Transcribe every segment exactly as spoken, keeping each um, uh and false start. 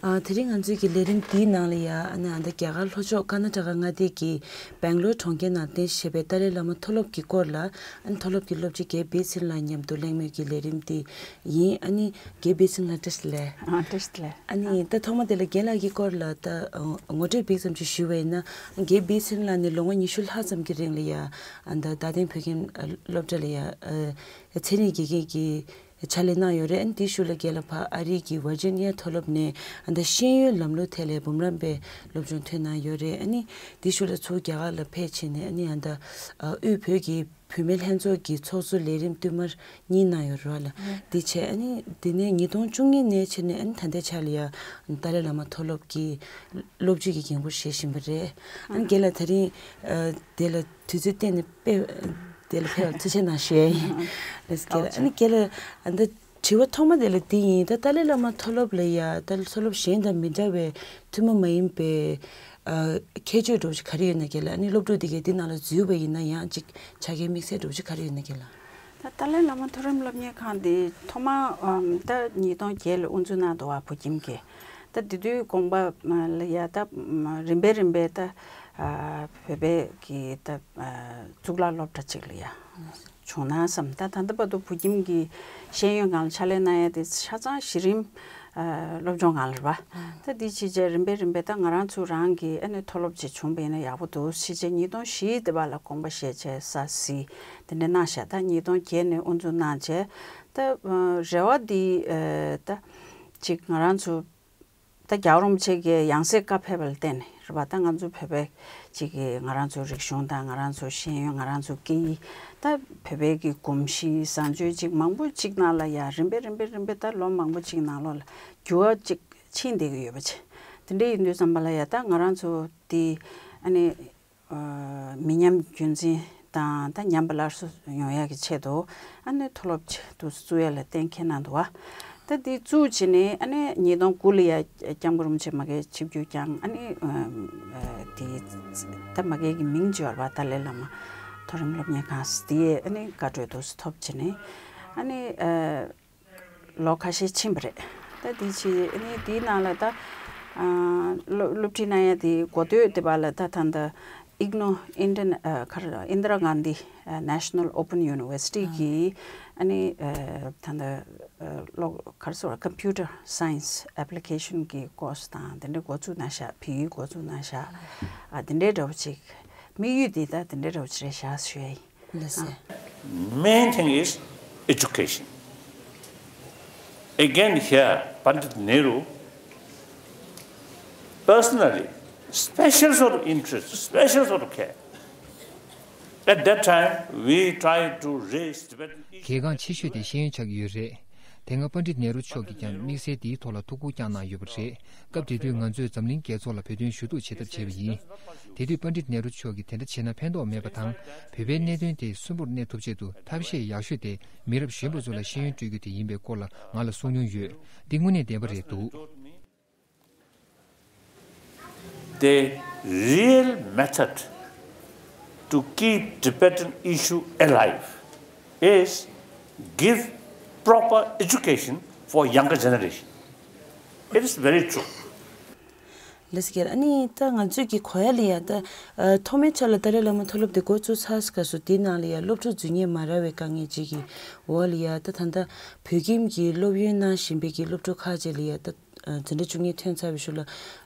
ཨ། དེ་རིང་ང་ཚོའི་གི་ལས་རིམ་འདིའི་ནང་ལ་ཡ། ཨ་ནི་ཨ་ད་རྒྱ་གར་ལྷོ་ཕྱོགས་ཀར་ན་ཊ་ཀ་མངའ་སྡེ་གི་སྦེང་ལོར་གྲོང་ཁྱེར་ནང་རྟེན་གཞི་བྱས་པའི་ཏཱ་ལའི་བླ་མ་མཐོ་སློབ་ཀྱི་སྐོར་ལ། ཨ་ནི་མཐོ་སློབ་ཀྱི་སློབ་སྤྱི་རྒན་བི་སིན་ལགས་མཉམ་དུ་གླེང་མོལ་གྱི་ལས་རིམ་འདི་ཡིན། ཨ་ནི་རྒན་བི་སིན་ལགས་བཀྲ་ཤིས་བདེ་ལེགས། ཨ། བཀྲ་ཤིས་བདེ་ལེགས། ཨ་ནི་ད་ཐོག་མ་དེ་ལ་རྒན་ལགས་ཀྱི་སྐོར་ལ་ད་ངོ་སྤྲོད་འབིགས་ཙམ་ཅིག་ཞུ་བ་ཡིན་ན། རྒན་བི་སིན་ལགས་ནི་ལོ་ངོ་ཉི་ཤུ་ལྷག་ཙམ་གྱི་རིང་ལ་ཡ། ཨ་ད་རྡ་སྟེང་བོད་ཁྱིམ་སློབ་གྲྭ་ལ་ཡ། ཨ་ཚན་རིག་དགེ་རྒན་གྱི་ཕྱག་ལས་གནང་ཡོད་རེད། ཨ་ནི་དེའི་ཤུལ་ལ་རྒན་ལགས་ཕར་ཨ་རི་གི་ཝར་ཇི་ནི་ཡ་མཐོ་སློབ་ནས་ཨ་ད་ཤེས་ཡོན་ལམ་ལུགས་ཐད་ལ་འབུམ་རམས་པའི་སློབ་སྦྱོང་ཐོན་གནང་ཡོད་རེད། ཨ་ནི་དེའི་ཤུལ་ལ་ཚུར་རྒྱ་གར་ལ་ཕེབས་བྱས་ནས། ཨ་ནི་ཨ་ད་ཨ་དབུས་བོད་ཀྱི་བུད་མེད་ལྷན་ཚོགས་ཀྱི་ཚོགས་གཙོ་ལས་རིམ་བསྟུད་མར་གཉིས་གནང་ཡོད་རེད་ལ། ཨ་དེ་བྱས། ཨ་ནི་དེ་ནས་ཉིས་སྟོང་བཅུ་གཉིས་ནས་བྱས་ནས། ཨ་ནི་ད་ལྟའི་ཆ་ལ་ཡ་ཏཱ་ལའི་བླ་མ་མཐོ་སློབ་ཀྱི་སློབ་སྤྱི་གི་འགན་འཁུར་བཞེས་བཞིན་པ་རེད། ཨ་ནི་རྒན་ལགས་དེ་རིང་ཨ་དེ་ལ་དུས་ཚོད་བཏོན་ནས་དཔེ་དེ་ལ་ཕེབས་པར་ཐུགས་རྗེ་གནང་ཞུ་ཡ་ཡིན། ལགས་སོ། རྒན་ལགས། ཨ་ནི་རྒན་ལགས། ཨ་ད་དྲི་བ་ཐོག་མ་དེ་ལ་འདི་ཡིན། ད་ཏཱ་ལའི་བླ་མ་མཐོ་སློབ་ལ་ཡ། ད་མཐོ་སློབ་གཞན་དང་མི་འདྲ་བའི་ཐུན་མོང་མ་ཡིན་པའི་ཨ་ཁྱད་ཆོས་འདྲ་བོ་ཅིག་ག་རེ་ཡོད་ན་རྒན་ལགས། ཨ་ནི་སློབ་ཕྲུག་འདི་གས་འདི་ནང་ལ་འཛུལ་བ་ཡིན་ན་ཡང་ཅིག་ཆ་རྐྱེན་དམིགས་བསལ་འདྲ་བོ་ཅིག་ག་རེ་ཡོད་ན་རྒན་ལགས། ད་ཏཱ་ལའི་བླ་མ་མཐོ་རིམ་སློབ་གཉེར་ཁང་འདི་ཐོག་མ་ཨམ་ད་ཉིས་སྟོང་བརྒྱད་ལ་དབུ་འཛུགས་གནང་འདུག་བ། བོད་ཁྱིམ་གྱིས། ད་དེ་དུས་དགོངས་པ་ལ་ཡ། ད་རིམ་པས་རིམ་པས་ད་ཨ་བོད་པའི་གི་ད་ཨ་གཙུག་ལག་སློབ་གྲྭ་ཅིག་ལ་ཡ་བྱུང་ན་བསམ། ད་ད་ལྟ་བར་དུ་བོད་ཁྱིམ་གྱི་ཤེས་ཡོན་སྒང་ལ་ཕྱག་ལས་གནང་ཡ་དེ་ཆ་ཚང་གཞི་རིམ་ཨ་སློབ་སྦྱོང་སྒང་ལ་རེད་པ། ད་འདི་ཕྱིན་ཆད་རིམ་པས་རིམ་པས་ད་ང་རང་ཚོ་རང་གི་ཨ་ནི་མཐོ་སློབ་ཅིག་བྱུང་བ་ཡིན་ན་ཡག་པོ་འདུག། ཕྱིན་ཆད་ཉིས་སྟོང་བཞི་དེ་བར་ལ་དགོངས་པ་བཞེས་བྱས་ས་གཟིགས་དེ་འདྲ་གནང་ཤག། ད་ཉིས་སྟོང་བརྒྱད་ནས་དབུ་འཛུགས་གནང་བྱས། ད་ཨ་རེ་བ་འདི་ཨ་ད་ཅིག་ང་རང་ཚོ་ད་རྒྱལ་བ་རིན་པོ་ཆེ་གི་ཡང་སྲིད་བཀའ་ཕེབས་པ་ལ་བརྟེན་ནས་རེད་པ། ད་ང་ཚོ་བོད་པའི་ཅིག་གི་ང་རང་ཚོ་རིག་གཞུང་དང་། ང་རང་ཚོ་ཤེས་ཡོན། ང་རང་ཚོ་སྐད་ཡིག། ད་བོད་པའི་གི་གོམས་གཤིས་བཟང་སྤྱོད་ཅིག་མང་པོ་ཅིག་ནང་ལ་ཡ་རིམ་པས་རིམ་པས་རིམ་པས་ད་ལོ་མང་པོ་ཅིག་ནང་ལོགས་ལ་འགྱུར་བ་ཅིག་ཕྱིན་བསྡད་ཀྱི་ཡོད་པ་བྱས། དེ་འདྲ་ཡིན་དུས་ཙམ་པ་ལ་ཡ། ད་ང་རང་ཚོ་དེ་ཨ་ནི་ཨ་མི་ཉམས་རྒྱུན་འཛིན་དང་ད་ཉམས་པ་སླར་གསོ་ཡོང་ཡག་གི་ཆེད་དུ་ཨ་ནི་མཐོ་སློབ་ཆེད་དུ་བཙུགས་ཡ་ལ་གཏན་འཁེལ་གནང་འདུག་བ། ད་འདི་བཙུགས་བྱས་ནས་ཨ་ནི་ཉིས་སྟོང་དགུ་ལ་ཡ་སྐྱབས་མགོན་རིན་པོ་ཆེ་མ་གིར་ཆིབས་བསྒྱུར་བསྐྱངས། ཨ་ནི་ཨ་དེ་ད་མ་གིར་གི་མིང་བརྗོད་པ་ཏཱ་ལའི་བླ་མ་མཐོ་རིམ་སློབ་གཉེར་ཁང་ཟེར་དེ་ཨ་ནི་བཀའ་འཁྲོལ་དུ་ཐོབ་བྱས་ནས་ཨ་ནི་ཨ། ལོ་ཁ་ཤས་ཕྱིན་པ་རེད། ད་དེ་ཕྱིན་ཨ་ནི་དེའི་ནང་ལ་ད་ཨ་སློབ་སློབ་ཁྲིད་གནང་ཡ་དེ་འགོ་སྟོད་དེ་བར་ལ་ད་ད་ལྟ་ཨིག་ནོ། ཨིན་ཌི་ཡན་ཨ་ག་རེ། ཨིན་དི་ར་གྷན་དྷི་ཨ་ནེ་ཤ་ནལ་ཨོ་པན་ཡུ་ནི་ཝར་སི་ཊི་གི་ཨ་ནི་ཨ་ད་ལྟ་ཨ་ལོ་ག་རེ་ཟེར་བ། ཀམ་པུ་ཊར་སའེན་སི་ཨེབ་ལི་ཀེ་ཤན་གི་ཀོར་སི་དང་དེ་འདྲ་འགོ་བཙུགས་གནང་ཤག། བོད་ཡིག་འགོ་བཙུགས་གནང་ཤག། ཨ་དེ་འདྲའི་འདྲ་བོ་ཅིག་དམིགས་ཡུལ་དེ་ད་དེ་འདྲའི་འདྲ་བོ་ཅིག་རེད་ཤག་ཞུ་ཡ་ཡིན། ལགས་སོ། Main thing is education. Again, here, Pandit Nehru, personally, special sort of interest, special sort of care. At that time, we tried to raise Tibetan issues. གལ་འགངས་ཆེ་ཤོས་དེ་ཤེས་ཡོན་ཆགས་ཀྱི་ཡོད་རེད། དེ་སྔ་པཎྜི་ཏ་ནེ་རུ་མཆོག་གིས་ཀྱང་དམིགས་བསལ་དེའི་ཐོག་ལ་ཐུགས་ཁུར་བསྐྱངས་གནང་ཡོད་པ་རེད། སྐབས་དེ་དུས་ང་ཚོས་འཛམ་གླིང་རྒྱལ་ཚོགས་ལ་བོད་དོན་ཞུ་གཏུག་བྱེད་ཐབས་བྱས་པ་ཡིན། དེ་དུས་པཎྜི་ཏ་ནེ་རུ་མཆོག་གིས་དེ་འདྲ་བྱས་ན་ཕན་ཐོགས་མེད་པ་དང་། བོད་པའི་གནད་དོན་དེ་གསོན་པོར་གནས་ཐུབ་ཆེད་དུ་ཐབས་ཤེས་ཡག་ཤོས་དེ་མི་རབས་གཞོན་པ་ཚོ་ལ་ཤེས་ཡོན་སྤྲོད་རྒྱུ་དེ་ཡིན་པའི་སྐོར་ལ་ང་ལ་གསུང་མྱོང་ཡོད། འདི་དངོས་གནས་བདེན་པ་རེད་འདུག། The real method to keep Tibetan issue alive is give proper education for younger generation. It is very true. ལགས་སོ། ཨ་ནི་ད་ང་ཚོས་ཀྱི་གོ་ཡ་ལ་ཡ། ད་ཨ་ཐོག་མའི་ཆ་ལ་ཏཱ་ལའི་བླ་མ་མཐོ་སློབ་དེ་འགོ་བཙུགས་ཚར་སྐབས་སུ་དེའི་ནང་ལ་ཡ་སློབ་ཕྲུག་འཛུལ་ཉེས་མ་རག་པའི་དཀའ་ངལ་ཅིག་གི་འོག་ལ་ཡ། ད་ད་ལྟ་བོད་ཁྱིམ་གྱི་སློབ་ཡོན་གནང་བཞིན་པའི་གི་སློབ་ཕྲུག་ཁག་ཅིག་ལ་ཡ། ད་ཨ་འཛིན་གྲྭ་བཅུ་གཉིས་ཐོན་ཚར་བའི་གཞུག་ལ་ཨ་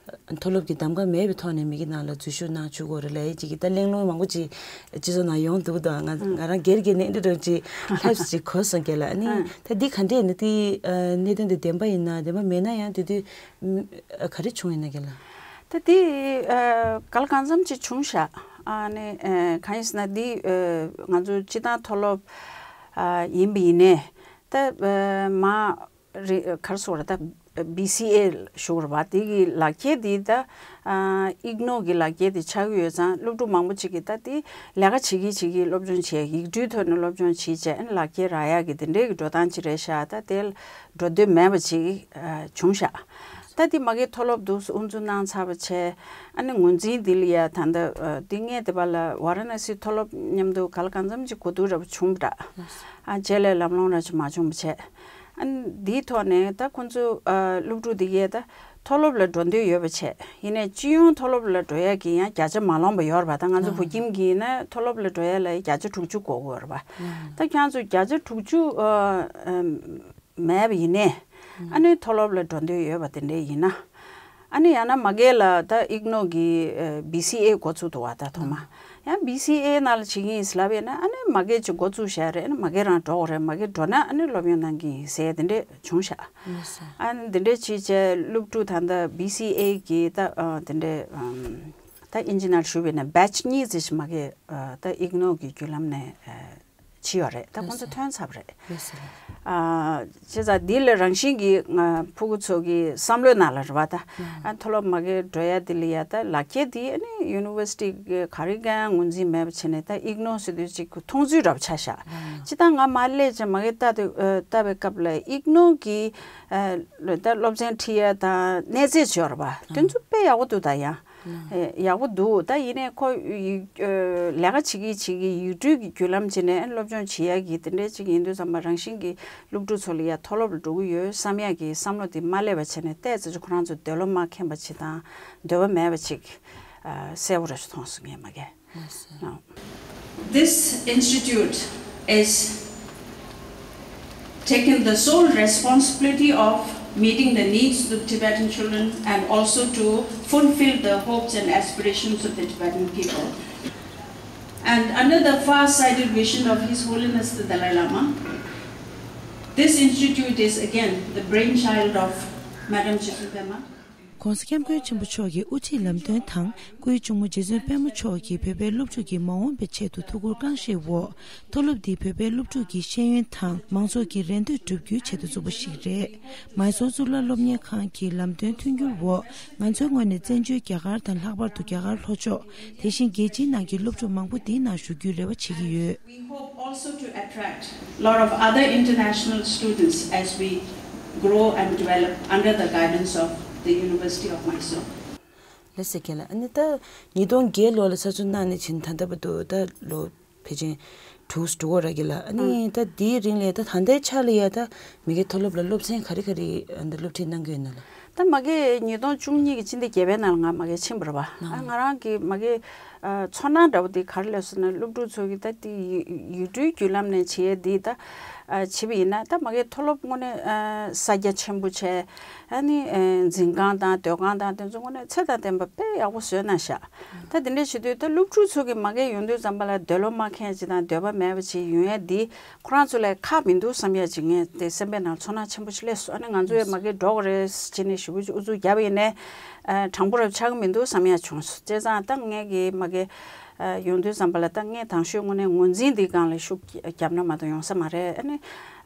མཐོ་སློབ་ཀྱི་གདམ་ག་མེད་པའི་ཐོག་ནས་མི་གི་ནང་ལ་འཛུལ་ཞུགས་གནང་བཅུག་གི་ཡོད་རེད་ལབ་ཡ་ཅིག་གི་ད་གླེང་སློང་མང་པོ་ཅིག་སྤྱི་ཚོགས་ནང་ཡོང་འདུག། ད་ང་ང་རང་སྒེར་གྱི་ནས་འདི་འདྲ་ཅིག་ལྷག་ཅིག་གོ་སོང་རྒན་ལགས། ཨ་ནི་ཨ་ད་འདི་ག་འདྲས་ནི་དེ་ཨ་གནད་དོན་དེ་བདེན་པ་ཡིན་ན། བདེན་པ་མེད་ན་ཡང་དེ་དུས་ཨ་ག་རེ་བྱུང་ཡིན་ན་རྒན་ལགས། ད་དེ་ཨ་གང་ལ་གང་འཚམ་ཅིག་བྱུང་ཤག། ཨ་ནི་ཨ་གང་ཡིན་ཟེར་ན་འདི་ཨ་ང་ཚོ་སྤྱི་བཏང་མཐོ་སློབ་ཨ་ཡིན་པ་ཡིན་ནའི་ད་ཨ་མ་རེ་ག་རེ་ཟེར་བ་རེད། ད་བི་སི་ཨེ་ཞུ་བར་བ་དེ་གི་ལག་འཁྱེར་དེ་ད་ཨ་ཨིག་ནོ་གི་ལག་འཁྱེར་དེ་ཆགས་ཀྱི་ཡོད་ཙང་། སློབ་ཕྲུག་མང་པོ་ཅིག་གིས་ད་དེ་ལས་ཀ་བྱེད་ཀྱི་བྱེད་ཀྱི་སློབ་སྦྱོང་བྱས། ཡིག་འབྲུའི་ཐོག་ནས་སློབ་སྦྱོང་བྱས་བྱས། ཨ་ནི་ལག་འཁྱེར་རག་ཡག་གི་དེ་འདྲའི་གི་འགྲོ་སྟངས་ཅིག་རེད་ཤག། ད་དེ་འགྲོ་འདོད་མེད་པ་ཅིག་ཨ་བྱུང་ཤག། ད་དེ་མ་གི་མཐོ་སློབ་འདུག་སེ་དབུ་འཛུགས་གནང་ཚར་བ་བྱས། ཨ་ནི་ངོས་འཛིན་འདི་ལ་ཡ་ད་ལྟ་ཨ་དེ་སྔས་དེ་བ་ལ་ཝཱ་ར་ཎ་སི་མཐོ་སློབ་མཉམ་དུ་གང་ལ་གང་འཚམ་ཅིག་གོ་བསྡུར་འདྲ་པོ་བྱུང་བ་འདྲ། ཨ་རྗེས་ལ་ལམ་ལྷོང་འདྲ་ཅིག་མ་བྱུང་བ་བྱས། ཨ་ནི་འདིའི་ཐོག་ནས་ད་ཁོང་ཚོ་ཨ་སློབ་ཕྲུག་འདི་གས་ད་ མཐོ་སློབ་ལ་འགྲོ་འདོད་ཡོད་པ་བྱས། ཡིན་ནའི་སྤྱི་ཡོངས་མཐོ་སློབ་ལ་འགྲོ་ཡ་གི་ཡང་བརྒྱ་ཆ་མ་ལོངས་པ་ཡོད་རེད་པ། ད་ང་ཚོ་ཨ་བོད་ཁྱིམ་གྱི་ཡིན་ན་མཐོ་སློབ་ལ་འགྲོ་ཡ་ལ་བརྒྱ་ཆ་དྲུག་ཅུ་དགོས་ཀྱི་ཡོད་རེད་པ། ཨ་ད་ཁྱེད་ཚོ་བརྒྱ་ཆ་དྲུག་ཅུ་ཨ་ཨ་མེད་པ་ཡིན་ནའི། ཨ་ནི་མཐོ་སློབ་ལ་འགྲོ་འདོད་ཡོད་པ་དེ་འདྲས་ཡིན་ན། ཨ་ནི་ཡང་ན་མ་གི་ལ་ད་ཨིག་ནོ་གི་ཨ་བི་སི་ཨེ་འགོ་བཙུགས་འདུག་བ། ད་ཐོག་མ་ཡང་བི་སི་ཨེ་ནང་ལ་བྱེད་ཀྱི་ཡིན་ཟེར་ལབ་ཡོད་ན། ཨ་ནི་མ་གི་ཅིག་འགོ་བཙུགས་བཞག་རེད། ཨ་ནི་མ་གི་རང་འགྲོ་དགོས་རེད། མ་གི་འགྲོ་ན་ཨ་ནི་སློབ་ཡོན་གནང་གི་ཡིན་ཟེར་དེ་འདྲས་བྱུང་ཤག་ཨ་ནི་དེ་འདྲས་བྱས་བྱས་སློབ་ཕྲུག་ད་ལྟ་བི་སི་ཨེ་གི་ད་ཨ་དེ་འདྲས་ཨམ་ད་ཨིན་ཇི་ནང་ཞུགས་པ་ཡིན་ན་བེ་ཆ་གཉིས་ཙམ་ཞིག་མ་གི་ཨ་ད་ཨིག་ནོ་གི་བརྒྱུད་ལམ་ནས་ཨ་བྱས་ཡོད་རེད། ད་ཁོང་ཚོ་ཐོན་ཚར་བ་རེད། ཨ་བྱས་ཙང་འདི་ལ་རང་བཞིན་གྱི་ང་ཕྲུ་གུ་ཚོ་གི་བསམ་བློའི་ནང་ལ་རེད་བ། ད་ཨ་མཐོ་སློབ་མ་གི་འགྲོ་ཡ་འདི་ལ་ཡ་ད་ལག་འཁྱེར་འདི་ཨ་ནི་ཡུ་ནི་ཝར་སི་ཊི་གི་ག་རེ་གང་ངོས་འཛིན་མེད་པ་བྱས་ནས། ད་ཨིག་ནོ་ཟེར་དུས་ཅིག་མཐོང་ཚུལ་འདྲ་པོ་ཆགས་ཤག་སྤྱིར་བཏང་ང་མར་སླེབས་བྱས་མ་གི་ལྟ་དུས་ཨ་ལྟ་བའི་སྐབས་ལ་ཨིག་ནོ་གི་ཨ་ད་སློབ་ཚན་ཁྲིད་ཡ་དང་གནས་ཚད་བྱས་པ་རེད་བ། དེ་ཚོ་དཔེ་ཡག་པོ་འདུག་ད་ཡང་། ཨེ་ཡག་པོ་འདུག་ད་ཡིན་ནའི་ཁོ་ཡི་ཨ་ལས་ཀ་བྱེད་ཀྱི་བྱེད་ཀྱི་ཡུལ་གྲུའི་གི་བརྒྱུད་ལམ་བྱས་ནས་སློབ་སྦྱོང་བྱེད་ཡ་གི་དེ་འདྲའི་ཅིག་ཡིན་དུས་ཙམ་པ་རང་བཞིན་གྱི་སློབ་ཕྲུག་ཚོ་ལ་ཡ་མཐོ་སློབ་ལ་འགྲོ་གི་ཡོད་བསམ་ཡ་གི་བསམ་བློ་དེ་མ་སླེབས་པ་བྱས་ནས། ཏོག་ཙམ་ཅིག་ཁོ་རང་ཚོ་འདོད་བློ་མ་ཁེངས་པ་ཅིག་དང་འདོད་པ་མེད་པ་ཅིག་ཨ་གསལ་པོ་རེ་ཞིག་མཐོང་སོང་ངས་མ་གི། This institute is taken the sole responsibility of meeting the needs of Tibetan children and also to fulfill the hopes and aspirations of the Tibetan people. And under the far-sighted vision of His Holiness the Dalai Lama, this institute is again the brainchild of Madam Jesuit Pema. ༸གོང་ས་༸སྐྱབས་མགོན་ཆེན་པོ་མཆོག་གི་དབུ་ཁྲིད་ལམ་སྟོན་དང་། སྐུའི་གཅུང་མོ་རྗེ་བཙུན་པད་མ་མཆོག་གིས་བོད་པའི་སློབ་ཕྲུག་གི་མ་འོངས་པའི་ཆེད་དུ་ཐུགས་ཁུར་རྐང་བཞེས་འོག་མཐོ་སློབ་འདི་བོད་པའི་སློབ་ཕྲུག་གི་ཤེས་ཡོན་དང་མང་ཚོགས་ཀྱི་རེ་འདོད་བསྒྲུབ་རྒྱུའི་ཆེད་དུ་བཙུགས་པ་ཞིག་རེད། མའི་སོར་གཙུག་ལག་སློབ་གཉེར་ཁང་གི་ལམ་སྟོན་མཐུན་འགྱུར་འོག་ང་ཚོའི་ངོས་ནས་བཙན་བྱོལ་རྒྱ་གར་དང་། ལྷག་པར་དུ་རྒྱ་གར་ལྷོ་ཕྱོགས། དེ་བཞིན་རྒྱལ་སྤྱིའི་ནང་གི་སློབ་ཕྲུག་མང་པོ་འདིའི་ནང་ཞུགས་རྒྱུའི་རེ་བ་བྱེད་ཀྱི་ཡོད། We hope also to attract a lot of other international students as we grow and develop under the guidance of the University of Mysore. ལགས་སོ། རྒན་ལགས། ཨ་ནི་ད་ཉིས་སྟོང་བརྒྱད་ལོ་ལ་ས་ཚུགས་གནང་ནས་བྱས་ནས་ད་ལྟ་བར་དུ་ད་ལོ་ཕལ་ཆེར་དྲུག་དྲུག་འགོར་ར་གི་ལ། ཨ་ནི་ད་དེའི་རིང་ལ་ད་ད་ལྟའི་ཆ་ལ་ཡ་ད་མ་གི་མཐོ་སློབ་ལ་སློབ་ཚན་ག་རེ་ག་རེ་ཨ་ནི་སློབ་ཁྲིད་གནང་གི་ཡོད་ན་ལགས། ད་མ་གི་ཉིས་སྟོང་བཅུ་གཉིས་ཀྱི་སྤྱི་ཟླ་བརྒྱད་པའི་ནང་ལ་ང་མ་གི་ཕྱིན་པ་རེད་བ། ཨ་ང་རང་གི་མ་གི་ཨ་ཚོར་སྣང་འདྲ་བོ་དེ་ག་རེ་སླེབས་སོང་ན། སློབ་ཕྲུག་ཚོ་གི་ད་དེ་ཡུལ་ཡུལ་གྲུའི་བརྒྱུད་ལམ་ནས་བྱེད་ཡས་དེ་ད་ཨ་བྱེད་པ་ཡིན་ན། ད་མ་གི་མཐོ་སློབ་དངོས་གནས་ཨ་ས་རྒྱ་ཆེན་པོ་བྱས། ཨ་ནི་ཨ་འཛིན་ཁང་དང་སྡོད་ཁང་དང་དེ་ཚོ་དངོས་གནས་ཚད་དང་ལྡན་པ་དཔེ་ཡག་པོ་བཟོས་གནང་ཤག་ད་དེ་འདྲ་བྱེད་དུས་ད་སློབ་ཕྲུག་ཚོ་གི་མ་གི་ཡོང་དུས་ཙམ་པ་ལ་འདོད་བློ་མ་ཁེངས་ཅིག་དང་འདོད་པ་མེད་པ་ཅིག་ཡོང་ཡས་འདི་ཁོ་རང་ཚོ་ལ་ཁག་མི་འདུག་བསམ་ཡས་ཅིག་ངས་དེ་སེམས་པའི་ནང་ཚོར་སྣང་ཆེན་པོ་ཞིག་སླེབས་སོང་། ཨ་ནི་ང་ཚོ་ཡང་མ་གི་འགྲོ་དགོས་རེད་ཟེར་བྱས་ནས་ཞེ་པོ་ཅིག་ཨུ་ཚུགས་བརྒྱབ་པ་ཡིན་ནའི་ཨ་དྲང་པོ་རེད་ཆགས་ཀྱི་མི་འདུག་བསམ་ཡས་བྱུང་སོང་། བྱས་ཙང་ད་ངས་གི་མ་གི་ཨ་ཡོང་དུས་ཙམ་པ་ལ་ད་ངས་དང་ཤོས་དངོས་གནས་ངོས་འཛིན་འདིའི་སྒང་ལ་ཤུགས་བརྒྱབ་ན་མ་གཏོགས་ཡོང་ས་མ་རེད། ཨ་ནི་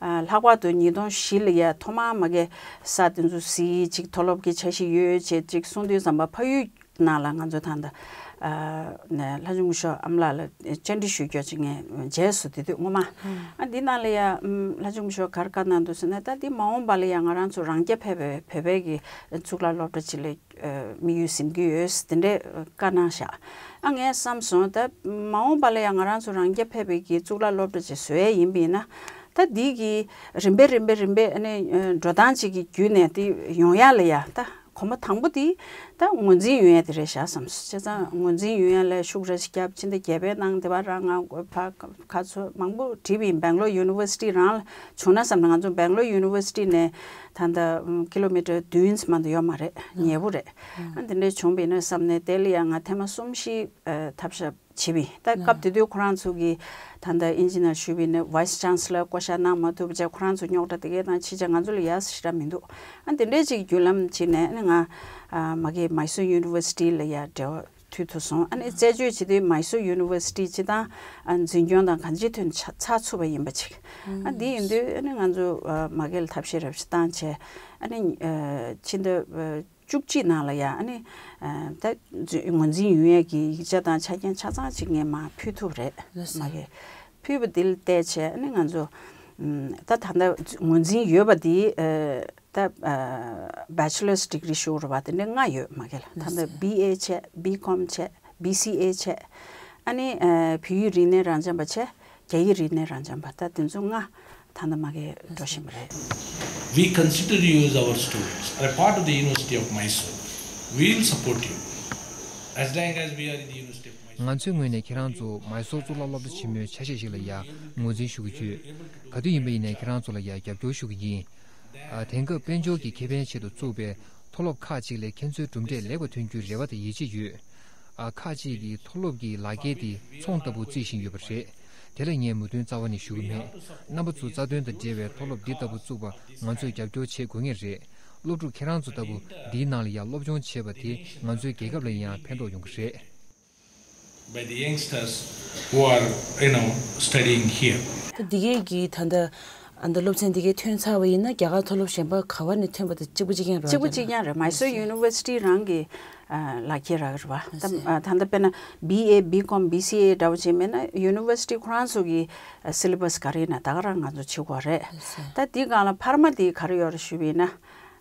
ཨ་ལྷག་པར་དུ་ཉིས་སྟོང་བཞི་ལ་ཡ་ཐོག་མར་མ་གི་ས་དེ་ཚོ་གཟིགས། ཅིག་མཐོ་སློབ་ཀྱི་འཆར་གཞི་ཡོད་ཅེས་ཅིག་གསུངས་དུས་ཙམ་པ་ཕ་ཡུལ་ནང་ལ་ང་ཚོ་ད་ལྟ་ཨ་ནས་ལྷ་ཆུང་མཆོག་ཨ་མ་ལགས་ལ་བཅར་འདྲི་ཞུ་རྒྱུ་ཅིག་ངས་མཇལ་སོང་། དེ་དུས་སྔོན་མ། ཨ་འདི་ནང་ལ་ཡ་ཨམ་ལྷ་ཆུང་མཆོག་ག་རེ་བཀའ་གནང་འདུག་ཟེར་ན། ད་འདི་མ་འོངས་པ་ལ་ཡ་ང་རང་ཚོ་རང་རྐྱ་ཕེབས་པའི་བོད་པའི་གི་གཙུག་ལག་སློབ་གྲྭ་ཅིག་ལ་ཨ་དམིགས་ཡུལ་འཛིན་གྱི་ཡོད་ཟེར་དེ་འདྲའི་བཀའ་གནང་ཤག་ཨ་ངས་བསམ་སོང་། ད་མ་འོངས་པ་ལ་ཡ་ང་རང་ཚོ་རང་རྐྱ་ཕེབས་པའི་གི་གཙུག་ལག་སློབ་གྲྭ་ཅིག་བཟོ་ཡས་ཡིན་པ་ཡིན་ན། ད་འདི་གི་རིམ་པས་རིམ་པས་རིམ་པས་ཨ་ནི་ཨ་འགྲོ་སྟངས་ཅིག་གི་བརྒྱུད་ནས་དེ་ཡོང་ཡ་ལ་ཡ། ད་གོམ་པ་དང་པོ་དེ་ད་ངོས་འཛིན་ཡོང་ཡ་དེ་རེད་ཤག་བསམ་སོང་། བྱས་ཙང་ངོས་འཛིན་ཡོང་ཡ་ལ་ཤུགས་རེ་ཞིག་བརྒྱབ། ཕྱི་ཟླ་བརྒྱད་པའི་ནང་དེ་བ་རང་ང་ཕ་ཁ་ཚོ་མང་པོ་བྲིས་པ་ཡིན། སྦེང་ལོར་ཡུ་ནི་ཝར་སི་ཊི་རང་ལ་བྱུང་ན་བསམ་ནས། ང་ཚོ་སྦེང་ལོར་ཡུ་ནི་ཝར་སི་ཊི་ནས་ད་ལྟ་ཀི་ལོ་མི་ཊར་བདུན་ཙམ་མ་གཏོགས་ཡོད་མ་རེད། ཉེ་པོ་རེད། ཨ་འདི་འདྲས་བྱུང་བ་ཡིན་ན་བསམ་ནས་དེ་ལ་ཡང་ང་ཐེངས་མ་གསུམ་བཞི་ཨ་ཐབས་ཤེས་བྱས་པ་ཡིན། ད་སྐབས་དེ་དུས་ཁོ་རང་ཚོ་གིས་ད་ལྟ་ཨིན་ཇི་ནང་ཞུས་པ་ཡིན་ན་ཝའི་སི་ཅན་སི་ལར་བསྐོ་བཞག་གནང་མ་ཐུབ་པ་བྱས། ཁོ་རང་ཚོ་རྙོག་དྲ་དེ་གའི་དང་ཕྱིན་ཆད་ང་ཚོ་ལ་ཡ་ཞེ་དྲག་མི་འདུག་ཨ་འདི་འདྲས་ཅིག་བརྒྱུད་ལམ་བྱས་ནས་ཨ་ནི་ང་ཨ་མ་གི་མའི་སུར་ཡུ་ནི་ཝར་སི་ཊི་ལ་ཡ་འབྲེལ་བ་མཐུད་ཐུབ་སོང་། ཨ་ནི་རྩད་གཅོད་བྱེད་དུས་མའི་སུར་ཡུ་ནི་ཝར་སི་ཊི་སྤྱིར་བཏང་ཨ་འཛིན་སྐྱོང་དང་གང་ཅིའི་ཐོག་ནས་ཚགས་ཚུད་པ་ཡིན་པ་ཅིག་ཨ་འདི་ཡིན་དུས་ཨ་ནི་ང་ཚོ་ཨ་མ་གི་ལ་ཐབས་ཤེས་རེ་ཞིག་བཏང་བྱས། ཨ་ནི་ཨ་ཕྱི་ཟླ་ཨ་བཅུ་གཅིག་ནང་ལ་ཡ་ཨ་ནི་ཨ་ད་ངོས་འཛིན་ཡོང་ཡས་ཀྱི་ཡིག་ཆ་དང་ཆ་རྐྱེན་ཆ་ཚང་ཅིག་ངས་མར་ཕུལ་ཐུབ་རེད། ལགས་སོ། མ་གི་ཕུལ་བ་འདི་ལ་བལྟས་བྱས་ཨ་ནི་ང་ཚོ་ཨམ་ད་ད་ལྟ་ངོས་འཛིན་ཡོད་པ་འདི་ཨ་ད་ཨ་བེ་ཆི་ལར་སི་ཌི་གི་རི་ཞུ་རུ་བ་དེ་འདྲ་ལྔ་ཡོད་མ་གི་ལ། ད་ལྟ་བི་ཨེ་བྱས། བི་ཀོམ་བྱས། བི་སི་ཨེ་བྱས། ཨ་ནི་ཨ་བོད་ཡིག་རིག་གནས་རང་འཇགས་པ་བྱས། རྒྱ་ཡིག་རིག་གནས་རང་འཇགས་པ། ད་དེ་ཚོ་ལྔ་ད་ལྟ་མ་གི་འགྲོ་བཞིན་པ་རེད། We consider you as our students, a part of the University of Mysore. We will support you as long as we are in the University of Mysore. ང་ཚོའི་ངོས་ནས་ཁྱེད་རང་ཚོ་མའི་སོར་གཙུག་ལག་སློབ་གྲྭ་ཆེན་མོའི་ཆ་ཤས་ཤིག་ལ་ཡང་ངོས་འཛིན་ཞུ་གི་ཡོད། ག་དུས་ཡིན་པ་ཡིན་ནའི་ཁྱེད་རང་ཚོ་ལ་ཡང་རྒྱབ་སྐྱོར་ཞུ་གི་ཡིན། ཨ། དེང་སྐབས་དཔལ་འབྱོར་གྱི་ཁེ་ཕན་ཆེད་དུ་བཙུགས་པའི་མཐོ་སློབ་ཁག་ཅིག་ལས་ཁྱེད་ཚོའི་གྲུབ་འབྲས་ལེགས་པ་ཐོན་རྒྱུའི་རེ་བ་དང་ཡིད་ཆེས་ཡོད། ཨ། ཁག་ཅིག་གིས་མཐོ་སློབ་ཀྱི་ལག་འཁྱེར་དེ་ཚོང་ལྟ་བུ་བརྩི་བཞིན་ཡོད་པ་རེད། དེ་ལ་ངས་མོས་མཐུན་རྩ་བ་ནས་ཞུ་གི་མེད། རྣམ་པ་ཚོ་རྩ་དོན་དང་འབྲེལ་བའི་མཐོ་སློབ་འདི་ལྟ་བུ་བཙུགས་པ་ང་ཚོས་རྒྱབ་སྐྱོར་བྱེད་དགོས་ངེས་རེད། སློབ་ཕྲུག་ཁྱེད་རང་ཚོ་ལྟ་བུ་འདིའི་ནང་ལ་ཡང་སློབ་སྦྱོང་བྱེད་པ་དེ་ང་ཚོའི་རྒྱལ་ཁབ་ལ་ཡང་ཕན་ཐོགས་ཡོང་གི་རེད། By the youngsters who are, you know, studying here. ད་འདི་གའི་གི་ད་ལྟ་ཨ་ད་སློབ་ཚན་འདི་གའི་ཐོན་ཚར་བ་ཡིན་ན་རྒྱ་གར་མཐོ་སློབ་གཞན་པ་ག་བ་ནས་ཐོན་པ་དང་གཅིག་པ་གཅིག་རྐྱང་རེད་བ། གཅིག་པ་གཅིག་རྐྱང་རེད། Mysore University རང་གི་ཨ་ལག་འཁྱེར་རག་རེད་བ། ད་ཨ་ད་ལྟ་དཔེར་ན་B A B Com B C A འདྲ་བོ་ཅིག་མེད་ན་University ཁོ་རང་ཚོ་གི་ཨ་syllabus ག་རེ་ཡིན་ན་ད་ག་རང་ང་ཚོ་བྱེད་དགོས་རེད། ད་འདི་སྒང་ལ་འཕར་མ་འདི་ག་རེ་ཡོད་རེད་ཞུས་པ་ཡིན་ན།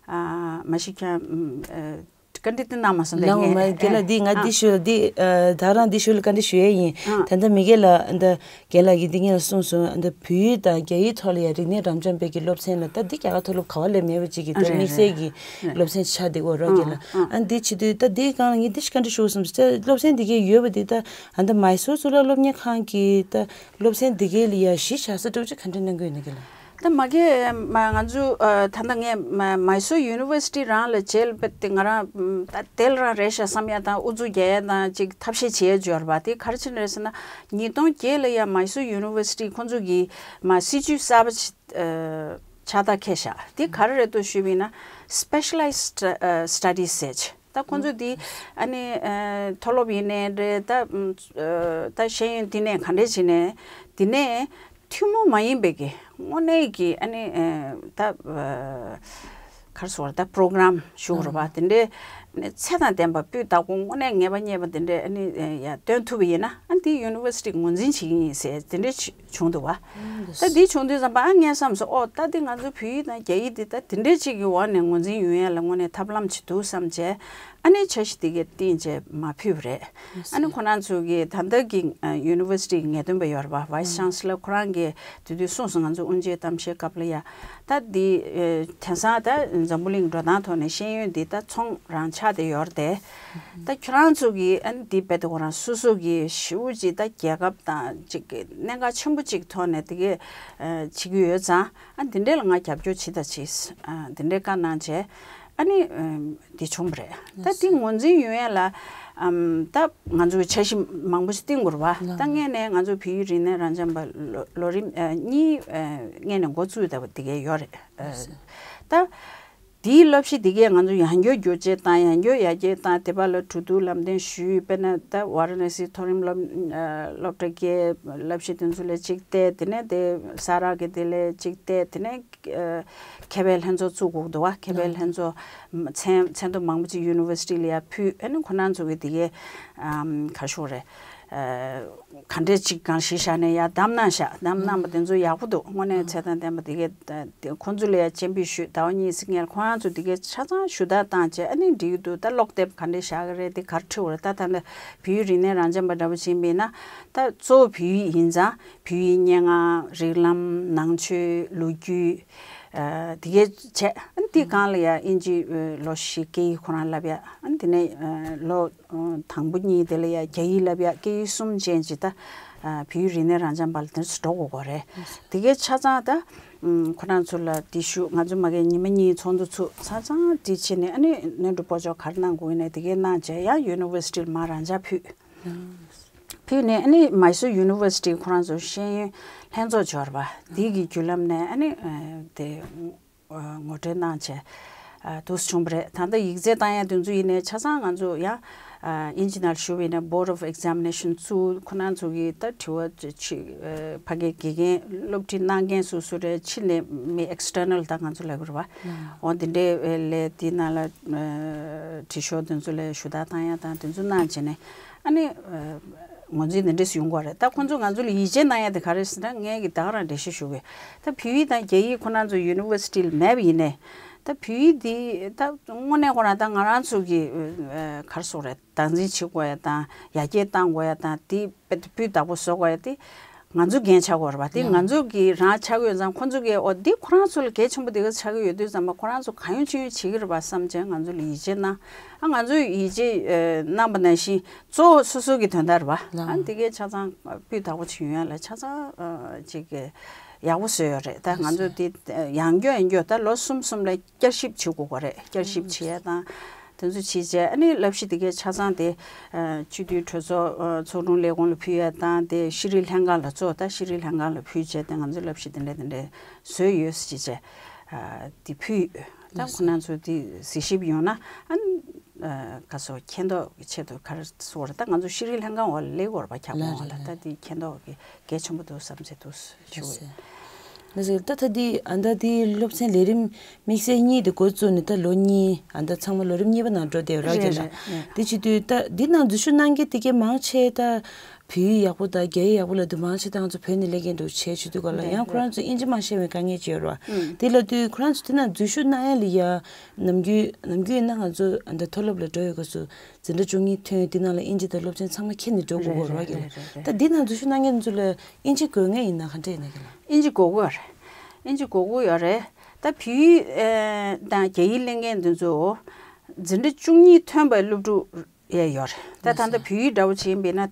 ཨ་མ་གཞི་ཁྱེད་རང་ཨ་བཀའ་འདྲི་དེ་གནང་མ་སོང་། ད་ལའོ་ངས་མ་རྒན་ལགས་འདི་ང་ཨ་འདི་ཞུ་ལ་འདི་ཨ་ད་རང་འདི་ཞུ་ལ་བཀའ་འདྲི་ཞུ་ཡས་ཡིན། ཨ་ད་ལྟ་མི་རྒན་ལགས་འདི་རྒན་ལགས་ཀྱིས་འདི་སྔོན་ལ་གསུངས་སོང་། ཨ་ད་བོད་ཡིག་དང་རྒྱ་ཡིག་ཐོག་ལ་ཡང་རིག་གནས་རབ་འབྱམས་པའི་གི་སློབ་ཚན་ལ་ད་འདི་རྒྱ་གར་མཐོ་སློབ་ག་བ་ལས་མེད་པ་ཅིག་གི་ད་རེད་དམིགས་བསལ་གྱི་རེད་རེད། སློབ་ཚན་ཆགས་བསྡད་ཡོད་རོགས་རྒན་ལགས། ཨ་ཨ་ཨ་འདི་བྱེད་དུས་ད་འདི་སྒང་ལ་ངས་འདི་ཞིག་བཀའ་འདྲི་ཞུ་དགོས་བསམ་སོང་། སློབ་ཚན་འདི་གའི་ཡོད་པ་འདི་ད་ཨ་ད་མའི་སོར་གཙུག་ལག་སློབ་གཉེར་ཁང་གི་ད་སློབ་ཚན་འདི་གའི་ལ་ཡང་གཞི་བཞག་ས་འདྲ་བོ་ཅིག་ག་འདྲ་གནང་གི་ཡོད་ན་རྒན་ལགས། ད་མ་གི་མ་ང་ཚོ་ཨ་ད་ལྟ་ངས་མ་Mysore University རང་ལ་བྱེད་ལ་དཔེ་དེ་ང་རང་ད་དེ་ལ་རང་རེད་ཤག་བསམ་ཡ་དང་ཨུ་ཚུགས་རྒྱག་ཡ་དང་ཅིག་ཐབས་ཤེས་བྱེད་ཡ་འབྱོར་བ་དེ་ག་རེ་བྱས་ནས་རེད་ཟེར་ན། ཉིས་སྟོང་བརྒྱད་ལ་ཡ་Mysore University ཁོང་ཚོ་གི་མ་སྲིད་ཇུས་གསར་པ་ཅིག་ཨ་ཕྱག་རྟགས་འཁེལ་ཤག་དེ་ག་རེ་རེད་འདུག་ཞུས་པ་ཡིན་ན་specialized ཨ་studies ཟེར་ཅིག་ད་ཁོང་ཚོ་འདི་ཨ་ནི་ཨ་མཐོ་སློབ་ཡིན་ནའི་རེད། ད་ཨ་ད་ཤེས་ཡོན་འདི་ནས་ག་འདྲས་བྱས་ནས་འདི་ནས་ཐུན་མོང་མ་ཡིན་པའི་གི་དངོས་གནས་ཀྱི་ཨ་ནི་ཨ་ད་ཨ་ག་རེ་ཟེར་ད་པྲོ་གྲམ་ཞུ་དགོས་རེད་པ། དེ་འདྲའི་ཨ་ནི་ཚད་དང་ལྡན་པ་སྤུས་དག་པོ་དངོས་གནས་ངེས་པ་རྙེད་པ་དེ་འདྲའི་ཨ་ནི་ཨ་ཡ་སྟོན་ཐུབ་པ་ཡིན་ན་ཨ་འདི་ཡུ་ནི་ཝར་སི་ཊི་ངོས་འཛིན་བྱེད་ཀྱི་ཡིན་ཟེར་དེ་འདྲའི་བྱུང་འདུག་བ། ད་འདི་བྱུང་དུས་ཙམ་པ་ཨ་ངས་བསམ་སོང་། ཨོ་ད་འདི་ང་ཚོ་བོད་ཡིག་དང་རྒྱ་ཡིག་འདི་ད་དེ་འདྲའི་ཅིག་གི་འོག་ནས་ངོས་འཛིན་ཡོང་ཡ་ལ་དངོས་གནས་ཐབས་ལམ་ཅིག་འདུག་བསམ་བྱས། ཨ་ནི་འཆར་གཞི་དེ་གའི་སྟེང་བྱས་མ་ཕུལ་བ་རེད། ཨ་ནི་ཁོ་རང་ཚོ་གི་ད་ལྟ་གི་ཡུ་ནི་ཝར་སི་ཊི་གི་ངེས་སྟོན་པ་ཡོད་རེད་པ། Vice Chancellor ཁོ་རང་གིས་དེ་དུས་གསུངས་སོང་། ང་ཚོ་དབུ་འབྱེད་གཏམ་བཤད་སྐབས་ལ་ཡ། ད་འདི་ཨ་དེང་སང་ད་འཛམ་བུ་གླིང་འགྲོ་སྟངས་ཐོག་ནས་ཤེས་ཡོན་འདི་ད་ཚོང་རང་ཆགས་བསྡད་ཡོད་རེད་དེ། ད་ཁྱོད་རང་ཚོ་གིས་ཨ་ནི་འདི་རྦད་དེ་ཁོ་རང་སོ་སོ་གི་ཞེ་པོ་ཅིག་ད་རྒྱལ་ཁབ་དང་ཅིག་གི་གནད་འགག་ཆེན་པོ་ཅིག་ཐོག་ནས་དེ་གས་ཨ་བྱེད་ཀྱི་ཡོད་ཙང་། ཨ་འདི་འདྲས་ལ་ང་རྒྱབ་སྐྱོར་བྱེད་ད་བྱེད། ཨ་འདི་འདྲས་བཀའ་གནང་བྱས། ཨ་ནི་ཨ་འདི་བྱུང་བ་རེད། ད་འདི་ངོས་འཛིན་ཡོང་ཡ་ལ་ཨམ་ད་ང་ཚོ་འཆར་གཞི་མང་པོ་ཞིག་བཏིང་དགོས་རེད་བ། ད་སྔས་ནས་ང་ཚོ་བོད་ཡིག་རིག་གནས་རབ་འབྱམས་པ་ལོ་ལོ་རིམ་ཨ་གཉིས་ཨ་སྔས་ནས་འགོ་བཙུགས་ཡོད་པ་དེ་གས་ཡོད་རེད། ཨ་ད་དེའི་སློབ་གཞི་དེ་གས་ང་ཚོ་ཡང་བསྐྱར་བསྒྱུར་བཅོས་བཏང་། ཡང་བསྐྱར་ཡར་རྒྱས་བཏང་། དེ་བར་ལ་གྲོས་བསྡུར་ལམ་སྟོན་ཞུས། དཔེར་ན་ད་ཝཱ་ར་ཎ་སི་མཐོ་རིམ་སློབ་ཨ་སློབ་གྲྭ་གི་བསླབ་གཞི་དེ་ཚོ་ལ་གཅིག་བལྟས། དེ་ནས་དེ་ས་རཱ་གི་དེ་ལ་གཅིག་བལྟས། དེ་ནས་ཨ་མཁས་པའི་ལྷན་ཚོགས་བཙུགས་དགོས་འདུག་བ། མཁས་པའི་ལྷན་ཚོགས་མཚན་མཚན་ཐོ་མང་པོ་ཅིག་ཡུ་ནི་ཝར་སི་ཊི་ལ་ཡར་ཕུལ། ཨ་ནི་ཁོ་རང་ཚོ་གི་དེ་གས་ཨམ་ག་རེ་ཞུ་དགོས་རེད། ཨ་ག་འདྲས་ཅིག་གང་ཞིག་བཞག་ནས་ཡར་བདམས་གནང་ཤག་བདམས་གནང་བ་དེ་ཚོ་ཡག་པོ་འདུག་དངོས་གནས་ཚད་དང་ལྡན་པ་དེ་གས་དེ་ཁོང་ཚོ་ལ་ཡང་སྤྱན་འབུལ་ཞུས། ཟླ་བ་གཉིས་ཙམ་སྔོན་ཁོ་རང་ཚོ་དེ་གས་ཆ་ཚང་ཞུ་དག་བཏང་བྱས། ཨ་ནི་འགྲིག་གི་འདུག་ད་ཀློག་དེབ་ག་འདྲས་བཞག་གི་རེད། དེ་ག་རེ་ཁྲིད་དགོས་རེད། ད་ད་ལྟ་བོད་ཡིག་རིག་གནས་རབ་འབྱམས་པ་འདྲ་པོ་ཅིག་ཡིན་པ་ཡིན་ན། ད་གཙོ་བོ་བོད་ཡིག་ཡིན་ཙང་བོད་ཡིག་སྙན་ངག་རིགས་ལམ་ནང་ཆོས་ལོ་རྒྱུས། ཨ་དེ་གས་བྱས། ཨ་ནི་དེའི་སྒང་ལ་ཡང་དབྱིན་ཇི་ཨ་ལོ་བཞི་སྐད་ཡིག་ཁོ་རང་བསླབ་ཡ། ཨ་ནི་དེ་ནས་ཨ་ལོ་ཨ་དང་པོ་གཉིས་དེ་ལ་ཡང་རྒྱ་ཡིག་བསླབ་ཡ། སྐད་ཡིག་གསུམ་ཅན་ཅིག་ད་ཨ་བོད་ཡིག་རིག་གནས་རབ་འབྱམས་པ་ལ་དེ་འདྲས་འགྲོ་དགོས་ཀྱི་རེད། དེ་གས་ཆ་ཚང་ད་ཨ་ཁོ་རང་ཚོ་ལ་དེ་ཞུ། ང་ཚོ་མ་གི་ཉི་མ་གཉིས་ཚོགས་འདུ་ཚུགས། ཆ་ཚང་དེ་བྱས་ནས་ཨ་ནི་སྣོན་འཕྲི་པོ་ཅོག་ག་རེ་གནང་དགོས་ཡིན་ནའི་དེ་གས་གནང་བྱས། ཡང་ཡུ་ནི་ཝར་སི་ཊི་ལ་མར་རང་འཇགས་ཕུལ། ཕུལ་ནས་ཨ་ནི་མའི་སོར་ཡུ་ནི་ཝར་སི་ཊི་ཁོ་རང་ཚོ་ཤེས་ཡོན་ལྷན་ཚོགས་འབྱོར་བ་འདི་གི་བརྒྱུད་ལམ་ནས་ཨ་ནི་ཨ་དེ་ཨ་ངོ་སྤྲོད་གནང་བྱས། ཨ་འདུག་སེ་བྱུང་བ་རེད། ད་ལྟ་ཡིག་ཚད་བཏང་ཡ་དེ་ཚོ་ཡིན་ནའི་ཆ་ཚང་ང་ཚོ་ཡང་ཨ་དབྱིན་ཇི་ནང་ཞུ་བ་ཡིན་ན་Board of Examination ཚུགས། ཁོ་རང་ཚོ་གི་ད་དྲི་བ་ཅི་ཨ་ཕ་གིའི་དགེ་རྒན་སློབ་ཁྲིད་གནང་མཁན་སོ་སོ་རེད། ཕྱི་ནས་མི་external ད་ང་ཚོ་ལབ་དགོས་རེད་བ། འོ་དེ་འདྲའི་ལས་དེ་ནང་ལ་ཨ་དྲི་ཤོག་དེ་ཚོ་ལ་ཞུ་དག་བཏང་ཡ་དང་དེ་ཚོ་གནང་བྱས་ནས། ཨ་ནི་ཨ་ངོས་འཛིན་འདི་འདྲས་ཡོང་གི་རེད། ད་ཁོང་ཚོས་ང་ཚོ་ལ་ཡིད་ཆེས་གནང་ཡ་དེ་ག་རེ་ཟེར་ན། ངས་ཀྱི་ད་ག་རང་འགྲེལ་བཤད་ཞུ་གི། ད་བོད་ཡིག་དང་རྒྱ་ཡིག་ཁོ་རང་ཚོ་ཡུ་ནི་ཝར་སི་ཊི་ལ་མེད་པ་ཡིན་ནའི། ད་བོད་ཡིག་འདི་ད་དངོས་གནས་ཁོ་རང་ད་ང་རང་ཚོ་གི་ཨ་ག་རེ་ཟེར་དགོས་རེད། བདག་འཛིན་བྱེད་དགོས་ཡ་དང་ཡར་རྒྱས་གཏང་དགོས་ཡ་དང་དེ་དཔེ་སྤུས་དག་པོ་བཟོ་དགོས་ཡ་དེ་ ང་ཚོ་འགན་ཆགས་ཀྱི་ཡོད་རེད་པ། དེ་ང་ཚོ་གི་རང་ཆགས་ཀྱི་ཡོད་ཙང་ཁོ་ཚོ་གིས་ཨོ་འདི་ཁོ་རང་ཚོ་ལ་གལ་ཆེན་པོ་དེ་ག་ཆགས་ཀྱི་ཡོད་དུས་ཙམ་པ་ཁོ་རང་ཚོ་གང་ཡོང་ཅི་ཡོང་བྱེད་ཀྱི་རེད་པ་བསམ་བྱས་ང་ཚོ་ལ་ཡིད་ཆེས་གནང་། ཨ་ང་ཚོས་ཡིད་ཆེས་གནང་པ་ནང་བཞིན་གཙོ་བོ་སོ་སོ་གི་དོན་དག་རེད་པ། ཨ་འདི་གའི་ཆ་ཚང་སྤུས་དག་པོ་ཅིག་ཡོང་ཡ་ལ་ཆ་ཚང་ཅིག་གི་ཡག་པོ་བཟོས་ཡོད་རེད། ད་ང་ཚོ་འདི་ཡང་སྐྱོ་ཡང་སྐྱོ་ད་ལོ་གསུམ་གསུམ་ལ་བསྐྱར་ཞིབ་བྱེད་དགོས་ཀྱི་རེད། བསྐྱར་ཞིབ་བྱེད་ཡ་དང་དེ་ཚོ་བྱས་རྗེས་ཨ་ནི་བསླབ་གཞི་དེ་གའི་ཆ་ཚང་དེ་སྤྱི་འཐུས་གྲོས་ཚོགས་ཚོགས་དྲུང་ལས་ཁུངས་ལ་ཕུལ་ཡ་དང་དེ་ཤེས་རིག་ལྷན་ཁང་ལ་གཙོ་ད་ཤེས་རིག་ལྷན་ཁང་ལ་ཕུལ་བྱས་དེ་ང་ཚོ་བསླབ་གཞི་དེ་འདྲ་དེ་འདྲ་བཟོས་ཡོད་ཟེར་བྱས་དེ་ཕུལ་ཡོད། ད་ཁོ་རང་ཚོ་དེ་གཟིགས་ཞིབ་ཡོང་ན་ཨ་ནི་ག་སོ་མཁྱེན་རྟོགས་ཀྱི་ཆེད་དུ་ག་རེ་ཟེར་དགོས་རེད། ད་ང་ཚོ་ཤེས་རིག་ལྷན་ཁང་འོག་ལ་སླེབས་ཀྱི་ཡོད་རེད་པ། ཁྱབ་ཁོངས་འོག་ལ་ད་དེ་མཁྱེན་རྟོགས་ཀྱི་གལ་ཆེན་པོ་འདུག་བསམ་བྱས་འདུག་ཞུ་གི་ཡོད། ལགས་སོ། ད་ད་འདི་ཨ་ད་འདི་སློབ་ཚན་ལས་རིམ་དམིགས་བསལ་གཉིས་དེ་འགོ་བཙུགས་ནས་ད་ལོ་གཉིས་ཨ་ད་ཚང་མ་ལོ་རིམ་གཉིས་པ་ནང་འགྲོ་བསྡད་ཡོད་རེད་རེད་ཀྱི་ལ། རེད་རེད། དེ་བྱེད་དུས་ད་འདི་ནང་འཛུལ་ཞུགས་གནང་མཁན་དེ་གའི་མང་ཆེ་ད་བོད་ཡིག་ཡག་པོ་དང་རྒྱ་ཡིག་ཡག་པོ་ལབ་དུས་མང་ཆེ་ད་ང་ཚོ་བོད་ནས་སླེབས་མཁན་འདུག་བྱས་བྱེད་དུས་ག་ལ་རེད་ཡང་ཁོ་རང་ཚོ་དབྱིན་ཇི་མ་ཤེས་པའི་དཀའ་ངལ་ཅིག་ཡོད་རེད་པ། ཨུམ། དེ་ལབ་དུས་ཁོ་རང་ཚོ་དེ་ནང་འཛུལ་ཞུགས་གནང་ཡ་ལ་ཡ་ནམ་རྒྱུན་ནམ་རྒྱུན་ཡིན་ན་ང་ཚོ་ཨ་ད་མཐོ་སློབ་ལ་འགྲོ་ཡོད་སྐབས་སུ་འཛིན་གྲྭ་བཅུ་གཉིས་ཐོན་དེ་ནང་ལ་དབྱིན་ཇི་དང་སློབ་ཚན་ཚང་མ་ཁྱེར་ནས་འགྲོ་དགོས་ཀྱི་ཡོད་རེད་པ། རེད་རེད་རེད། ད་འདི་ནང་འཛུལ་ཞུགས་གནང་མཁན་ཚོ་ལ་དབྱིན་ཇི་དགོས་ངེས་ཡིན་ན་ག་འདྲ་ཡིན་ན་གི་ལ། དབྱིན་ཇི་དགོས་ཀྱི་ཡོད་རེད། དབྱིན་ཇི་དགོས་ཀྱི་ཡོད་རེད། ད་བོད་ཡིག་ཨེ་དང་རྒྱ་ཡིག་སླེབས་མཁན་འདི་ཚོ་འཛིན་གྲྭ་བཅུ་གཉིས་ཐོན་པའི་སློབ་ཕྲུག་ཡང་ཡོད་རེད། ད་ད་ལྟ་བོད་ཡིག་འདྲ་བོ་ཅིག་ཡིན་པས་ན་ཨ་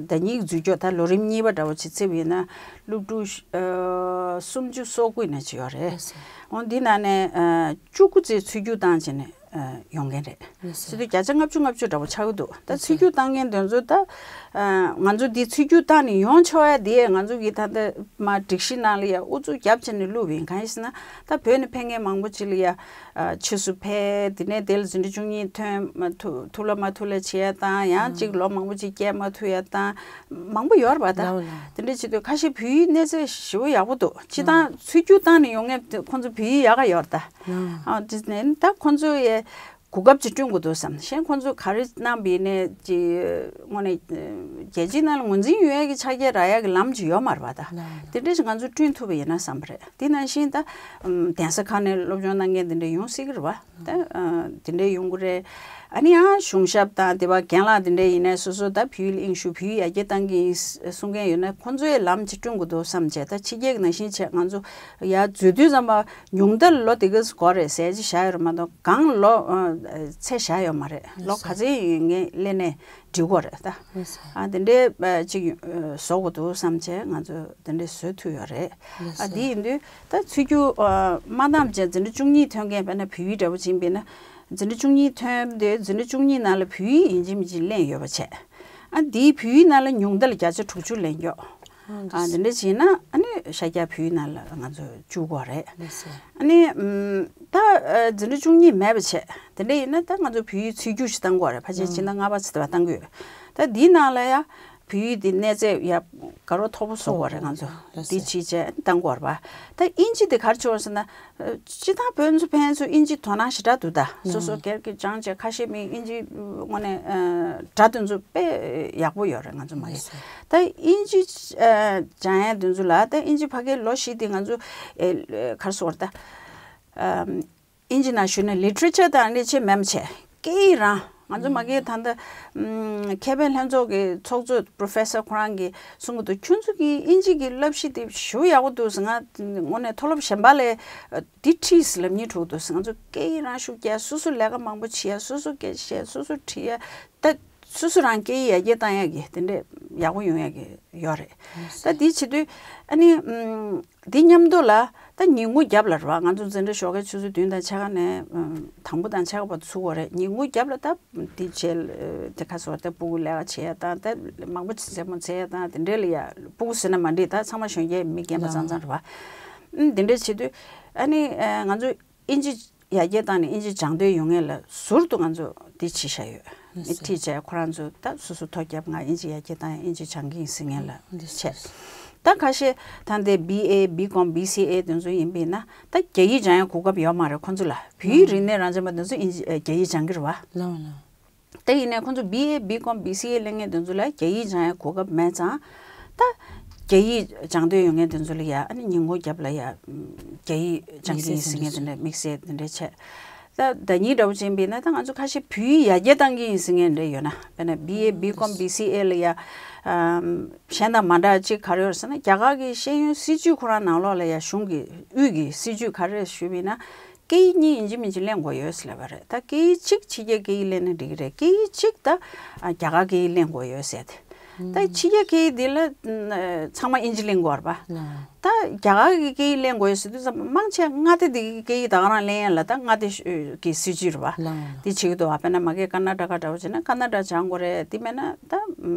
ཟླ་ཉིན་འཛུལ་སྐྱོད་ད་ལོ་རིམ་གཉིས་པ་འདྲ་བོ་ཅིག་བརྩིས་པ་ཡིན་ན་སློབ་ཕྲུག་ཨ་སུམ་ཅུ་སོ་དགུ་ཡིན་ན་ཅིག་ཡོད་རེད། འོ་འདི་ནང་ནས་ཨ་བཅུ་དགུ་ཙམ་ཚུར་རྒྱུགས་བཏང་བྱས་ནས་ཨ་ཡོང་མཁན་རེད། ཟེར་དུས་བརྒྱ་ཆ་ལྔ་བཅུ་ལྔ་བཅུ་འདྲ་བོ་ཆགས་ཀྱི་འདུག་ད་ཚུར་རྒྱུགས་བཏང་མཁན་དེ་ཚོ་ད་ཨ་ང་ཚོ་འདི་ཚུར་རྒྱུགས་བཏང་ནས་ཡོང་ཆོག་ཡ་དེ་ང་ཚོ་གི་ད་ལྟ་མ་སྒྲིག་གཞི་ནང་ལ་ཡ་ཨུ་ཚུགས་རྒྱབ་བྱས་ནས་བླུགས་པ་ཡིན། གང་ཡིན་ཟེར་ན་ད་བོད་ནས་ཕེབས་མཁན་མང་པོ་ཅིག་ལ་ཡ་ཨ་ཕྱིས་སུ་ཕེབས་དེ་ནས་དེ་ལ་འཛིན་གྲྭ་བཅུ་གཉིས་ཐོན་མ་ཐུབ་ཐུབ་ལ་མ་ཐུབ་ལ་བྱེད་ཡ་དང་ཡང་ཅིག་ལོ་མང་པོ་ཅིག་བསྐྱལ་མ་ཐུབ་ཡ་དང་མང་པོ་ཡོད་རེད་པ། ད་ལའོ་ལའོ། དེ་འདྲ་བྱེད་དུས་ཁ་ཤས་བོད་ཡིག་གནས་ཚད་ཞེ་པོ་ཡག་པོ་འདུག་སྤྱིར་བཏང་ཚུར་རྒྱུགས་བཏང་ནས་ཡོང་མཁན་དེ་ཁོང་ཚོ་བོད་ཡིག་ཡག་ག་ཡོད་རེད་ད། ཨ་དེ་ནས་ད་ཁོང་ཚོ་ཡ་གོ་སྐབས་ཅིག་བསྐྲུན་དགོས་འདུག་བསམ། གཞན་ཁོང་ཚོས་ག་རེ་གནང་བ་ཡིན་ནའི་ཅིག་དངོས་གནས་རྒྱལ་སྤྱིའི་ནང་ལ་ངོས་འཛིན་ཡོད་ཡ་གི་ཕྱག་རྒྱ་རག་ཡ་གི་ལམ་ཅིག་ཡོད་མ་རེད་པ་ད། དེ་འདྲ་ཞིག་ང་ཚོས་བསྐྲུན་ཐུབ་པ་ཡིན་ན་བསམ་པ་རེད། དེ་ནང་བཞིན་ད་གདན་ས་ཁག་ནས་སློབ་སྦྱོང་གནང་མཁན་དེ་འདྲ་ཡོང་སྲིད་ཀྱི་རེད་པ། ད་དེ་འདྲ་ཡོང་གི་རེད། ཨ་ནི་ཡང་གཞུང་ཞབས་དང་དེ་པ་རྒན་ལགས་དེ་འདྲ་ཡིན་ནའི་སོ་སོ་ད་བོད་ཡིག་ལ་དབྱིངས་ཞུགས་བོད་ཡིག་ཡར་རྒྱས་གཏང་གི་ཡིན་གསུང་མཁན་ཡོད་ན་ཁོང་ཚོའི་ལམ་ཅིག་བསྐྲུན་དགོས་འདུག་བསམ་བྱས། ད་ཕྱི་རྒྱལ་གྱི་ནང་བཞིན་བྱས་ང་ཚོ་ཡར་འཛུལ་དུས་ཙམ་པ་ཉུང་མཐར་ལོ་དེ་ག་ཙམ་འགོར་རེད་ཟེར་ཅིག་བཞག་ཡོད་རེད་མ་གཏོགས་གང་ལོ་ཨ་ཚད་བཞག་ཡོད་མ་རེད། ལོ་ག་ཚོད་ཡིན་ངས་སླེབས་ནས་འགྲིག་གོ་རེད་ད། ཨ་དེ་འདྲའི་ཨ་ཅིག་ཨ་བཟོ་དགོས་འདུག་བསམ་བྱས་ང་ཚོ་དེ་འདྲའི་བཟོ་ཐུབ་ཡོད་རེད། ཨ་དེ་ཡིན་དུས་ད་ཚུར་རྒྱུགས་ཨ་མ་བཏང་བྱས་འཛིན་གྲྭ་བཅུ་གཉིས་ཐོན་མཁན་དཔེར་ན་བོད་ཡིག་འདྲ་བོ་ཅིག་ཡིན་པས་ན། འཛིན་གྲྭ་བཅུ་གཉིས་ཐོན་དེ་འཛིན་གྲྭ་བཅུ་གཉིས་ནང་ལ་བོད་ཡིག་ཡིན་གཅིག་མིན་གཅིག་ལེན་ཡོད་པ་བྱས། ཨ་འདིའི་བོད་ཡིག་ནང་ལ་ཉུང་མཐར་བརྒྱ་ཆ་དྲུག་ཅུ་ལེན་ཀྱོག་ཨ་འདི་འདྲ་བྱས་ན་ཨ་ནི་ཤར་རྒྱག་བོད་ཡིག་ནང་ལ་ང་ཚོ་བཅུག་དགོས་རེད། ཨ་ནི་ཨམ་ད་ཨ་འཛིན་གྲྭ་བཅུ་གཉིས་མེད་པ་བྱས། དེ་འདྲ་ཡིན་ན་ད་ང་ཚོ་བོད་ཡིག་ཚུར་རྒྱུགས་ཤིག་བཏང་དགོས་རེད། ཕལ་ཆེར་ཕྱི་ཟླ་ལྔ་པ་ཚེ་ཐར་པ་བཏང་གི་ཡོད། ད་འདིའི་ནང་ལ་ཡ་བོད་ཡིག་འདི་གནས་ཚད་ཡ་དགའ་རབ་མཐོ་པོ་བཟོ་དགོས་རེད། ང་ཚོ་འདི་ཕྱིས་བྱས་བཏང་དགོས་རེད་པ། ད་དབྱིན་ཇི་འདི་ག་རེ་བྱུང་ཟེར་ན། སྤྱིར་བཏང་བོད་ཚོ་ཕན་ཚུན་དབྱིན་ཇི་དོ་སྣང་ཞེ་དྲག་འདུག་ད་སོ་སོ་སྒེར་གྱི་སྦྱང་བྱས་ཁ་ཤས་མི་དབྱིན་ཇི་དངོས་གནས་སྒྲ་དེ་ཚོ་དཔེ་ཡག་པོ་ཡོད་རེད། ང་ཚོ་མ་ཡིན་ད་དབྱིན་ཇི་སྦྱང་ཡས་དེ་ཚོ་ལ་ད་དབྱིན་ཇི་ཕ་གིའི་ལོ་བཞི་དེ་ང་ཚོ་ག་རེ་ཟེར་དགོས་རེད་ད། དབྱིན་ཇི་ནང་ཞུས་ན་ལི་ཊི་རེ་ཅར་དང་ཨ་ནི་ཆེ་མེད་མ་བྱས་སྐད་ཡིག་རང་། ང་ཚོ་མ་གིའི་ད་ལྟ་ཁེ་ཕན་ལྷན་ཚོགས་ཀྱི་ཚོགས་གཙོ་པོ་རོ་ཕེ་སར་ཁོ་རང་གིས་གསུང་གི་འདུག་ཁྱོད་ཚོ་གི་དབྱིན་ཇི་གི་བསླབ་གཞི་དེ་ཞེ་པོ་ཡག་པོ་འདུག་ཟེར། ང་དངོས་གནས་མཐོ་སློབ་གཞན་པ་ལས་འདི་འཁྲིས་ལབ་སྙིང་བྲོ་འདུག་ཟེར། ང་ཚོ་སྐད་ཡིག་རང་ཤུགས་རྒྱག་སོ་སོ་ལས་ཀ་མང་པོ་བྱེད་ཡ་སོ་སོ་སྐད་བཤད་སོ་སོ་བྲིས་ཡ་ད་སོ་སོ་རང་སྐད་ཡིག་ཡར་རྒྱས་བཏང་ཡ་གི་དེ་འདྲས་ཡག་པོ་ཡོང་ཡ་གི་ཡོད་རེད། ད་འདི་བྱེད་དུས་ཨ་ནི་འདི་མཉམ་དུ་ལ་ད་ཉིན་གུང་རྒྱབ་ལ་རེད་བ། ང་ཚོ་འཛིན་གྲྭ་ཞོགས་ཀའི་ཆུ་ཚོད་བདུན་དང་ཕྱེད་ཀ་ནས་དང་པོ་དང་ཕྱེད་ཀ་བར་དུ་ཚུགས་པ་རེད། ཉིན་གུང་རྒྱབ་ལ་ད་འདི་བྱས་དེ་ཁ་སོ་ད་སྤུ་གུ་ལས་ཀ་བྱེད་ཡ་དང་ད་མང་པོ་རྩེད་མོ་རྩེ་ཡ་དང་དེ་འདྲས་ལ་ཡ་སྤུ་གུ་ཟེར་ན་མ་འགྲིག་ད་ཚང་མ་གཞོན་སྐྱེས་མི་རྒན་པ་ཚང་ཚང་རེད་བ། འདི་འདྲས་བྱེད་དུས་ཨ་ནི་ང་ཚོ་དབྱིན་ཇི་ཡར་རྒྱས་བཏང་ནས་དབྱིན་ཇི་སྦྱང་འདོད་ཡོད་མཁན་ལ་ཟུར་དུ་ང་ཚོ་འདི་བྱེད་བཞག་ཡོད། མི་ཁྲིད་བྱས་ཁོ་རང་ཚོ་ད་སོ་སོ་ཐོ་རྒྱབ་ང་དབྱིན་ཇི་ཡར་རྒྱས་བཏང་ཡ་དབྱིན་ཇི་སྦྱང་གི་ཡིན་ཟེར་མཁན་ལ་བྱས། ད་ཁ་ཤས་ད་འདི་བི་ཨེ་བི་ཀོམ་བི་སི་ཨེ་དེ་ཚོ་ཡིན་པས་ན་ད་རྒྱ་ཡིག་སྦྱང་ཡ་གོ་སྐབས་ཡོད་མ་རེད་ཁོ་ཚོ་ལ། བོད་ཡིག་རིག་གནས་རང་སྦྱངས་པ་དེ་ཚོ་དབྱིན་ཇི་རྒྱ་ཡིག་སྦྱང་གི་རེད་བ། ལའོ་ལའོ། ད་ཡིན་ནའི་ཁོང་ཚོ་བི་ཨེ་བི་ཀོམ་བི་སི་ཨེ་ལེན་མཁན་དེ་ཚོ་ལ་རྒྱ་ཡིག་སྦྱང་ཡ་གོ་སྐབས་མེད་ཙང་། ད་རྒྱ་ཡིག་སྦྱང་འདོད་ཡོད་མཁན་དེ་ཚོ་ལ་ཡ་ཨ་ནི་ཉིན་གུང་རྒྱབ་ལ་ཡ་རྒྱ་ཡིག་སྦྱང་གི་ཡིན་ཟེར་མཁན་དེ་འདྲ་དམིགས་བསལ་དེ་འདྲ་བྱས། ད་ཟླ་ཉིན་འདྲ་བོ་ཅིག་ཡིན་པས་ན། ད་ང་ཚོ་ཁ་ཤས་བོད་ཡིག་ཡར་རྒྱས་བཏང་གི་ཡིན་ཟེར་མཁན་འདྲ་ཡོད་ན། དཔེར་ན་བི་ཨེ། བི་ཀོམ། བི་སི་ཨེ་ལ་ཡ། ཨམ། གཞན་དང་མ་འདྲ་ཅིག་ག་རེ་ཡོད་ཟེར་ན། རྒྱ་གར་གྱི་ཤེས་ཡོན་སྲིད་བྱུས་ཁོ་རང་ནང་ལོགས་ལ་ཡ། གཞུང་གི་དབུས་ཀྱི་སྲིད་བྱུས་ག་རེ་ཞུས་པ་ཡིན་ན། སྐད་ཡིག་གཉིས་ཡིན་གཅིག་མིན་གཅིག་གླེང་དགོས་ཡོད་ཟེར་ལབ་པ་རེད། ད་སྐད་ཡིག་གཅིག་ཕྱི་རྒྱལ་སྐད་ཡིག་གླེང་ན་འགྲིག་གི་རེད། སྐད་ཡིག་གཅིག་ད་ཨ་རྒྱ་གར་སྐད་ཡིག་གླེང་དགོས་ཡོད་ཟེར་ཏེ། ད་ཕྱི་རྒྱལ་སྐད་ཡིག་འདི་ལ་ཚང་མ་དབྱིན་ཇི་གླེང་དགོས་རེད་པ། ད་རྒྱ་གར་གྱི་སྐད་ཡིག་གླེང་དགོས་ཡོད་ཟེར་དུས་ཙམ་པ། མང་ཆེ་མངའ་སྡེ་འདི་གི་སྐད་ཡིག་ད་ག་རང་གླེང་ཡ་ལ། ད་མངའ་སྡེ་གི་སྲིད་བྱུས་རེད་པ། འདི་བྱེད་ཀྱི་འདུག་པ། དཔེར་ན་མ་གི་ཀར་ན་ཊ་ཀ་འདྲ་བོ་བྱས་ན། ཀར་ན་ཊ་ཀ་སྦྱང་དགོས་རེད། འདི་མེད་ན་ད་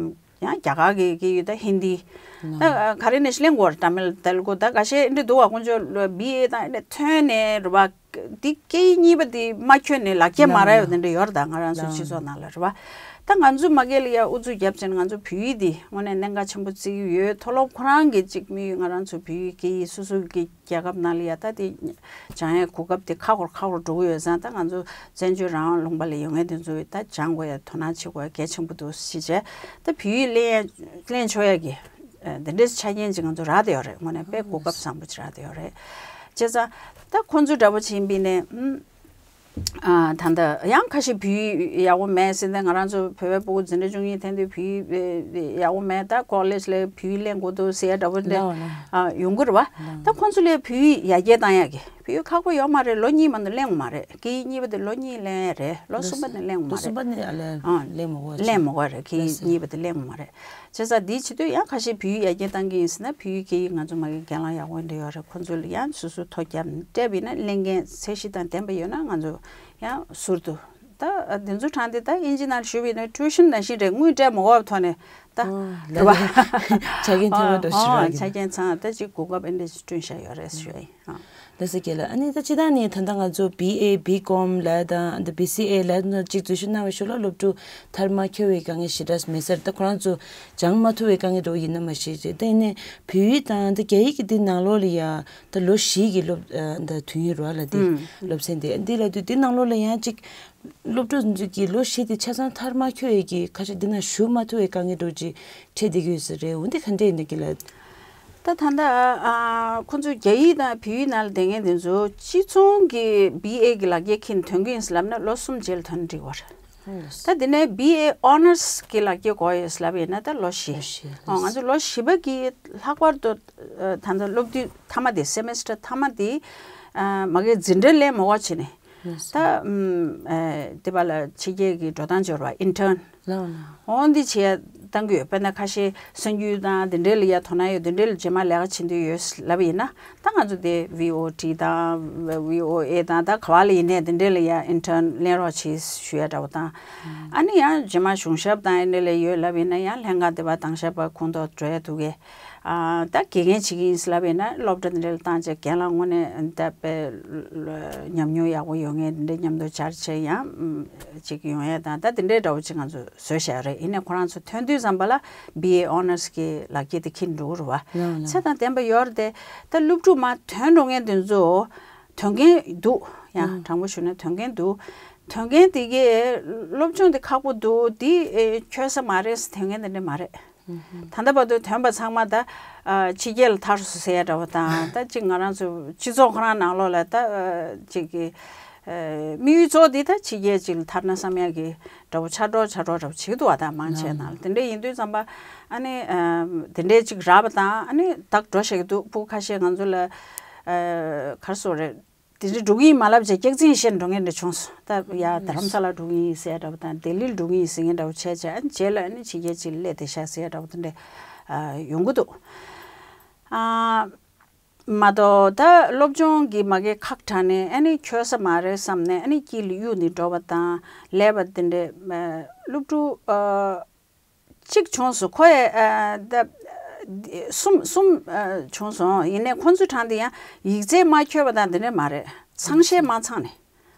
ཡང་རྒྱ་གར་གྱི་སྐད་ཡིག་ད་ཧིན་དི། ད་ག་རེ་ནས་ཤི་གླེང་དགོས་རེད། ཏ་མིལ་ཏེ་ལུ་གུ། ད་ཁ་ཤས་འདི་འདུག་པ། ཁོང་ཚོ་བི་ཨེ་དང་འདི་ཐོན་ནས་རེད་པ། འདི་སྐད་ཡིག་གཉིས་པ་འདི་མ་འཁྱོངས་ནས་ལག་ཁྱེར་མ་རག་ཡ་དེ་འདྲ་ཡོད་རེད། ད་ང་རང་ཚོ་སྤྱི་ཚོགས་ནང་ལ་རེད་པ། ད་ང་ཚོ་མ་གི་ལ་ཡ་ཨུ་ཚུགས་བརྒྱབ་བྱས་ནས། ང་ཚོ་བོད་ཡིག་འདི་དངོས་གནས་གནད་འགག་ཆེན་པོ་བརྩི་གི་ཡོད། མཐོ་སློབ་ཁོ་རང་གི་ཅིག་དམིགས་ཡུལ། ང་རང་ཚོ་བོད་ཡིག་སྐད་ཡིག་སོ་སོ་གི་རྒྱལ་ཁབ་ནང་ལ་ཡ་ད་དེ་སྦྱང་ཡའི་གོ་སྐབས་དེ་ཁག་པོ་ཁག་པོ་འགྲོ་གི་ཡོད་ཙང་། ད་ང་ཚོ་བཙན་བྱོལ་རང་དབང་ལུང་པ་ལ་ཡོད་མཁན་དེ་ཚོ་ད་སྦྱང་དགོས་ཡ། དོ་སྣང་བྱེད་དགོས་ཡ་གལ་ཆེན་པོ་འདུག་ཟེར་བྱས། ད་བོད་ཡིག་གླེང་ཡ་གླེང་ཆོག་ཡ་གི་ཨ་འདི་འདྲའི་ཆ་རྐྱེན་ཅིག་ང་ཚོ་རག་བསྡད་ཡོད་རེད། དངོས་གནས་དཔེ་གོ་སྐབས་བཟང་པོ་ཅིག་རག་བསྡད་ཡོད་རེད། བྱས་ཙང་ད་ཁོང་ཚོ་འདྲ་པོ་ཅིག་ཡིན་པ་ཡིན་ན། ཨ་ད་ལྟ་ཡང་ཁ་ཤས་བོད་ཡིག་ཡག་པོ་མེད་ཟེར་ཏེ། ང་རང་ཚོ་བོད་པའི་སྤུ་གུ་འཛིན་གྲྭ་བཅུ་གཉིས་ཐོན་དུས་བོད་ཡིག་ཡག་པོ་མེད། ད་ཀོ་ལེཇ་ལ་ཡ་བོད་ཡིག་གླེང་དགོས་འདུག་ཟེར་ཡ་འདྲ་པོ་འདྲ་ལའོ་ལའོ། ཨ་ཡོང་གི་རེད་པ། ད་ཁོང་ཚོ་ལ་ཡ་བོད་ཡིག་ཡར་རྒྱས་བཏང་ཡ་གི། བོད་ཡིག་ཁག་པོ་ཡོད་མ་རེད། ལོ་གཉིས་མ་གཏོགས་གླེང་ཡོད་མ་རེད། སྐད་ཡིག་གཉིས་པ་དེ་ལོ་གཉིས་གླེང་ཡ་རེད། ལོ་གསུམ་པ་ནས་གླེང་ཡོད་མ་རེད། ལོ་གསུམ་པ་ནས་ཨ་ལས་ཨ་གླེང་མ་དགོས། གླེང་མ་དགོས་རེད། སྐད་ཡིག་གཉིས་པ་དེ་གླེང་ཡོད་མ་རེད། བྱས་ཙང་འདིའི་ཆེད་དུ་ཡང་ཁ་ཤས་བོད་ཡིག་ཡར་རྒྱས་བཏང་གི་ཡིན་ཟེར་ན། བོད་ཡིག་སྐད་ཡིག་ང་ཚོ་མ་གི་འགན་ལེན་ཡག་པོ་འདྲ་ཡོད་རེད། ཁོང་ཚོ་ལ་ཡང་སོ་སོ་ཐོ་བརྒྱབ་ནས་སྤྲད་པ་ཡིན་ན། གླེང་མཁན་ཚད་གཞི་དང་ལྡན་པ་ཡོད་ན་ང་ཚོ་ཡང་ཟུར་དུ། ད་འདི་ཚོ་དྲངས་ཏེ། ད་དབྱིན་ཇི་ནང་ཞུས་པ་ཡིན་ན་ཊིའུ་ཤན་ནང་བཞིན་རེད། དངུལ་སྤྲད་མ་དགོས་པའི་ཐོག་ནས། ད་ཨོ་རེད་པ། ལ་ཆ་རྐྱེན་ཚང་བ་འགྲོ་ཞུ་ཨོ་ར་ཆ་རྐྱེན་ཚང་། ད་ཅིག་གོ་སྐབས་ཨེ་འདྲ་ཞིག་བསྐྲུན་བཞག་ཡོད་རེད་ཞུ་ཡ་ཡིན། ཨ། ལགས་སོ་རྒན་ལགས། ཨ་ནི་ད་སྤྱིར་བཏང་ནས་ད་ལྟ་ང་ཚོ་བི་ཨེ། བི་ཀོམ་ལབ་དང་། འདི་བི་སི་ཨེ་ལབ་ནས་ཅིག་འཛུལ་ཞུགས་གནང་བའི་ཤུལ་ལ་སློབ་ཕྲུག་མཐར་མ་འཁྱོལ་བའི་དཀའ་ངལ་ཞེ་དྲག་མེད་ས་རེད། ད་ཁོ་རང་ཚོ་སྦྱང་མ་ཐུབ་པའི་དཀའ་ངལ་འདྲ་བོ་ཡིན་ན་མ་ཤེས་རེད། ད་ཡིན་ནའི་བོད་ཡིག་དང་ད་རྒྱ་ཡིག་གི་འདི་ནང་ལོགས་ལ་ཡ་ད་ལོ་བཞི་གི་སློབ་ཨ་ད་དུས་ཡུན་རེད་པ་ལགས། འདི་ཨུམ་སློབ་ཚན་འདི། འདི་ལབ་དུས་འདི་ནང་ལོགས་ལ་ཡང་ཅིག་སློབ་ཕྲུག་ཚོ་གི་ལོ་བཞི་དེ་ཆ་ཚང་མཐར་མ་འཁྱོལ་ཡས་ཀྱི་ཁ་ཤས་འདི་ནང་ཞུགས་མ་ཐུབ་པའི་དཀའ་ངལ་འདྲ་བོ་ཅིག་འཕྲད་བསྡད་ཀྱི་ཡོད་ས་རེད། འོ་འདི་ག་འདྲས་ཡིན་ནའི་རྒན་ལགས། ད་ད་ལྟ་ཨ་ཁོང་ཚོ་རྒྱ་ཡིག་དང་བོད་ཡིག་ནང་ལ་བསྡད་མཁན་དེ་ཚོ་སྤྱི་ཚོགས་ཀྱི་བི་ཨེ་གི་ལག་འཁྱེར་འཁྱེར་ནས་ཐོན་གྱི་ཡིན་ཟེར་ལབ་ན། ལོ་གསུམ་རྗེས་ལ་ཐོན་ན་འགྲིག་པ་རེད། ད་དེ་ནས་བི་ཨེ་ཨོ་ནར་སི་གི་ལག་འཁྱེར་དགོས་ཡོད་ཟེར་ལབ་ཡིན་ན། ད་ལོ་བཞི། ལོ་བཞི། ཨོ་ང་ཚོ་ལོ་བཞི་པ་གི་ལྷག་པར་དུ་ཨ་ད་ལྟ་སློབ་དུས་མཐའ་མ་དེ། སེ་མེ་སི་ཊར་མཐའ་མ་དེ་ཨ་མ་གི་འཛིན་གྲྭ་ལེན་མ་དགོས་བྱས་ནས། ད་ཨམ་ཨེ་དེ་པ་ལ་ཕྱི་རྒྱལ་གྱི་འགྲོ་སྟངས་འབྱོར་བ། ཨིན་ཊརན། ལགས་ལགས། འོ་འདི་བྱས་བཏང་གི་ཡོད། དཔེར་ན་ཁ་ཤས་གསར་འགྱུར་དང་དེ་འདྲའི་ལ་ཡ་དོ་སྣང་ཡོད། དེ་འདྲའི་ལ་རྗེས་མ་ལས་ཀ་བྱེད་འདོད་ཡོད་ལབ་པ་ཡིན་ན། ད་ང་ཚོ་དེ་བྷི་ཨོ་ཊི་དང་བྷི་ཨོ་ཨེ་དང་། ད་ག་བ་ལ་ཡིན་ནའི་དེ་འདྲའི་ལ་ཡ་ཨིན་ཊརན་ལེན་རོགས་བྱེད་ཞུ་ཡ་འདྲ་བོ་དང་། ཨ་ནི་ཡང་རྗེས་མ་གཞུང་ཞབས་དང་ཨེ་འདྲ་ལ་ཡོད་ལབ་ཡིན་ན། ཡང་ལྷན་ཁང་དེ་པ་དང་ཞབས་པ་ཁོངས་གཏོགས་འགྲོ་ཡ་འདུག་གས། ཨ་ད་དགེ་རྒན་བྱེད་ཀྱི་ཡིན་ལབ་ཡིན་ན། སློབ་གྲྭ་འདི་འདྲ་ལ་བཏང་བྱས་རྒན་ལགས་དངོས་གནས་ད་དཔེ་ཉམས་མྱོང་ཡག་པོ་ཡོད་མཁན་འདི་འདྲ་མཉམ་དུ་བཅར་བྱས་ཡང་ཅིག་ཡོང་ཡ་དང་། ད་འདི་འདྲའི་འདྲ་བོ་ཅིག་ང་ཚོ་བཟོས་བཞག་རེད། ཡིན་ནའི་ཁོ་རང་ཚོ་ཐོན་དུས་ཙམ་པ་ལ་བྷི་ཨེ་ཨོ་ནར་སི་གི་ལག་འཁྱེར་དེ་འཁྱེར་འགྲོ་གི་རེད་པ། ལགས་ལགས། ཚད་དང་ལྡན་པ་ཡོད་རེད་དེ། ད་སློབ་ཕྲུག་མར་ཐོན་འགྲོ་མཁན་དེ་ཚོ་ཐོན་མཁན་འདུག་ཡ། ཨང་། དྲང་པོ་ཞུ་ན་ཐོན་མཁན་འདུག་ཐོན་མཁན་དེ་གས་སློབ་སྦྱོང་དེ་ཁག་པོ་འདུག་འདི་ཨེ་འཁྱོལ་ས་མ་རེད་ཟེར་ཐོན་མཁན་དེ་འདྲ་མ་རེད། ད་ལྟ་བར་དུ་ཐོན་པ་ཚང་མ་ད་ཨ་ཕྱི་རྒྱལ་ལ་ཐར་སོང་ཟེར་ཡ་འདྲ་བོ་དང་། ད་ཅིག་ང་རང་ཚོ་སྤྱི་ཚོགས་ཁོ་རང་ནང་ལོགས་ལ་ད་ཨ་ཅིག་གི་ཨ་དམིགས་ཡུལ་གཙོ་བོ་དེ་ད་ཕྱི་རྒྱལ་ཅིག་ལ་ཐར་ན་བསམ་ཡ་གི་འདྲ་བོ་ཆགས་འགྲོ་ཆགས་འགྲོ་འདྲ་བོ་བྱེད་ཀྱི་འདུག་པ། ད་མང་ཆེ་ནང་ལ་དེ་འདྲ་ཡིན་དུས་ཙམ་པ། ཨ་ནི་ཨ་དེ་འདྲའི་ཅིག་རག་པ་དང་། ཨ་ནི་ད་འགྲོ་བཞག་གི་འདུག་སྤུ་གུ་ཁ་ཤས་ང་ཚོ་ལ་ཨ་ག་རེ་ཟེར་དགོས་རེད། དེ་འདྲ་འགྲོ་གི་ཡིན་མ་ལབ་བྱས་སྐྱག་རྫུན་བཤད་འགྲོ་མཁན་འདྲ་བྱུང་སོང་། ད་ཡ་རྡ་རམ་ས་ལ་འགྲོ་གི་ཡིན་ཟེར་ཡ་འདྲ་བོ་དང་། ལྡི་ལིར་འགྲོ་གི་ཡིན་ཟེར་མཁན་འདྲ་བོ་བྱས་བྱས། ཨ་ནི་རྗེས་ལ་ཨ་ནི་ཕྱི་རྒྱལ་ཅིག་ལ་སླེབས་བསྡད་ཤག་ཟེར་ཡ་འདྲ་བོ་དེ་འདྲ་ཨ་ཡོང་གི་འདུག་ཨ་མ་གཏོགས་ད་སློབ་སྦྱོང་གི་མ་གི་ཁག་དྲགས་ནས་ཨ་ནི་འཁྱོལ་ས་མ་རེད་བསམ་ནས། ཨ་ནི་དཀྱིལ་ལ་གཡུགས་ནས་འགྲོ་བ་དང་ལབ་པ་དེ་འདྲ། ཨ་སློབ་ཕྲུག་ཨ་གཅིག་བྱུང་སོང་། ཁོ་ཡ་ཨ་ད་གསུམ་གསུམ་ཨ་བྱུང་སོང་། ཡིན་ནའི་ཁོ་ཚོ་དྲངས་དེ་ཡང་ཡིག་ཚད་མ་འཁྱོལ་བ་དང་དེ་འདྲ་མ་རེད། ཚང་ཤེས་མ་ཚང་ནས།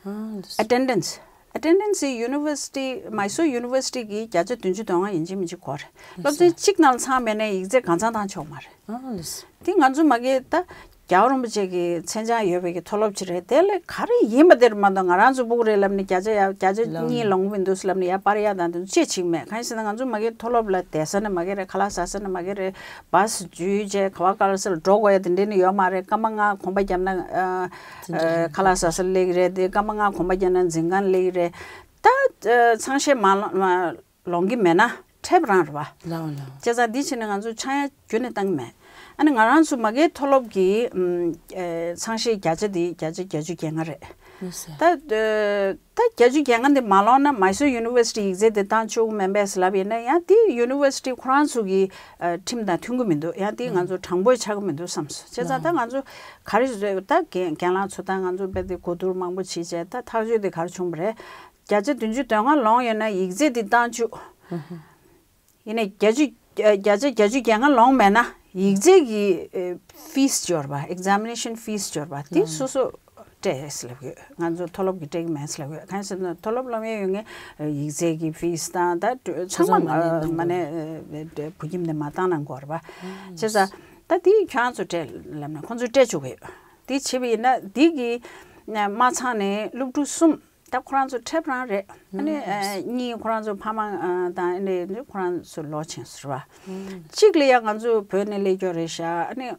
ཨ་ལགས། Attendance. Attendance is university, Mysore University གི་བརྒྱ་ཆ་བདུན་ཅུ་དོན་ལྔ་ཡིན་གཅིག་མིན་གཅིག་དགོས་རེད། སློབ་ཚན་གཅིག་ནང་ལ་ཚང་མེད་ན་ཡིག་ཚད་གང་ཚང་བཏང་ཆོག་མ་རེད། ཨ་ལགས། དེ་ང་ཚོ་མ་གི་ད་ རྒྱལ་བ་རིན་པོ་ཆེ་གི་མཚན་བྱང་ཡོད་པའི་གི་མཐོ་སློབ་ཅིག་རེད། དེ་ལས་ག་རེ་ཡིན་པ་དེར་མ་གཏོགས་ང་རང་ཚོ་སྤུ་གུ་རེད་ལབ་ནས་བརྒྱ་ཆ་ཡ་བརྒྱ་ཆ་ལགས། གཉིས་ལོངས་མི་འདུག་ལབ་ནས་ཡ་པར་ཡ་དང་དེ་ཚོ་ཅེས་བྱེད་ཀྱི་མེད། གང་ཡིན་ཟེར་ན་ང་ཚོ་མ་གིའི་མཐོ་སློབ་ལ་བསྡད་ས་ནི་མ་གི་རེད། ཁ་ལག་ཟ་ས་ནི་མ་གི་རེད། བཱས་འཇུས་བྱས་ག་བ་ག་ལ་སར་འགྲོ་དགོས་ཡ་དེ་འདྲས་ནི་ཡོད་མ་རེད། སྐར་མ་ལྔ་གོམ་པ་བརྒྱབ་ན་ཨ། འཛིན་གྲྭ་ཨ། ཁ་ལག་ཟ་ས་སླེབས་ཀྱི་རེད། དེ་སྐར་མ་ལྔ་གོམ་པ་བརྒྱབ་ན་འཛིན་ཁང་སླེབས་ཀྱི་རེད། ད་ཨ། ཚང་ཤེས་མ་ལོ་མ། ལོང་གི་མེད་ན་འཕྲད་པ་རང་རེད་བ། ལའོ་ལའོ། བྱས་ཙང་འདི་བྱས་ནས་ང་ཚོ་ཆག་ཡང་རྒྱུན་ནས་བཏང་གི་མེད། ཨ་ནི་ང་རང་ཚོ་མ་གིའི་མཐོ་སློབ་ཀྱི་ཨམ། ཨེ། ཚང་ཤེས་བརྒྱ་ཆ་འདི་བརྒྱ་ཆ་བརྒྱད་ཅུ་གྱ་ལྔ་རེད། ལགས་སོ། ད་ཨེ། ད་བརྒྱད་ཅུ་གྱ་ལྔ་འདི་མ་ལོངས་ན་མའི་སོར་ཡུ་ནི་ཝར་སི་ཊི་ཡིག་ཚད་འདི་བཏང་ཆོག་གི་མིན་པས་ལབ་ཡིན་ན་ཡང་དེ་ཡུ་ནི་ཝར་སི་ཊི་ཁོ་རང་ཚོ་གི་ཨ། ཁྲིམས་དང་མཐུན་གི་མི་འདུག་ཡང་དེ་ང་ཚོ་དྲང་པོ་ཆགས་གི་མི་འདུག་བསམ་སོང་། བྱས་ཙང་ད་ང་ཚོ་ག་རེ་རེད། ད་རྒན་རྒན་ལགས་ཚོ་དང་ང་ཚོ་དཔེ་དེ་གོ་བསྡུར་མང་པོ་བྱས་བྱས་ད་ཐག་གཅོད་དེ་ག་རེ་བྱུང་བ་རེད། བརྒྱ་ཆ་བདུན་ཅུ་དོན་ལྔ་ལོངས་ཡོད་ན་ཡིག་ཚད་འདི་བཏང་བཅུག་ཡིན་ནའི་བརྒྱད་ཅུ་བརྒྱ་ཆ་བརྒྱད་ཅུ་གྱ་ལྔ་ལོངས་མེད་ན་ཡིག་ཚད་ཀྱི་ཨེ། ཕིས་འབྱོར་བ། ཨེག་ཛ་མི་ནེ་ཤན་ཕིས་འབྱོར་བ་དེ་ལགས། སོ་སོ་སྤྲད་ཟེར་ལབ་ཡོད། ང་ཚོ་མཐོ་སློབ་ཀྱི་སྤྲད་ཀྱི་མེད་ཟེར་ལབ་ཡོད། གང་ཡིན་ཟེར་ན་མཐོ་སློབ་སློབ་ཡོན་ཡོད་མཁན་ཡིག་ཚད་ཀྱི་ཕིས་དང་ད་ཚང་མ་ཚང་མ་མ་ནས་བུ་ཁྱིམ་ནས་མ་བཏང་གནང་དགོས་རེད་པ། བྱས་ཙང་ད་དེ་ཁྱོད་རང་ཚོ་སྤྲད་ལབ་ན་ཁོང་ཚོས་སྤྲད་བཅུག་གི་ཡོད། དེ་བྱས་པ་ཡིན་ན་དེ་གི་མ་ཚང་ནས་སློབ་ཕྲུག་གསུམ། ད་ཁོ་རང་ཚོ་འཕྲད་པ་རང་རེད། ཨ་ནི་ཨ། གཉིས་ཁོ་རང་ཚོ་ཕ་མ་ཨ། དང་ཨ་ནི་ཁོ་རང་ཚོ་ལོག་ཕྱིན་ཟེར་བ། གཅིག་ལ་ཡང་ང་ཚོ་བོད་ནས་སླེབས་ཀྱོག་རེད་ཤག་ཨ་ནི་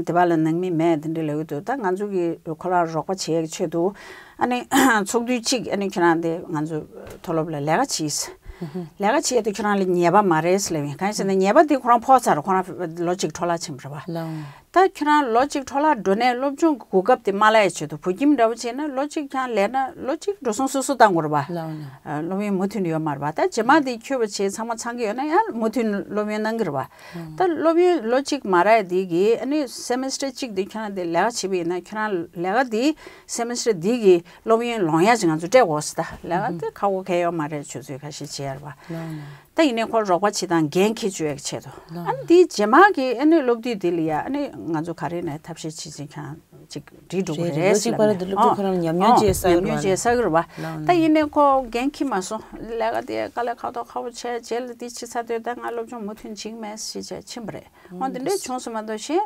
དེ་བ་ལ་ནང་མི་མེད་དེ་འདྲ་ལབ་ཀྱི་འདུག་ད་ང་ཚོ་གིས་ཁོ་རང་རོགས་པ་བྱེད་ཡག་ཆེད་དུ་ཨ་ནི་ཚོགས་དུས་གཅིག་ཨ་ནི་ཁྱོད་རང་དེ་ང་ཚོ་མཐོ་སློབ་ལ་ལས་ཀ་བྱེད། ལས་ཀ་བྱེད་དུས་ཁྱོད་རང་ལ་ཉེས་པ་མ་རེད་ཟེར་ལབ་ཡིན། གང་ཡིན་ཟེར་ན་ཉེས་པ་དེ་ཁོ་རང་ཕོག་ཚར། ཁོ་རང་ལོ་གཅིག་འཕྲོ་བརླག་ཕྱིན་པ་རེད་བ། ལའོ། ད་ཁྱོད་རང་ལོ་གཅིག་འཕྲོ་བརླག་འགྲོ་ནས་སློབ་སྦྱོང་གི་གོ་སྐབས་དེ་མ་བརླག་ཡ་ཆེད་དུ་བོད་ཁྱིམ་འདྲ་བོ་བྱས་ན་ལོ་གཅིག་ཀྱང་ལས་ན་ལོ་གཅིག་འགྲོ་སོང་སོ་སོ་བཏང་དགོས་རེད་པ། ལའོ་ལ། ཨ། སློབ་ཡོན་མུ་མཐུད་ནས་ཡོད་མ་རེད་པ། ད་རྗེས་མ་དེ་འཁྱོལ་བ་བྱས་ཚང་མ་ཚང་གི་ཡོད་ན་ཡང་མུ་མཐུད་ནས་སློབ་ཡོན་གནང་གི་རེད་པ། ད་སློབ་ཡོན་ལོ་གཅིག་མ་རག་ཡ་དེ་གི་ཨ་ནི་སེ་མེ་སི་ཊར་གཅིག་དེ་ཁྱོད་རང་དེ་ལས་ཀ་བྱེད་པ་ཡིན་ན་ཁྱོད་རང་ལས་ཀ་དེ་སེ་མེ་སི་ཊར་དེ་གི་སློབ་ཡོན་ལོངས་ཡ་ཅིག་ང་ཚོ་སྤྲད་དགོས་ཟེར། ད་ལས་ཀ་དེ་ཁག་པོ་གང་ཡང་ཡོད་མ་རེད། ཆུ་ཚོད་ཁ་ཤས་བྱེད་ཡ་རེད་པ། ལའོ་ལ། ད་ཡིན་ནའི་ཁོ་རོགས་པ་བྱེད་དང་འགན་འཁྱེར་བཅུག་ཡག་ཆེད་དུ། ལགས། ཨ་ནི་དེའི་རྗེས་མ་གི་ཨ་ནི་སློབ་དུས་དེ་ལ་ཡ་ཨ་ནི་ང་ཚོ་ག་རེ་ནས་ཐབས་ཤེས་བྱེད་ཅིག་ཀྱང་ཅིག་འགྲིག་འགྲོ་གི་རེད་རེད། ལོ་གཅིག་བར་དུ་སློབ་ཕྲུག་ཁོ་རང་ཉམས་མྱོང་ཨོ་བརྗེ་ས་ཉམས་མྱོང་བརྗེ་ས་གི་རེད་པ། ལགས། ད་ཡིན་ནའི་ཁོ་འགན་འཁྱེར་མ་སོང་། ལས་ཀ་དེ་དཀའ་ལས་ཁག་ཐོག་ཁག་པོ་བྱས་རྗེས་ལ་དེ་ཕྱི་ཚར་དུས་ད་ང་སློབ་སྦྱོང་མུ་མཐུད་བྱེད་ཀྱི་མེད་ཞེས་བྱས་ཕྱིན་པ་རེད། འོ་དེ་འདྲས་བྱུང་སོང་མ་གཏོགས་གཞན་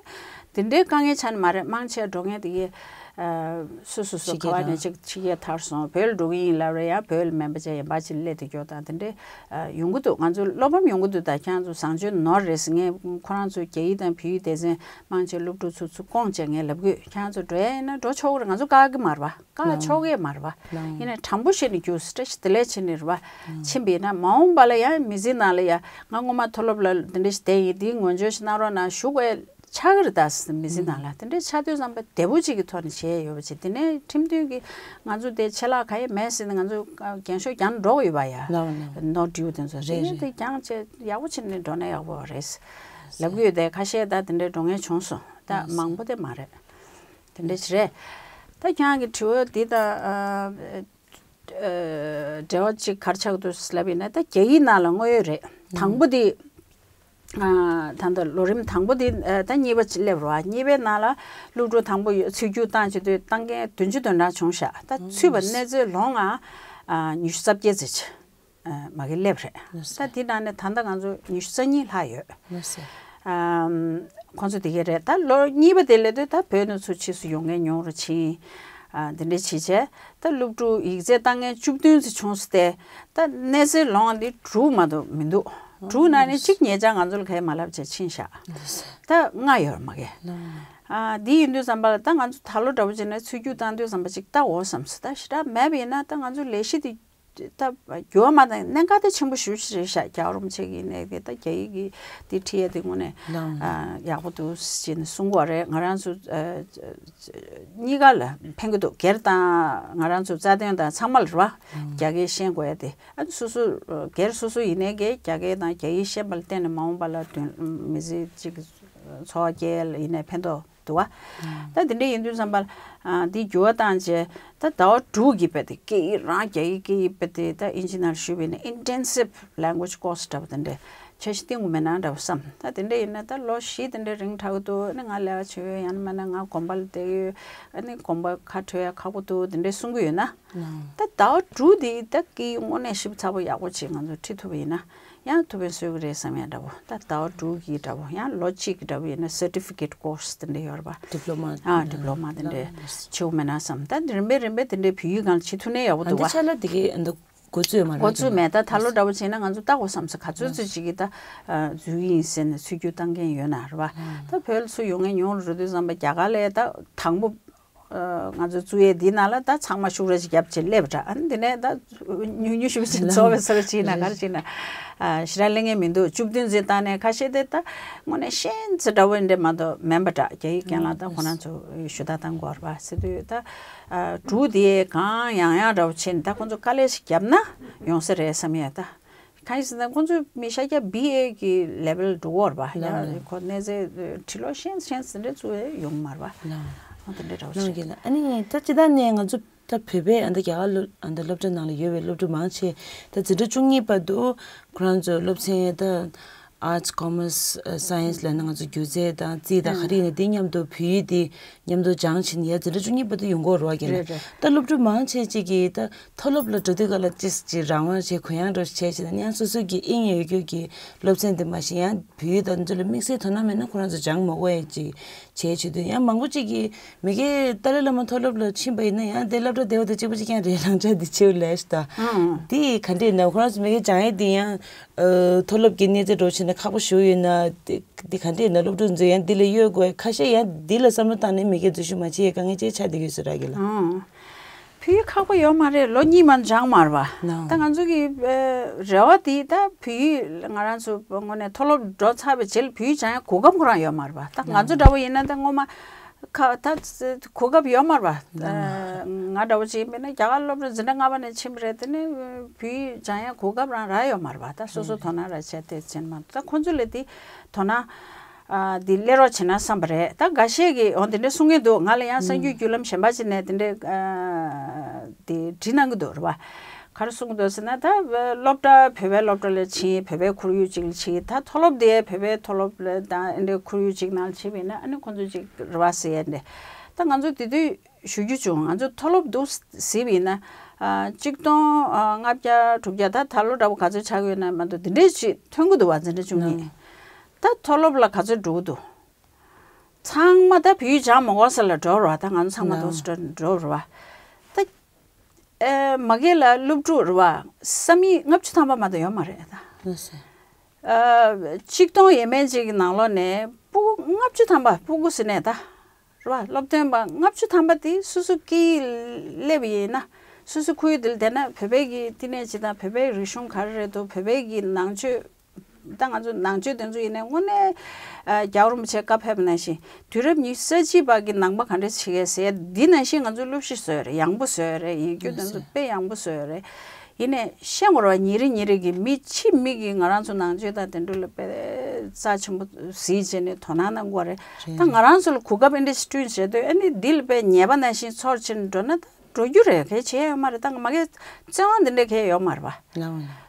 དེ་འདྲའི་དཀའ་ངལ་ཆགས་ནི་མ་རེད། མང་ཆེ་འགྲོ་མཁན་དེ་གི་ཨ། སུ་སུ་སུ་ཕྱི་ག་བ་རྒྱལ་ནས་ཅིག་ཕྱི་རྒྱལ་ཐར་སོང་། བོད་ལ་འགྲོ་གི་ཡིན་ལབ་རེད། ཡང་བོད་ལ་མིན་པ་ཅིག་ཡིན་པ་ཅིག་སླེབས་དེ་སྐྱོ་དང་དེ་འདྲའི་ཨ། ཡོང་གི་འདུག་ང་ཚོ་བློ་ཕམ་ཡོང་གི་འདུག་ད་ཁྱེད་རང་ཚོ་བཟང་སྤྱོད་ནོར་རེད་ཟེར། ངས་ཁོ་རང་ཚོ་རྒྱ་ཡིག་དང་བོད་ཡིག་སྡེ་ཚན་མང་ཆེ་སློབ་ཕྲུག་ཚོ་ཚུར་བསྐོངས་བྱས་ངས་ལབ་དགོས། ཁྱེད་རང་ཚོ་འགྲོ་ཡ་ཡིན་ན་འགྲོ་ཆོག་གི་རེད། ང་ཚོ་བཀག་གི་མ་རེད་པ། བཀག་ཆོག་གི་མ་རེད་པ། ཡིན་ནའི་དྲང་པོ་བཤད་ནས་རྒྱུགས་བཀྲ་ཤིས་བདེ་ལེགས་བྱས་ནས་རེད་པ། ཕྱིན་པ་ཡིན་ན་མ་འོངས་པ་ལ་ཡང་མི་ཚེའི་ནང་ལ་ཡང་ང་སྔོན་མ་མཐོ་སློབ་ལ་འདི་འདྲ་ཞིག་བསྡད་ཡིན། འདིའི་ངོས་འཛིན་ཞིག་གནང་རོགས་གནང་ཞུ་དགོས་ཆགས་ཀྱི་རེད། ད་མི་ཚེ་ནང་ལ་དེ་འདྲའི་ཆགས་དུས་ཙམ་པ་བདེ་པོ་ཅིག་གི་ཐོག་ནས་བྱས་ཡོད་པ་བྱས། དེ་ནས་ཁྲིམས་མཐུན་གྱི་ང་ཚོ་དེ་ཆད་ལྷག་གང་ཡང་མེད་ཟེར་ནས་ང་ཚོ་འགེངས་ཤོག་རྒྱག་འགྲོ་གི་ཡོད་པ་ཡ། ལའོ་ལའོ། ནོ་ཌིའུ་དེ་ཚོ་རེད། རེད་དེ་རེད། རྒྱག་བྱས་ཡག་པོ་བྱས་ནས་འགྲོ་ན་ཡག་པོ་རེད་ལབ་གི་ཡོད། དེ་ཁ་ཤས་ད་དེ་འདྲའི་འགྲོ་མཁན་བྱུང་སོང་། ད་ལགས་སོ། མང་པོ་དེ་མ་རེད། དེ་འདྲ་ཞིག་རེད། ད་ཁྱེད་རང་གི་དྲི་བ་འདི་དང་ཨ། ཨ། འབྲེལ་བ་གཅིག་ག་རེ་ཆགས་འདུག་ལབ་ཡིན་ན་ད་རྒྱ་ཡིག་ནང་ལ་དངོས་ཡོད་རེད། དང་པོ་དེ་ཨ། ད་ལྟ་ལོ་རིམ་དང་པོ་དེ་ཨ། ད་གཉིས་པ་ཅིག་སླེབས་རེད་པ། གཉིས་པའི་ནང་ལ་སློབ་ཕྲུག་དང་པོ་ཡོད་ཚུད་རྒྱུགས་བཏང་བྱེད་དུས་བཏང་མཁན་བདུན་ཅུ་དོན་གྲངས་བྱུང་ཤག་ད་ཚུད་པ་གནས་ཚུལ་ལོངས་ང་ཨ། ཉི་ཤུ་རྩ་བརྒྱད་ཙམ་ཅིག་ཨ། མ་གི་སླེབས་རེད། ད་དེ་ནང་ནས་ད་ལྟ་ང་ཚོ་ཉི་ཤུ་རྩ་གཉིས་ལྷག་ཡོད། ཨམ། ཁོང་ཚོ་དེ་ག་རེད། ད་ལོ་གཉིས་པ་དེ་སླེབས་དུས་ད་བོད་ནས་ཚུར་ཕྱིས་སུ་ཡོང་མཁན་ཉུང་རུ་ཕྱིན། ཨ། འདི་འདྲ་བྱས་བྱས་ད་སློབ་ཕྲུག་ཡིག་ཚད་བཏང་མཁན་བཅུ་བདུན་ཙམ་བྱུང་སོང་སྟེ། ད་གནས་ཚུལ་ལོངས་འདི་དྲུག་མ་གཏོགས་མི་འདུག་དྲུག་ནང་ནས་གཅིག་ཉེ་ཆར་ང་ཚོ་ལ་ག་ཡེ་མ་ལབ་བྱས་ཕྱིན་ཤག་ད་ལྔ་ཡོད་མ་གི། ཨ། འདི་ཡིན་དུས་ཙམ་པ་ལ་ད་ང་ཚོ་ད་ལོ་འདྲ་པོ་བྱས་ན་ཚུར་རྒྱུགས་བཏང་དུས་ཙམ་པ་ཅིག་ལྟ་འོ་བསམ་སོང་། ད་ཞེ་དྲག་མེད་པ་ཡིན་ན་ད་ང་ཚོ་ལས་གཞི་དེ་ད་འགྱུར་བ་མ་བཏང་། གནད་འགག་དེ་ཆེན་པོ་ཞེ་པོ་ཅིག་རེད་ཤག་རྒྱལ་བ་རིན་པོ་ཆེ་གིས་ཡིན་ནའི་དེ་ད་རྒྱ་ཡིག་གི་དེ་ཁྲིད་ཡས་དེ་དངོས་གནས་ལགས། ཨ། ཡག་པོ་འདུག་ཅེས་ནས་གསུང་གི་ཡོད་རེད། ང་རང་ཚོ་ཨ། གཉིས་ཀ་ལ་ཕན་གི་འདུག་སྒེར་དང་ང་རང་ཚོ་རྩ་དོན་དང་ཚང་མ་ལ་རེད་པ། རྒྱ་སྐད་ཤེས་དགོས་ཡ་དེ། ཨ། སོ་སོ་སྒེར་སོ་སོ་ཡིན་ནའི་གི་རྒྱ་སྐད་དང་རྒྱ་ཡིག་ཤེས་པ་ལ་བརྟེན་ནས་མ་འོངས་པ་ལ་དོན་མི་ཚེ་གཅིག་འཚོ་བ་སྐྱེལ་ཡིན་ནའི་ཕན་ཐོགས་འདུག་བ། ད་དེ་འདྲ་ཡིན་དུས་ཙམ་པ་ལ་ཨ། འདི་འགྱུར་བ་བཏང་རྗེས་ད་ཟླ་བ་དྲུག་གི་བར་དུ་སྐད་ཡིག་རང་རྒྱ་ཡིག་སྐད་ཡིག་བར་དུ་ད་ཨིན་ཇི་ནང་ཞུས་པ་ཡིན་ན་Intensive Language Course འདྲ་པོ་དེ་འདྲ་འཆར་གཞི་བཏིང་དགོས་མེད་ན་འདྲ་པོ་བསམ། ད་དེ་འདྲ་ཡིན་ན་ད་ལོ་བཞི་དེ་འདྲ་རིང་དྲགས་འདུག་ཨ་ནི་ང་ལས་ཀ་བྱེད་ཡོད། ཡང་ན་མིན་ན་ང་དགོན་པ་ལ་བསྡད་ཡོད། ཨ་ནི་དགོན་པ་ཁ་འཕྲོད་ཡ་ཁག་པོ་འདུག་དེ་འདྲ་གསུང་གི་ཡོད་ན། ད་ཟླ་བ་དྲུག་དེ་ད་སྐད་ཡིག་དངོས་གནས་ཞིབ་ཚགས་པོ་ཡག་པོ་ཅིག་ང་ཚོ་ཁྲིད་ཐུབ་པ་ཡིན་ན། ཡང་ཐུགས་ཕན་གསོས་ཀྱི་རེད་བསམ་ཡ་འདྲ་བོ། ད་ཟླ་བ་དྲུག་གི་འདྲ་བོ། ཡང་ལོ་གཅིག་གི་འདྲ་བོ་ཡིན་ན་certificate course དེ་འདྲ་ཡོད་རེད་པ། ཌི་པི་ལོ་མ་ཨ་ཌི་པི་ལོ་མ་དེ་འདྲ་བྱེད་དགོས་མེད་ན་བསམ། ད་རིམ་པས་རིམ་པས་དེ་འདྲའི་བོད་ཡིག་སྒང་ལ་བྱེད་ཐུབ་ནས་ཡག་པོ་འདུག་བ། འདི་ཆ་ལ་དེ་གའི་འདུག་འགོ་ཚུགས་མ་རེད། འགོ་ཚུགས་མེད། ད་ད་ལོ་འདྲ་བོ་བྱས་ན་ང་ཚོ་ལྟ་དགོས་བསམ་སོང་། ག་ཚོད་ཚོད་ཅིག་གིས་ད་འཛུལ་གྱི་ཡིན་ཟེར་ནས་ཚུར་རྒྱུགས་བཏང་མཁན་ཡོད་ན་རེད་བ། ད་བོད་ལ་ཚུར་ཡོང་མཁན་ཉུང་རུ་འགྲོ་དུས་ཙམ་པ་རྒྱ་གར་ལ་ད་དང་པོ་ང་ཚོ་བཙུགས་ཡས་འདི་ནང་ལ་ད་ཚང་མ་ཤུགས་ར་ཅིག་བརྒྱབ་བྱས་སླེབས་འདྲ། ཨ་ནི་འདི་ནས་ད་ཉུང་ཉུང་ཞིག་ཅིག་འཚོ་བའི་སོར་ཅིག་ན་ག་རེ་ཅིག་ན་ཞེ་དྲག་གླེང་མཁན་མི་འདུག་བཅུ་བདུན་ཙམ་བཏང་ནས་ཁ་ཤས་དེ་ད་དངོས་གནས་ཤེས་ཚད་འདྲ་བོ་འདྲ་མ་གཏོགས་མིན་པ་འདྲ། རྒྱ་ཡིག་རྐྱང་ལ་ད་ཁོ་རང་ཚོ་ཞུ་དག་བཏང་དགོས་རེད་པ་ཟེར་དུས། ད་དྲུག་དེ་གང་ཡང་ཡང་འདྲ་བོ་བྱས་ནས་ད་ཁོ་ཚོ་དཀའ་ལས་ཤིག་བརྒྱབ་ན་ཡོང་ས་རེད་བསམ་ཡས་ད། གང་ཡིན་ཟེར་ན་ཁོ་ཚོས་མི་ཤ་རྒྱགས་བི་ཨེ་གི་ལེ་ཝལ་འགྲོ་གི་ཡོད་རེད་པ། ཡང་ཁོ་གནས་ཚད་ཁྲི་ལོ་ཤན་ཤན་ཟིན་རེ་བཙུགས་ཡོང་མ་རེད་པ། ཨ་དེ་འདྲ་འདྲ་བོ་ཞིག་ཨ་ནི་ད་ཅི་ད་ནས་ང་ཚོ་ད་བོད་པའི་ཨ་ད་རྒྱ་གར་ལོ་ཨ་ད་སློབ་གྲྭ་ནང་ལ་ཡོད་པའི་སློབ་ཕྲུག་མང་ཆེ་ད་འཛིན་གྲྭ་བཅུ་གཉིས་བར་དུ་ཁོ་རང་ཚོ་སློབ་ཚན་ད་Arts, Commerce, Science ལབ་ན་ང་ཚོ་སྒྱུ་རྩལ་དང་རྩིས་དང་ག་རེ་ཡིན་ན་དེ་མཉམ་དུ་བོད་ཡིག་དེ་མཉམ་དུ་སྦྱངས་ཕྱིན་ཡ་འཛིན་གྲྭ་བཅུ་གཉིས་བར་དུ་ཡོང་གི་ཡོད་རེད་པ། རེད་རེད། ད་སློབ་ཕྲུག་མང་ཆེ་ཅིག་གིས་ད་མཐོ་སློབ་ལ་འགྲོ་དུས་སྐབས་ལ་ཅིག་ཅིག་རང་དབང་བྱས་གུ་ཡངས་འདྲ་བྱས་བྱས་ན་ཡང་སོ་སོ་གི་དབྱིངས་ཡོད་རྒྱུ་གི་སློབ་ཚན་དེ་མ་གཞི་ཡང་བོད་ཡིག་དང་འདི་ཚོ་ལ་དམིགས་བསལ་དོ་སྣང་མེད་ན་ཁོ་རང་ཚོ་སྦྱང་མ་དགོས་ཡ་ཅིག་བྱས་བྱེད་དུས། ཡང་མང་པོ་ཅིག་གིས་མི་སྒེར་ཏཱ་ལའི་བླ་མ་མཐོ་སློབ་ལ་ཕྱིན་པ་ཡིན་ན་ཡང་དེ་སློབ་གྲྭ་བདེ་བ་དང་གཅིག་པ་གཅིག་རྐྱང་རེད། རང་ཅག་འདི་ཆེ་བ་ལས་ཤི་ད་ཨང་། དེ་ག་འདྲས་ན་ཁོ་རང་ཚོ་མི་སྒེར་སྦྱང་ཡས་དེ་ཡང་མཐོ་སློབ་ཀྱི་གནས་ཚད་འགྲོ་ཕྱིན་ན་ཁག་པོ་ཞུ་ཡོད་ན། དེ་ག་འདྲས་ན་སློབ་ཕྲུག་ཚོ་ཡང་འདི་ལ་གཡོལ་དགོས། ཁ་ཤས་ཡང་འདི་ལ་བསམ་བློ་བཏང་ནས་མི་སྒེར་འཛུལ་ཞུགས་མ་བྱེད་ཡས་དཀའ་ངལ་ཅིག་ཆགས་བསྡད་ཀྱི་ཡོད་ས་རེད་གི་ལ། ཨང་། བོད་ཡིག་ཁག་པོ་ཡོད་མ་རེད། ལོ་གཉིས་མ་སྦྱངས་མ་རེད་པ། ད་ང་ཚོ་གི་རེ་བ་དེ་ད་བོད་ཡིག་ང་རང་ཚོ་དངོས་གནས་མཐོ་སློབ་འགྲོ་ཚར་བའི་རྗེས་ལ་བོད་ཡིག་སྦྱང་ཡ་གོ་སྐབས་ཁོ་རང་ཡོད་མ་རེད་པ། ད་ང་ཚོ་འདྲ་བོ་ཡིན་ན་ད་སྔོན་མ་ཁ་ད་གོ་སྐབས་ཡོད་མ་རེད་པ། ང་འདྲ་བོ་ཅིག་ཡིན་པ་ཡིན་ན་རྒྱ་གར་སློབ་གྲྭ་འཛིན་གྲྭ་ལྔ་པ་ནས་ཕྱིན་པ་རེད། དེ་ནས་བོད་ཡིག་སྦྱང་ཡ་གོ་སྐབས་རང་རག་ཡོད་མ་རེད་པ། ད་སོ་སོ་དོ་སྣང་རག་བྱས་དེ་བྱས་མ་གཏོགས་ད་ཁོང་ཚོ་ལ་དེ་དོ་སྣང་ཨ་འདི་སླེབས་རོགས་བྱེད་ན་བསམ་པ་རེད། ད་འགའ་ཤས་ཀྱིས་འོ་འདི་འདྲ་གསུང་གི་འདུག་ང་ལ་ཡང་གསར་འགྱུར་བརྒྱུད་ལམ་གཞན་པ་ཅིག་ནས་འདི་འདྲ་ཨ་འདི་བྲིས་གནང་གི་འདུག་རེད་པ། ག་རེ་གསུང་གི་འདུག་ཟེར་ན། ད་སློབ་གྲྭ་བོད་པའི་སློབ་གྲྭ་ལ་ཕྱིན། བོད་པའི་ཁོར་ཡུག་ཅིག་ལ་ཕྱིན། ད་མཐོ་སློབ་དེ་བོད་པའི་མཐོ་སློབ་ལ་ད་འདི་འདྲའི་ཁོར་ཡུག་ཅིག་ནང་ལ་ཕྱིན་པ་ཡིན་ན་ཨ་ནི་ཁོང་ཚོ་ཅིག་རེད་པ་ཟེར་ཡ་འདྲ། ད་ང་ཚོ་དེ་དུས་ཞུ་རྒྱུ་བྱུང་། ང་ཚོ་མཐོ་སློབ་འདུག་ཟེར་བ་ཡིན་ན་ཨ་གཅིག་སྟོང་ཨ་ལྔ་བརྒྱ་དྲུག་བརྒྱ་ད་ད་ལོ་འདྲ་བོ་ག་ཚོད་ཆགས་ཀྱི་ཡོད་ན་མ་གཏོགས་འདི་འདྲའི་ཅིག་ཐོན་གྱི་འདུག་པ། འཛིན་གྲྭ་བཅུ་གཉིས། ད་མཐོ་སློབ་ལ་ག་ཚོད་འགྲོ་གི་འདུག་ཚང་མ་ད་བོད་ཡིག་སྦྱང་མ་དགོས་ས་ལ་འགྲོ་རེད་པ། ད་ང་ཚོ་ཚང་མ་འདུག་སེ་འགྲོ་རེད་པ། ད་ཨེ་མ་གི་ལ་སློབ་ཕྲུག་རེད་པ། བསམ་ཡས་ལྔ་བཅུ་ཐམ་པ་མ་གཏོགས་ཡོད་མ་རེད་ད། ཨ་གཅིག་སྟོང་ཡས་མས་ཅིག་གི་ནང་ལོགས་ནས་སྤུ་གུ་ལྔ་བཅུ་ཐམ་པ། སྤུ་གུ་ཟེར་ནས་ད་རེད་པ། སློབ་སྟོན་པ་ལྔ་བཅུ་ཐམ་པ་དེ་སོ་སོ་སྐད་ཡིག་སླེབས་པ་ཡིན་ན་སོ་སོ་ཁོར་ཡུག་དེ་ལ་བསྡད་ན་བོད་པའི་གི་བསྟི་གནས་ཅིག་དང་བོད་པའི་རིག་གཞུང་ག་རེ་རེད་འདུག་བོད་པའི་གི་ནང་ཆོས། ད་ང་ཚོ་ནང་ཆོས་དེ་ཚོ་ཡིན་ནའི་དངོས་གནས་ཨ་རྒྱལ་བ་རིན་པོ་ཆེ་བཀའ་ཕེབས་པ་ནང་བཞིན་དུས་རབས་ཉི་ཤུ་རྩ་གཅིག་པ་གི་ནང་པ་ག་འདྲ་བྱེད་ཀྱི་ཟེར་འདི་ནང་བཞིན་ང་ཚོ་སློབ་གཞི་བཟོས་རེད། ཡང་པོ་བཟོས་རེད། ཡིག་རྒྱུགས་དེ་ཚོ་དཔེ་ཡང་པོ་བཟོས་རེད། ཡིན་ནའི་ཤེས་དགོས་རེད་པ། ཉིན་རེ་ཉིན་རེ་གི་མི་ཕྱི་མི་གིས་ང་རང་ཚོ་ནང་ཆོས་དང་དེ་འདྲ་ལ་དཔེ་རྩ་ཆེན་པོ་གཟིགས་བྱས་ནས་དོ་སྣང་གནང་དགོས་རེད། ད་ང་རང་ཚོ་ལ་གོ་སྐབས་ཨེ་འདྲ་ཞིག་བསྐྲུན་བྱས་དུས་ཨ་ནི་འདི་ལ་དཔེ་ཉེས་པ་ནང་བཞིན་ཚོར་བྱས་ནས་འགྲོ་ན་ད། འགྲོ་རྒྱུ་རེད། གལ་ཆེ་ཡོད་མ་རེད། ད་མ་གི་བཙན་དབང་འདི་འདྲ་གལ་ཡོད་མ་རེད་པ།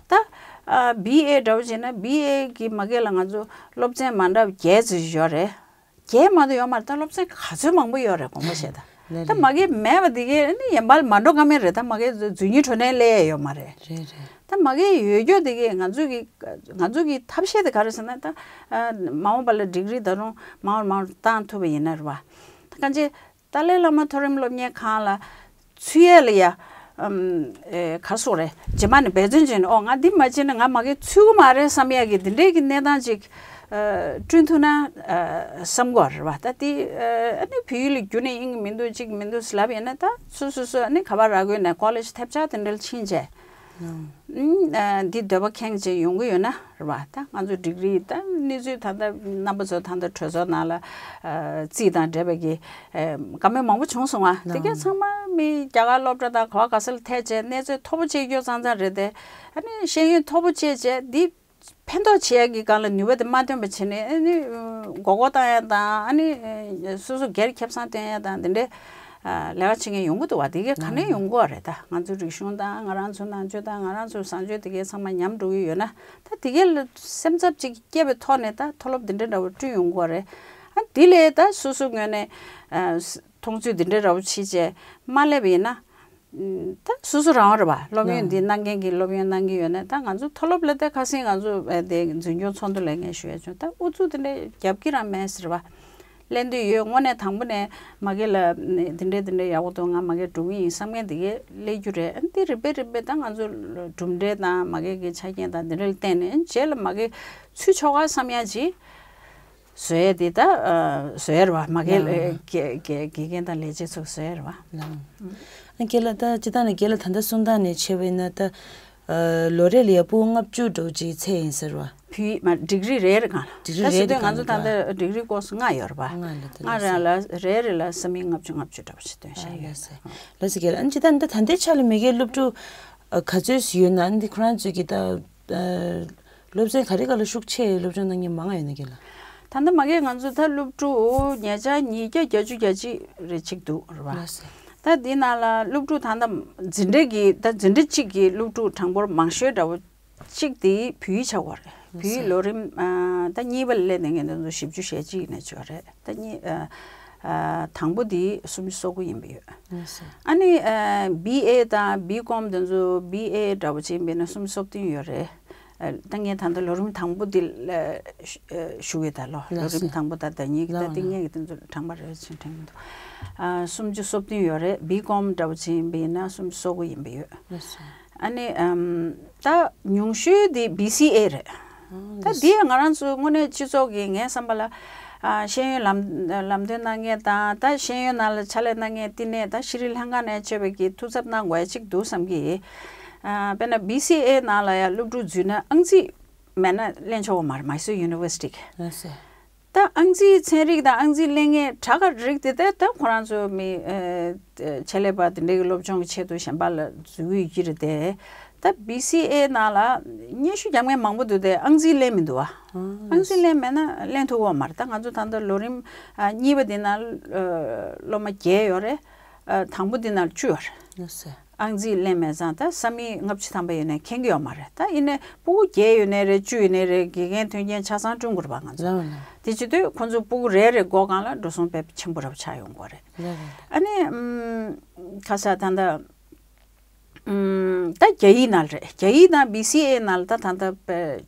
ད་ཨ་བི་ཨེ་འདྲ་བོ་བྱས་ན་བི་ཨེ་གི་མ་གི་ལ་ང་ཚོ་སློབ་ཚན་མ་འདྲ་བ་བརྒྱད་ཙམ་ཡོད་རེད། བརྒྱད་མ་གཏོགས་ཡོད་མ་རེད། ད་སློབ་ཚན་ག་ཚོད་མང་པོ་ཡོད་རེད། དགོངས་པ་བཞེས་ད། ད་མ་གི་མེད་པ་འདི་གས་ནི་ཡན་པ་ལ་མ་འགྲོ་ཀ་མེད་རེད། ད་མ་གི་འཛུལ་ཉིན་གྲོ་ནས་སླེབས་ཡས་ཡོད་མ་རེད། ད་མ་གི་ཡོད་རྒྱུ་འདི་གས་ང་ཚོ་གི་ང་ཚོ་གི་ཐབས་ཤེས་དེ་ག་རེ་ཟེར་ན། ད་ཨ་མ་འོངས་པ་ལ་ཌིག་རི་ད་རུང་མང་རུ་མང་རུ་བཏང་ཐུབ་པ་ཡིན་ན་རེད་པ། ད་གང་ཅི། ཏཱ་ལའི་བླ་མ་མཐོ་རིམ་སློབ་གཉེར་ཁང་ལ་ཚུད་ཡས་ལ་ཡ། ཨམ། ཨེ་ག་སོགས་རེད། རྗེས་མ་ནས་འབད་བརྩོན་བྱས་ནས་ཨོ་ང་འདི་མ་བྱས་ན་ང་མ་གི་ཚུད་ཀྱི་མ་རེད་བསམ་ཡས་ཀྱི་འདི་འདྲའི་གི་གནས་སྟངས་ཅིག་ཨ་བསྐྲུན་ཐུབ་ན་ཨ་བསམ་གྱི་ཡོད་རེད་པ། ད་དེ་ཨ་ནི་བོད་ཡིག་ལ་རྒྱུགས་ནས་ཨིན་གྱི་མི་འདུག་ཅིག་མི་འདུག་ལབ་ཡིན་ན་ད་སོ་སོ་སོ་ཨ་ནི་ག་པར་རག་གི་ཡོད་ན་ཀོ་ལེཇ་ཐེབས་ཆག་དེ་འདྲ་ལ་ཕྱིན་བྱས། ཨ་འདི་འདོད་པ་ཁེངས་བྱས་ཡོང་གི་ཡོད་ན་རེད་པ། ད་ང་ཚོ་ཌིག་རི་ད་གནས་ཚུལ་ད་ལྟ་རྣམ་པ་ཚོ་ད་ལྟ་གྲོས་ཚོགས་ནང་ལ་ཨ་རྩིས་དང་འབྲེལ་བའི་གི་ཨ་བཀའ་མོལ་མང་པོ་བྱུང་སོང་བ། དེ་གས་ཚང་མ་མི་རྒྱ་གར་སློབ་གྲྭ་དང་ག་བ་ག་ས་ལ་ཐད་བྱས་གནས་ཚུལ་མཐོ་པོ་བྱེད་རྒྱུ་ཙང་ཙང་རེད་དེ། ཨ་ནི་ཤེས་ཡོན་མཐོ་པོ་བྱས་བྱས་འདི་ཕན་ཐོགས་བྱེད་ཡ་གི་སྒང་ལ་ནུས་པ་དེ་མ་ཐོན་པ་བྱས་ནས་ཨ་ནི་མགོ་སྐོར་བཏང་ཡ་དང་ཨ་ནི་སོ་སོ་སྒེར་ཁེ་བཟང་སྟོན་ཡ་དང་དེ་འདྲའི་ལས་ཀ་བྱེད་མཁན་ཡོང་གི་འདུག་བ། དེ་གས་ག་ནས་ཡོང་གི་ཡོད་རེད། ད་ང་ཚོའི་རིག་གཞུང་དང་ང་རང་ཚོའི་ནང་ཆོས་དང་ང་རང་ཚོའི་བཟང་སྤྱོད་དེ་གས་ཚང་མ་ཉམས་འགྲོ་གི་ཡོད་ན་ད་དེ་གས་ལ་སེམས་འཚབ་ཅིག་སྐྱེས་པའི་ཐོག་ནས་ད་མཐོ་སློབ་འདི་འདྲ་འདྲ་བོ་བསྐྲུན་ཡོང་གི་ཡོད་རེད། ཨ་དེ་ལས་ད་སོ་སོའི་ངོས་ནས་མཐོང་ཚུལ་འདི་འདྲ་འདྲ་བོ་བྱེད་བྱས་མ་སླེབས་པ་ཡིན་ན། ད་སོ་སོ་རང་རེད་པ། སློབ་ཡོན་འདི་གནང་མཁན་གྱིས་སློབ་ཡོན་གནང་གི་ཡོད་ན། ད་ང་ཚོ་མཐོ་སློབ་ལ་ད་ཁ་སང་ང་ཚོ་དེ་འཛིན་སྐྱོང་ཚོགས་འདུ་ལ་ངས་ཞུ་ཡ་བྱུང་། ད་ཨུ་ཚུགས་དེ་འདྲ་རྒྱབ་ཀྱི་རང་མེད་ཟེར་བ། ལེན་འདོད་ཡོད། དངོས་གནས་དང་པོ་ནས་མ་གི་ལ་དེ་འདྲས་དེ་འདྲས་ཡག་པོ་འདུག་ང་མ་གི་འགྲོ་གི་ཡིན་བསམ་མཁན་དེ་གས་སླེབས་རྒྱུ་རེད། ཨ་ནི་དེ་རིམ་པས་རིམ་པས་ད་ང་ཚོ་གྲུབ་འབྲས་དང་མ་གི་གི་ཆ་རྐྱེན་དང་དེ་འདྲས་ལ་བརྟེན་ནས་རྗེས་ལ་མ་གི་ཚུད་ཆོག་ག་བསམ་ཡ་ཅིག་བཟོ་ཡས་དེ་ད་ཨ་བཟོ་ཡས་རེད་པ། མ་གི་ལ་ལགས། དགེ་དགེ་དགེ་རྒན་དང་ལས་བྱེད་ཚོ་བཟོ་ཡས་རེད་པ། ལགས། ཨ་རྒན་ལགས། ད་སྤྱིར་བཏང་ནས་རྒན་ལགས་ད་ལྟ་གསུང་སྟངས་ནས་བྱས་པ་ཡིན་ན། ད་ཨ་ལོ་རེ་ལ་ཡ་ཕྲུ་གུ་ལྔ་བཅུ་འདྲ་བོ་ཅིག་ཚད་ཡིན་ཟེར་བ། བོད་ཡིག་མ་ཌིག་རི་རེ་རེ་གང་ལ། ཌིག་རི་ད་རེ་ཟེར་རེ་དུས་ང་གང་ཚོ་ལ་ད་ལྟ་ཌིག་རི་ཀོར་སི་ལྔ་ཡོད་རེད་པ། ལྔ་ལ་ད་ལྔ་ལགས་སེ། རང་ལ་རེ་རེ་ལ་ས་མིག་ལྔ་བཅུ་ལྔ་བཅུ་འདྲ་བོ་ཞིག་སྟོན་བཞག་ཡོད། ལགས་སེ། ལགས་སེ་རྒན་ལགས། ཨ་ནི་སྤྱིར་བཏང་ད་ད་ལྟའི་ཆ་ལ་མ་གིའི་སློབ་ཕྲུག་ཨ་ག་ཚོད་ཡོད་ན། ཨ་ནི་ཁོ་རང་ཚོས་ཀྱི་ད་ཨ་སློབ་ཚན་ག་རེ་ག་ལ་ཤུགས་ཆེ་སློབ་སྦྱོང་གནང་མཁན་མང་ང་ཡོད་ན་རྒན་ལགས། ད་ལྟ་མ་གི་ང་ཚོ་ད་སློབ་ཕྲུག་ཉིས་བརྒྱ་ཉིས་བརྒྱ་བརྒྱད་ཅུ་གྱ་གཅིག་རེ་གཅིག་འདུག་རེད་པ། ལགས་སེ། ད་འདི་ནང་ལ་སློབ་ཕྲུག་ད་ལྟ་འཛིན་གྲྭ་གི་ད་འཛིན་གྲྭ་གཅིག་གི་སློབ་ཕྲུག་གྲངས་འབོར་མང་ཤོས་འདྲ་བོ་གཅིག་དེ་བོད་ཡིག་ཆགས་པ་རེད། བོད་ཡིག་ལགས་སེ། ལོ་རིམ་ཨ་ད་གཉིས་པ་ལ་སླེབས་ནས་ངས་འདི་ཚོ་བཞི་བཅུ་ཞེ་གཅིག་ནས་བཅུ་རེད། ད་གཉིས་ཨ་ཨ་དང་པོ་དེ་སུམ་ཅུ་སོ་དགུ་ཡིན་པ་ཡོད། ལགས་སེ། ཨ་ནི་ཨ་བི་ཨེ་དང་བི་ཀོམ་དེ་ཚོ། བི་ཨེ་འདྲ་བོ་ཅིག་ཡིན་པ་ཡིན་ན་སུམ་ཅུ་སོ་བདུན་ཡོད་རེད། ཨ་ད་ངས་ད་ལྟ་ལོ་རིམ་དང་པོ་དེ་ལ་ཞུ་ཨ་ཞུ་གི། ད་ལོ་ལོ་ལགས་སེ། རིམ་དང་པོ་ད་ཟླ་ཉིན་གྱི་ད་ལགས་ལྟེ་ལགས། ངས་ཀྱི་དེ་ཚོ་དྲངས་པ་རེད་ཅེས་དྲན་གྱི་འདུག་ཨ་སུམ་ཅུ་སོ་བདུན་ཡོད་རེད། བི་ཀོམ་འདྲ་བོ་ཅིག་ཡིན་པ་ཡིན་ན་སུམ་ཅུ་སོ་དགུ་ཡིན་པ་ཡོད། ལགས་སེ། ཨ་ནི་ཨམ་ད་ཉུང་ཤོས་དེ་བི་སི་ཨེ་རེད། ཨ་ད་ལགས་སེ། དེ་ང་རང་ཚོ་དངོས་གནས་སྤྱི་ཚོགས་ཀྱི་ངའི་བསམ་པ་ལ་ཨ་ཤེས་ཡོན་ལམ་ལམ་སྟོན་གནང་མཁན་དང་། ད་ཤེས་ཡོན་ནང་ལ་ཕྱག་ལས་གནང་མཁན་བསྟི་གནས་ད་ཤྲི་ལངྐ་ནས་བཅས་པ་གི་ཐུགས་འཚབ་གནང་དགོས་ཡ་གཅིག་འདུག་བསམ་གི། ཨ་དཔེར་ན་བི་སི་ཨེ་ནང་ལ་ཡ་སློབ་ཕྲུག་འཛུལ་ན་ཨང་རྩིས་མེད་ན་ལེན་ཆོག་གི་མ་རེད། མའི་སོར་ཡུ་ནི་ཝར་སི་ཊི་གི། ལགས་སེ། ད་ཨང་རྩིས་ཚན་རིག་དང་ཨང་རྩིས་ལེན་མཁན་དྲག་ག་རིགས་དེ་ད་ད་ཁོ་རང་ཚོ་མི་ཨ་ཆེད་ལས་པ་དེ་འདྲའི་གི་སློབ་སྦྱོང་གི་ཆེད་དུ་གཞན་པ་ལ་འཛུལ་གི་ཡོད་ཀྱི་རེད་དེ། ད་བི་སི་ཨེ་ནང་ལ་སྙན་ཞུ་རྒྱག་མཁན་མང་པོ་འདུག་སྟེ་ཨང་རྩིས་ལེན་མི་འདུག་བ། ཨང་རྩིས་ལེན་མེད་ན་ལེན་ཐུབ་ཀྱི་ཡོད་མ་རེད། ད་ང་ཚོ་ད་ལྟ་ལོ་རིམ་ཨ་གཉིས་པ་འདི་ནང་ཨ་སློབ་མ་བརྒྱད་ཡོད་རེད། ཨ་དང་པོ་འདི་ནང་བཅུ་ཡོད་རེད། ལགས་སེ། ཨང་རྩིས་ལེན་མེད་ཙང་ད་ས་མིག་ལྔ་བཅུ་ཐམ་པ་ཡོད་ནའི་མཁྱེན་གྱི་ཡོད་མ་རེད། ད་ཡིན་ནའི་ཕྲུ་གུ་བརྒྱད་ཡོད་ནའི་རེད། བཅུ་ཡོད་ནའི་རེད། དགེ་རྒན་མཐུན་རྐྱེན་ཆ་ཚང་བསྐྲུན་དགོས་རེད་པ་ང་ཚོ། ལགས་ལགས། དེ་བྱེད་དུས་ཁོང་ཚོ་ཕྲུ་གུ་རེ་རེ་མགོ་སྒང་ལ་འགྲོ་སོང་དཔེ་ཆེན་པོ་འདྲ་པོ་ཆགས་ཡོང་གི་རེད། ལགས་ལགས། ཨ་ནི་ཨམ་ཁ་ས་ད་ལྟ་ཨམ་ད་རྒྱ་ཡིག་ནང་ལ་རེད། རྒྱ་ཡིག་དང་བི་སི་ཨེ་ནང་ལ་ད་ད་ལྟ་དཔེ་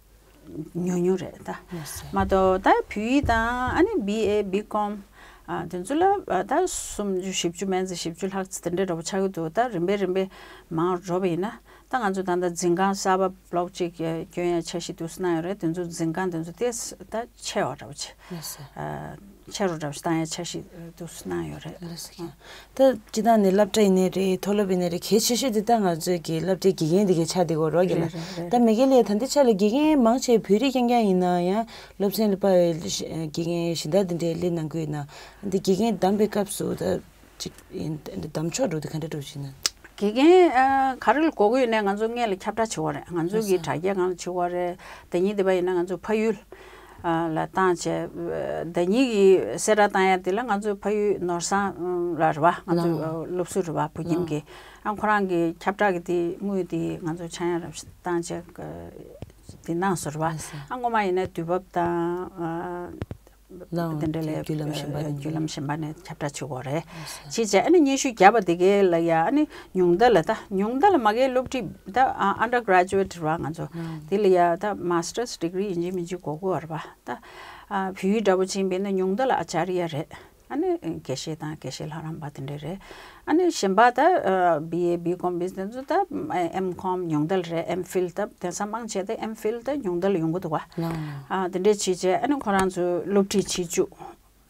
ཉུང་ཉུང་རེད་ད། ལགས་སེ། མ་གཏོགས་ད་བོད་ཡིག་དང་ཨ་ནི་བི་ཨེ་བི་ཀོམ་ཨ་དེ་ཚོ་ལ་ཨ་ད་སུམ་ཅུ་བཞི་བཅུ་མན་ཙམ་བཞི་བཅུ་ལྷག་ཙམ་དེ་འདྲ་འདྲ་པོ་ཆགས་ཀྱི་འདུག་ད་རིམ་པས་རིམ་པས་མང་རུ་འགྲོ་བ་ཡིན་ན། ད་ང་ཚོ་ད་ལྟ་འཛིན་ཁང་གསར་པ་བློག་ཅིག་སྐྱོན་ཡ་འཆར་གཞི་འདུག་སེ་གནང་ཡོད་རེད། དེ་ཚོ་འཛིན་ཁང་དེ་ཚོ་ཏོག་ཙམ་ད་ཆེ་བ་འདྲ་པོ་ཅིག་ལགས་སེ། ཨ་ཆེ་རུ་འདྲ་པོ་ཞིག་བཏང་ཡ་འཆར་གཞི་འདུག་སེ་གནང་ཡོད་རེད། ལགས་སེ། ད་སྤྱིར་བཏང་ནས་སློབ་གྲྭ་ཡིན་ནའི་རེད། མཐོ་སློབ་ཡིན་ནའི་རེད། གལ་ཆེ་ཤོས་དེ་ད་ང་ཚོའི་གི་སློབ་གྲྭའི་དགེ་རྒན་དེ་གའི་ཆ་དེ་གོ་རོགས་ཀྱི་ལ། རེད་རེད་རེད། ད་མ་གི་ལ་ད་ལྟའི་ཆ་ལ་དགེ་རྒན་མང་ཆེ་བོད་རིགས་རྐྱང་རྐྱང་ཡིན་ན་ཡང་སློབ་ཚན་ལ་དཔའ་བའི་དགེ་རྒན་གཞན་དག་དེ་འདྲའི་སླེབས་གནང་གི་ཡོད་ན། འདི་དགེ་རྒན་བདམས་པའི་སྐབས་སུ་ད་ཅིག་ཡིན་ད་བདམས་ཕྱོགས་འགྲོ་དེ་ག་འདྲ་འགྲོ་བཞིན་ན། དགེ་རྒན་ཨ་ག་རེ་ལ་དགོས་ཀྱི་ཡོད་ནའི་ང་ཚོ་སྔོན་ལ་ཁྱབ་བསྒྲགས་བྱེད་དགོས་རེད། ང་ཚོ་གི་ལགས་སེ། དྲ་རྒྱའི་སྒང་ལ་བྱེད་དགོས་རེད། ཟླ་ཉིན་འདི་པ་ཡིན་ན་ང་ཚོ་ཕ་ཡུལ་ཨ་ལ་བཏང་བྱས། ཟླ་ཉིན་གྱི་གསལ་བསྒྲགས་བཏང་ཡ་དེ་ལ་ང་ཚོ་ཕ་ཡུལ་ནོར་བཟང་ལ་རེད་པ། ང་ཚོ་ལགས། ཨ་སློབ་ཟུར་རེད་པ། བུ་ཁྱིམ་གྱི། ལགས། ཨ་ཁོ་རང་གི་ཁྱབ་བསྒྲགས་ཀྱི་དེ་དངུལ་དེ་ང་ཚོ་ཆག་ཡང་རབ་བཏང་བྱས་དེ་གནང་སོང་རེད་པ། ལགས་སེ། ཨ་སྔོན་མ་ཡིན་ན་དུས་བབ་དང་ཨ་ལའང་དེ་འདྲ་ལས་བརྒྱུད་ལམ་གཞན་པ་ནས། བརྒྱུད་ལམ་གཞན་པ་ནས་ཁྱབ་བསྒྲགས་བྱེད་དགོས་རེད། ལགས་སེ། བྱས་བྱས་ཨ་ནི་སྙན་ཞུ་བརྒྱབ་པ་དེ་གའི་ལ་ཡ། ཨ་ནི་ཉུང་མཐའ་ལ་ད་ཉུང་མཐའ་ལ་མ་གིའི་སློབ་ཁྲིད་ད་ཨ་ཨན་ཌར་གྷ་རེ་ཇུ་ཨེཊ་རེད་པ་ང་ཚོ། ཨ་དེ་ལ་ཡ་ད་མ་སི་ཊར་སི་ཌི་གྷི་རི་ཡིན་གཅིག་མིན་གཅིག་དགོས་ཀྱི་ཡོད་རེད་པ། ད་ཨ་བོད་ཡིག་འདྲ་པོ་ཅིག་ཡིན་པ་ཡིན་ན་ཉུང་མཐའ་ལ་ཨ་ཅཱརྱ་རེད། ཨ་ནི་དགེ་བཤེས་དང་དགེ་བཤེས་ལྷ་རམས་པ་དེ་འདྲ་རེད། ཨ་ནི་གཞན་པ་ད་ཨ་བི་ཨེ་བི་ཀོམ་བི་སི་དེ་ཚོ་ད་ཨེམ་ཀོམ་ཉུང་མཐའ་ལ་རེད། ཨེམ་ཕིལ་ད་དེང་སང་མང་ཆེ་ད་ཨེམ་ཕིལ་ད་ཉུང་མཐའ་ལ་ཡོང་གི་འདུག་ག། ལགས། ཨ་དེ་འདྲ་བྱས་བྱས་ཨ་ནི་ཁོ་རང་ཚོ་སློབ་ཁྲིད་བྱེད་བཅུག་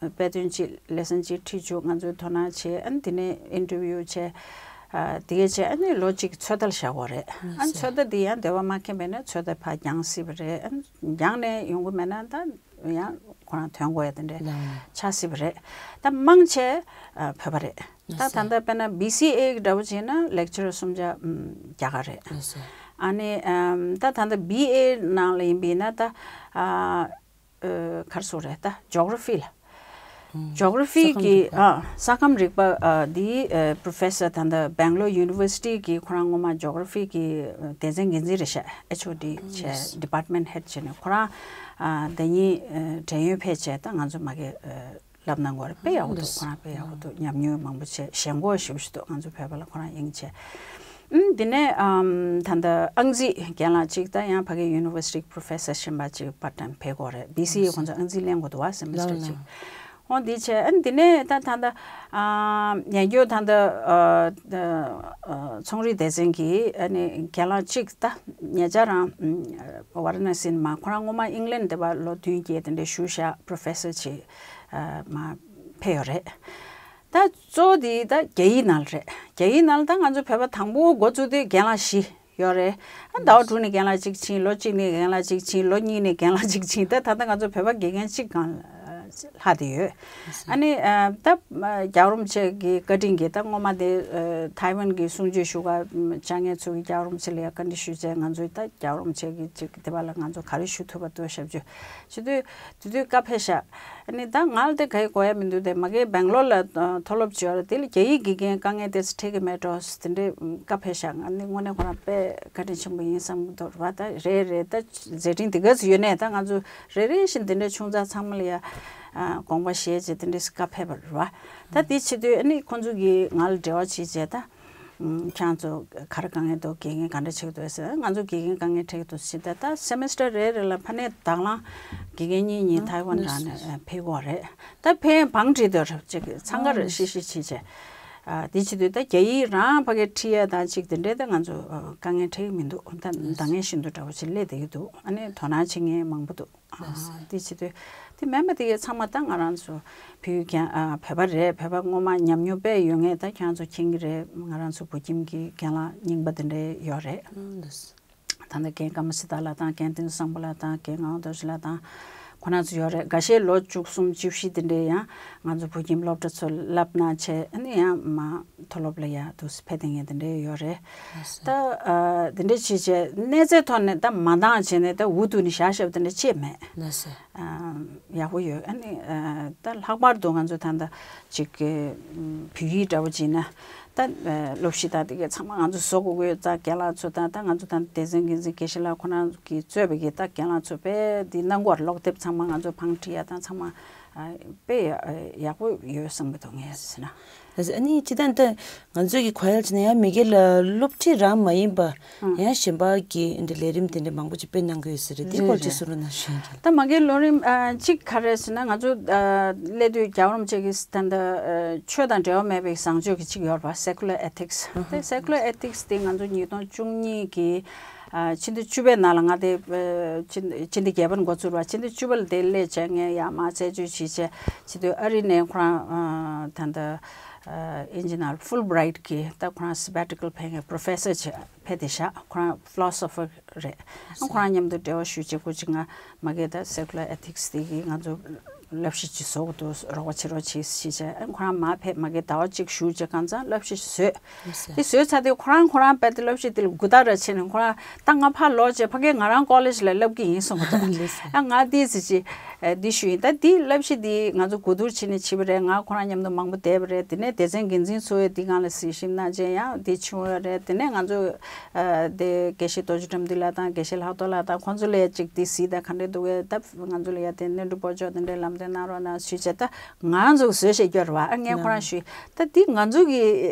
དཔེ་སྟོན་གཅིག་ལེ་སན་གཅིག་ཁྲིད་བཅུག་ང་ཚོས་དོ་སྣང་བྱས། ཨ་ནི་དེ་ནས་ཨིན་ཊར་བིའུ་བྱས། ཨ་དེ་གས་བྱས་ཨ་ནི་ལོ་གཅིག་གི་ཚོད་ལྟ་ལ་བཞག་དགོས་རེད། ཨ་ནི་ཚོད་ལྟ་དེ་ཡང་འདོད་པ་མ་ཁེངས་པ་ཡིན་ན་ཚོད་ལྟ་ཕར་འགྱངས་སྲིད་པ་རེད། ཨ་ནི་འགྱངས་ནས་ཡོང་གི་མེད་ན་ད་ཡང་ཁོ་རང་ཐོན་དགོས་ཡ་དེ་འདྲ་ལགས། ཆགས་སྲིད་པ་རེད། ད་མང་ཆེ་ཨ་བོད་པ་རེད། ད་ད་ལྟ་དཔེར་ན་བི་སི་ཨེ་གི་འདྲ་པོ་བྱས་ན་ལེག་ཅར་གསུམ་ཆ་ཨམ་རྒྱ་གར་རེད། ལགས་སོ། ཨ་ནི་ཨམ་ད་ད་ལྟ་བི་ཨེ་ནང་ལ་ཡིན་པ་ཡིན་ན་ད་ཨ་ཨ་ག་རེ་ཟེར་དགོས་རེད། ད་ཇོ་གྷ་ར་ཕི་ལ། ཨམ་ཇོ་གྷ་ར་ཕི་གི་ས་ཁམས་རིག་པ། ཨ་ས་ཁམས་རིག་པ་ཨ་འདི་ཨ་པོ་རོ་ཕེ་སར་ད་ལྟ་Bangalore University གི་ཁོ་རང་སྔོན་མ་ཇོ་གྷ་ར་ཕི་གི་ཨ་སྡེ་ཚན་འགན་འཛིན་རེད་ཤག་ཨེཆ་ཨོ་ཌི་ཨམ་བྱས། ལགས་སོ། ཌི་པཱར་ཊི་མེན་ཊི་ཧེཌ་བྱས་ནས་ཁོ་རང་ཨ་ཟླ་ཉིན་ཨ་བགྲེས་ཡོལ་ཕེབས་བྱས། ད་ང་ཚོ་མ་གི་ཨ་ གདམ་གནང་དགོས་རེད། དཔེ་ཡག་པོ་འདུག་ཁོ་རང་དཔེ་ཡག་པོ་འདུག་ཉམས་མྱོང་མང་པོ་བྱས། ཞེན་ཁོག་ཞེ་པོ་ཞིག་འདུག་ང་ཚོ་བོད་པ་ལ་ཁོ་རང་དབྱིངས་ཆེ། ཨུམ། དེ་ནས་ཨམ། ད་ལྟ་ཨང་རྩིས་རྒན་ལགས་གཅིག་ད་ཡང་ཕ་གི་University Professor གཞན་པ་གཅིག་part time ཕེབས་དགོས་རེད། བི་སི་ཨེ་ཁོང་ཚོ་ཨང་རྩིས་ལེན་དགོས་འདུག་བ། Semester གཅིག་འོ་འདི་བྱས། ཨ་ནི་དེ་ནས་ད་ད་ལྟ་ཨམ། ཉན་སྐྱོར་ད་ལྟ་ཨ། ཨ། ཚོང་རིག་སྡེ་ཚན་གྱི་ཨ་ནི་རྒན་ལགས་གཅིག་ད་ཉེ་ཆར་རང་ཝ་ར་ཎ་སི་ནས་མར་ཁོ་རང་སྔོན་མ་ཨིང་ལན་དེ་པར་ལོ་བདུན་བརྒྱད་དེ་འདྲ་བཞུགས་བཞག Professor གཅིག་ཨ། མར་ཕེབས་ཡོད་རེད། ད་གཙོ་བོ་དེ་ད་རྒྱ་ཡིག་ནང་ལ་རེད། རྒྱ་ཡིག་ནང་ལ་ད་ང་ཚོ་བོད་པ་དང་པོ་འགོ་བཙུགས་དུས་རྒན་ལགས་བཞི་ཡོད་རེད། ཨ། ཟླ་བ་དྲུག་ནས་རྒན་ལགས་གཅིག་ཕྱིན། ལོ་གཅིག་ནས་རྒན་ལགས་གཅིག་ཕྱིན། ལོ་གཉིས་ནས་རྒན་ལགས་གཅིག་ཕྱིན། ད་ད་ལྟ་ང་ཚོ་བོད་པ་དགེ་རྒན་གཅིག་སྒང་ལྷག་བསྡད་ཡོད། ཨ་ནི་ཨ། ད་རྒྱལ་བ་རིན་པོ་ཆེ་གི་བཀའ་དྲིན་གྱིས་ད་སྔོན་མ་དེ་ཐའེ་ཝན་གྱི་གསུང་ཆོས་ཞུ་ག་བཅར་མཁན་ཚོ་གིས་རྒྱལ་བ་རིན་པོ་ཆེ་ལ་ཡ་བཀའ་འདྲི་ཞུས་བྱས། ང་ཚོས་ད་རྒྱལ་བ་རིན་པོ་ཆེ་གི་ཅིག་དེ་པར་ལ་ང་ཚོ་ག་རེ་ཞུ་ཐུབ་པ་འདུག་ཞབས་ཞུ་བྱེད་དུས། དེ་དུས་བཀའ་ཕེབས་ཤག་ཨ་ནི་ད་ང་ལ་དེ་ག་ཡེ་གོ་ཡ་མི་འདུག་དེ་མ་གི་སྦེང་ལོར་ལ་ཨ། མཐོ་སློབ་བྱས་ཡོད་རེད། དེ་ལ་རྒྱ་ཡིག་དགེ་རྒན་དཀའ་ངལ་དེ་ཚོ་འཕྲད་ཀྱི་མེད་འགྲོ་དེ་འདྲའི་བཀའ་ཕེབས་ཤག་ཨ་ནི་དངོས་གནས་ཁོ་རང་དཔེ་བཀའ་དྲིན་ཆེན་པོ་ཡིན་བསམ་གྱི་འདུག་རེད་པ། ད་རེད་རེད། ད་མཛད་འཕྲིན་དེ་ག་ཚོད་ཡོད་ནའི་ད་ང་ཚོ་རེ་རེ་བཞིན་དེ་འདྲའི་ཆུང་ཙག་ཚང་མ་ལ་ཡ་ཨ། དགོངས་པ་བཞེས་བྱས་དེ་འདྲའི་བཀའ་ཕེབས་པ་རེད་པ། ད་དེ་བྱེད་དུས་ཨ་ནི་ཁོང་ཚོ་གིས་ང་ལ་འབྲེལ་བ་བྱས་བྱས་ད། ཁྱེད་ཚོ་ག་རེ་དཀའ་ངལ་འདུག་དགེ་རྒན་ག་འདྲ་བྱེད་ཀྱི་འདུག་ཟེར། ང་ཚོ་དགེ་རྒན་དཀའ་ངལ་འཕྲད་ཀྱི་འདུག་ཟེར། ད་ད་སེ་མེ་སི་ཊར་རེ་རེ་ལ་ཕ་ནས་དང་བླངས་དགེ་རྒན་གཉིས་གཉིས་ཐའེ་ཝན་རང་ནས་ཕེབས་ཀྱི་ཡོད་རེད། ད་ཕན་བང་བསྒྲིགས་འདུག་རེད། ཅིག་འཚང་ཁ་རེ་ཤིག་ཤིག་བྱེད་བྱས། ཨ། དེ་བྱེད་དུས་ད་རྒྱ་ཡིག་རང་ཕ་གི་ཁྲིད་ཡ་དང་ཅིག་དེ་འདྲའི་ད་ང་ཚོ་ཨ། དཀའ་ངལ་འཕྲད་ཀྱི་མི་འདུག་ད་འདང་ངེས་ཤིན་ཏུ་འདྲ་བོ་ཅིག་སླེབས་བསྡད་ཀྱི་འདུག་ཨ་ནི་དོ་སྣང་བྱེད་མཁན་མང་པོ་འདུག་ཨ། དེ་བྱེད་དུས་དེ་མིན་པ་དེ་གའི་ཚང་མ་ད་ང་རང་ཚོ་བོད་ཡིག་ཀྱང་ཨ། བོད་པ་རེད། བོད་པ་སྔོན་མ་ཉམས་མྱོང་དཔེ་ཡོད་མཁན་ད་ཁྱེད་རང་ཚོ་མཁྱེན་གྱི་རེད། ང་རང་ཚོ་བོད་ཁྱིམ་གྱི་རྒན་ལགས་རྙིང་པ་དེ་འདྲ་ཡོད་རེད། ད་ལྟ་རྒན་ཀ་མ་སི་ཏཱ་ལགས་དང་། རྒན་བསྟན་འཛིན་བཟང་པོ་ལགས་དང་། རྒན་ངག་དབང་རྡོ་རྗེ་ལགས་དང་། ཁོ་རང་ཚོ་ཡོད་རེད། འགའ་ཤས་ལོ་བཅུ་གསུམ་བཅུ་བཞི་དེ་འདྲའི་ཡང་ང་ཚོ་བོད་ཁྱིམ་སློབ་གྲྭ་ཚོ་བསླབ་གནང་བྱས། ཨ་ནི་ཡང་མ་མཐོ་སློབ་ལ་ཡ་འདུག་སེ་ཕེབས་བསྡད་མཁན་དེ་འདྲ་ཡོད་རེད། ད་ཨ། དེ་འདྲ་བྱས་བྱས་གནས་ཚད་ཐོག་ནས་ད་མ་འདང་བྱས་ནས་ད་འུ་ཐུག་ནས་བཞག་བཞག་པ་དེ་འདྲ་ཅིག་མེད། ཨ། ཡག་པོ་ཡོད། ཨ་ནི་ཨ། ད་ལྷག་པར་དུ་ང་ཚོ་ད་ལྟ་ཅིག་གི་བོད་ཡིག་འདྲ་བོ་བྱས་ན་ད་ཨ། སློབ་གཞི་དང་དེ་གའི་ཚང་མ་ང་ཚོ་བཟོ་དགོས་ཀྱི་ཡོད་ཙང་། རྒན་ལགས་ཚོ་དང་ད་ང་ཚོ་ད་སྡེ་ཚན་འགན་འཛིན་དགེ་བཤེས་ལགས་ཁོ་རང་གིས་གཙོས་པའི་གི་ད་རྒན་ལགས་ཚོ་དཔེ་འདི་གནང་གི་ཡོད་རེད། ཀློག་དེབ་ཚང་མ་ང་ཚོ་བང་བསྒྲིགས་ཡ་དང་ཚང་མ་ཨ། དཔེ་ཡག་པོ་ཡོད་བསམ་གྱི་འདུག་ངས་ཟེར་ན། ཨ་ནི་སྤྱིར་བཏང་ད་ང་ཚོའི་གི་གོ་ཡ་བྱས་ན་ཡང་མ་གི་ལ་སློབ་ཁྲིད་རང་མ་ཡིན་པ་ཡང་གཞན་པ་གི་འདི་ལས་རིམ་དེ་འདྲ་མང་པོ་ཅིག་སྤེལ་གནང་གི་ཡོད་ས་རེད། དེའི་སྐོར་ཅིག་གསུང་རོགས་གནང་ཞུ་ཡིན། ད་མ་གི་ལོ་རིམ་ཨ། གཅིག་ག་རེ་ཟེར་ན་ང་ཚོ་ཨ། སླེབས་དུས་རྒྱལ་བ་རིན་པོ་ཆེ་གི་ད་ལྟ་ཨ། ཆོས་དང་འབྲེལ་བ་མེད་པའི་བཟང་སྤྱོད་ཀྱི་གཅིག་ཡོད་རེད་པ། Secular Ethics དེ་Secular Ethics དེ་ང་ཚོ་ཉིས་སྟོང་བཅུ་གཉིས་ཀྱི་ཨ། ཕྱི་ཟླ་བཅུ་པའི་ནང་ལ་ང་དེ་ཨ། ཕྱི་ཕྱི་ཟླ་བརྒྱད་པར་འགོ་ཚུགས་པ། ཕྱི་ཟླ་བཅུ་པ་ལ་དེ་སླེབས་བྱས་ངས་ཡར་མར་རྩད་གཅོད་བྱས་བྱས་བྱེད་དུས་ཨ་རི་ནས་ཁོ་རང་ཨ། ད་ལྟ་ཨ། ཨིན་ཇི་ནང་Fulbright གི་ད་ཁོ་རང་sabbatical ཕེབས་མཁན་Professor བྱས་ཕེབས་བསྡད་ཤག་ཁོ་རང་Philosopher རེད། ཨ། ཁོ་རང་མཉམ་དུ་འབྲེལ་བ་ཞུ་བྱེད་དགོས་ཅིག་ང་མ་གི་ད་Secular Ethics དེ་གི་ང་ཚོ་བསླབ་གཞི་ཅིག་བཟོ་དགོས་འདུག་རོགས་པ་བྱེད་རོགས་བྱེད་ཞེས་བྱས། ཨ། ཁོ་རང་མར་ཕེབས། མ་གི་ཟླ་བ་གཅིག་བཞུགས་བྱས་གང་ཚང་བསླབ་གཞི་བཟོས། དེ་བཟོས་ཚར་དུས་ཁོ་རང་ཁོ་རང་དཔེ་དེ་བསླབ་གཞི་དེ་ལ་མགོ་བཏགས་ར་བྱས་ནས་ཁོ་རང་ད་ང་ཕར་ལོག་བྱས་ཕ་གིར་ང་རང་ཀོ་ལེཇ་ལ་བསླབ་ཀྱི་ཡིན་གསུང་གི་འདུག་ཨ། ང་དེ་ཟེར་ཅིག་འདི་ཞུ་ཡིན། ད་དེ་བསླབ་གཞི་དེ་ང་ཚོ་གོ་བསྡུར་བྱས་ནས་བྱས་པ་རེད། ང་ཁོ་རང་མཉམ་དུ་མང་པོ་བསྡད་པ་རེད། དེ་ནས་སྡེ་ཚན་འགན་འཛིན་ཚོ་ཡི་དེ་སྒང་ལ་གཟིགས་ཞིབ་གནང་བྱས་ཡང་དེ་བྱུང་བ་རེད། དེ་ནས་ང་ཚོ་ཨ། དེ་དགེ་བཤེས་རྡོ་རྗེ་ཁྲིམས་འདུས་ལགས་དང་དགེ་བཤེས་ལྷག་རྡོར་ལགས་དང་ཁོང་ཚོ་ལ་ཡ་ཅིག་དེ་གཟིགས། ད་ག་འདྲས་འདུག་གས། ད་ང་ཚོ་ལ་ཡ་དེ་སྣོན་འཕྲི་སྤོ་སྐྱོག་དེ་འདྲས་ལམ་སྟོན་གནང་རོགས་གནང་ཞུས་བྱས། ད་ང་ཚོ་བཟོས་བྱས་སྐྱོར་བ། ཨ། ངས་ཁོ་རང་ཞུས། ད་འདི་ང་ཚོ་གི་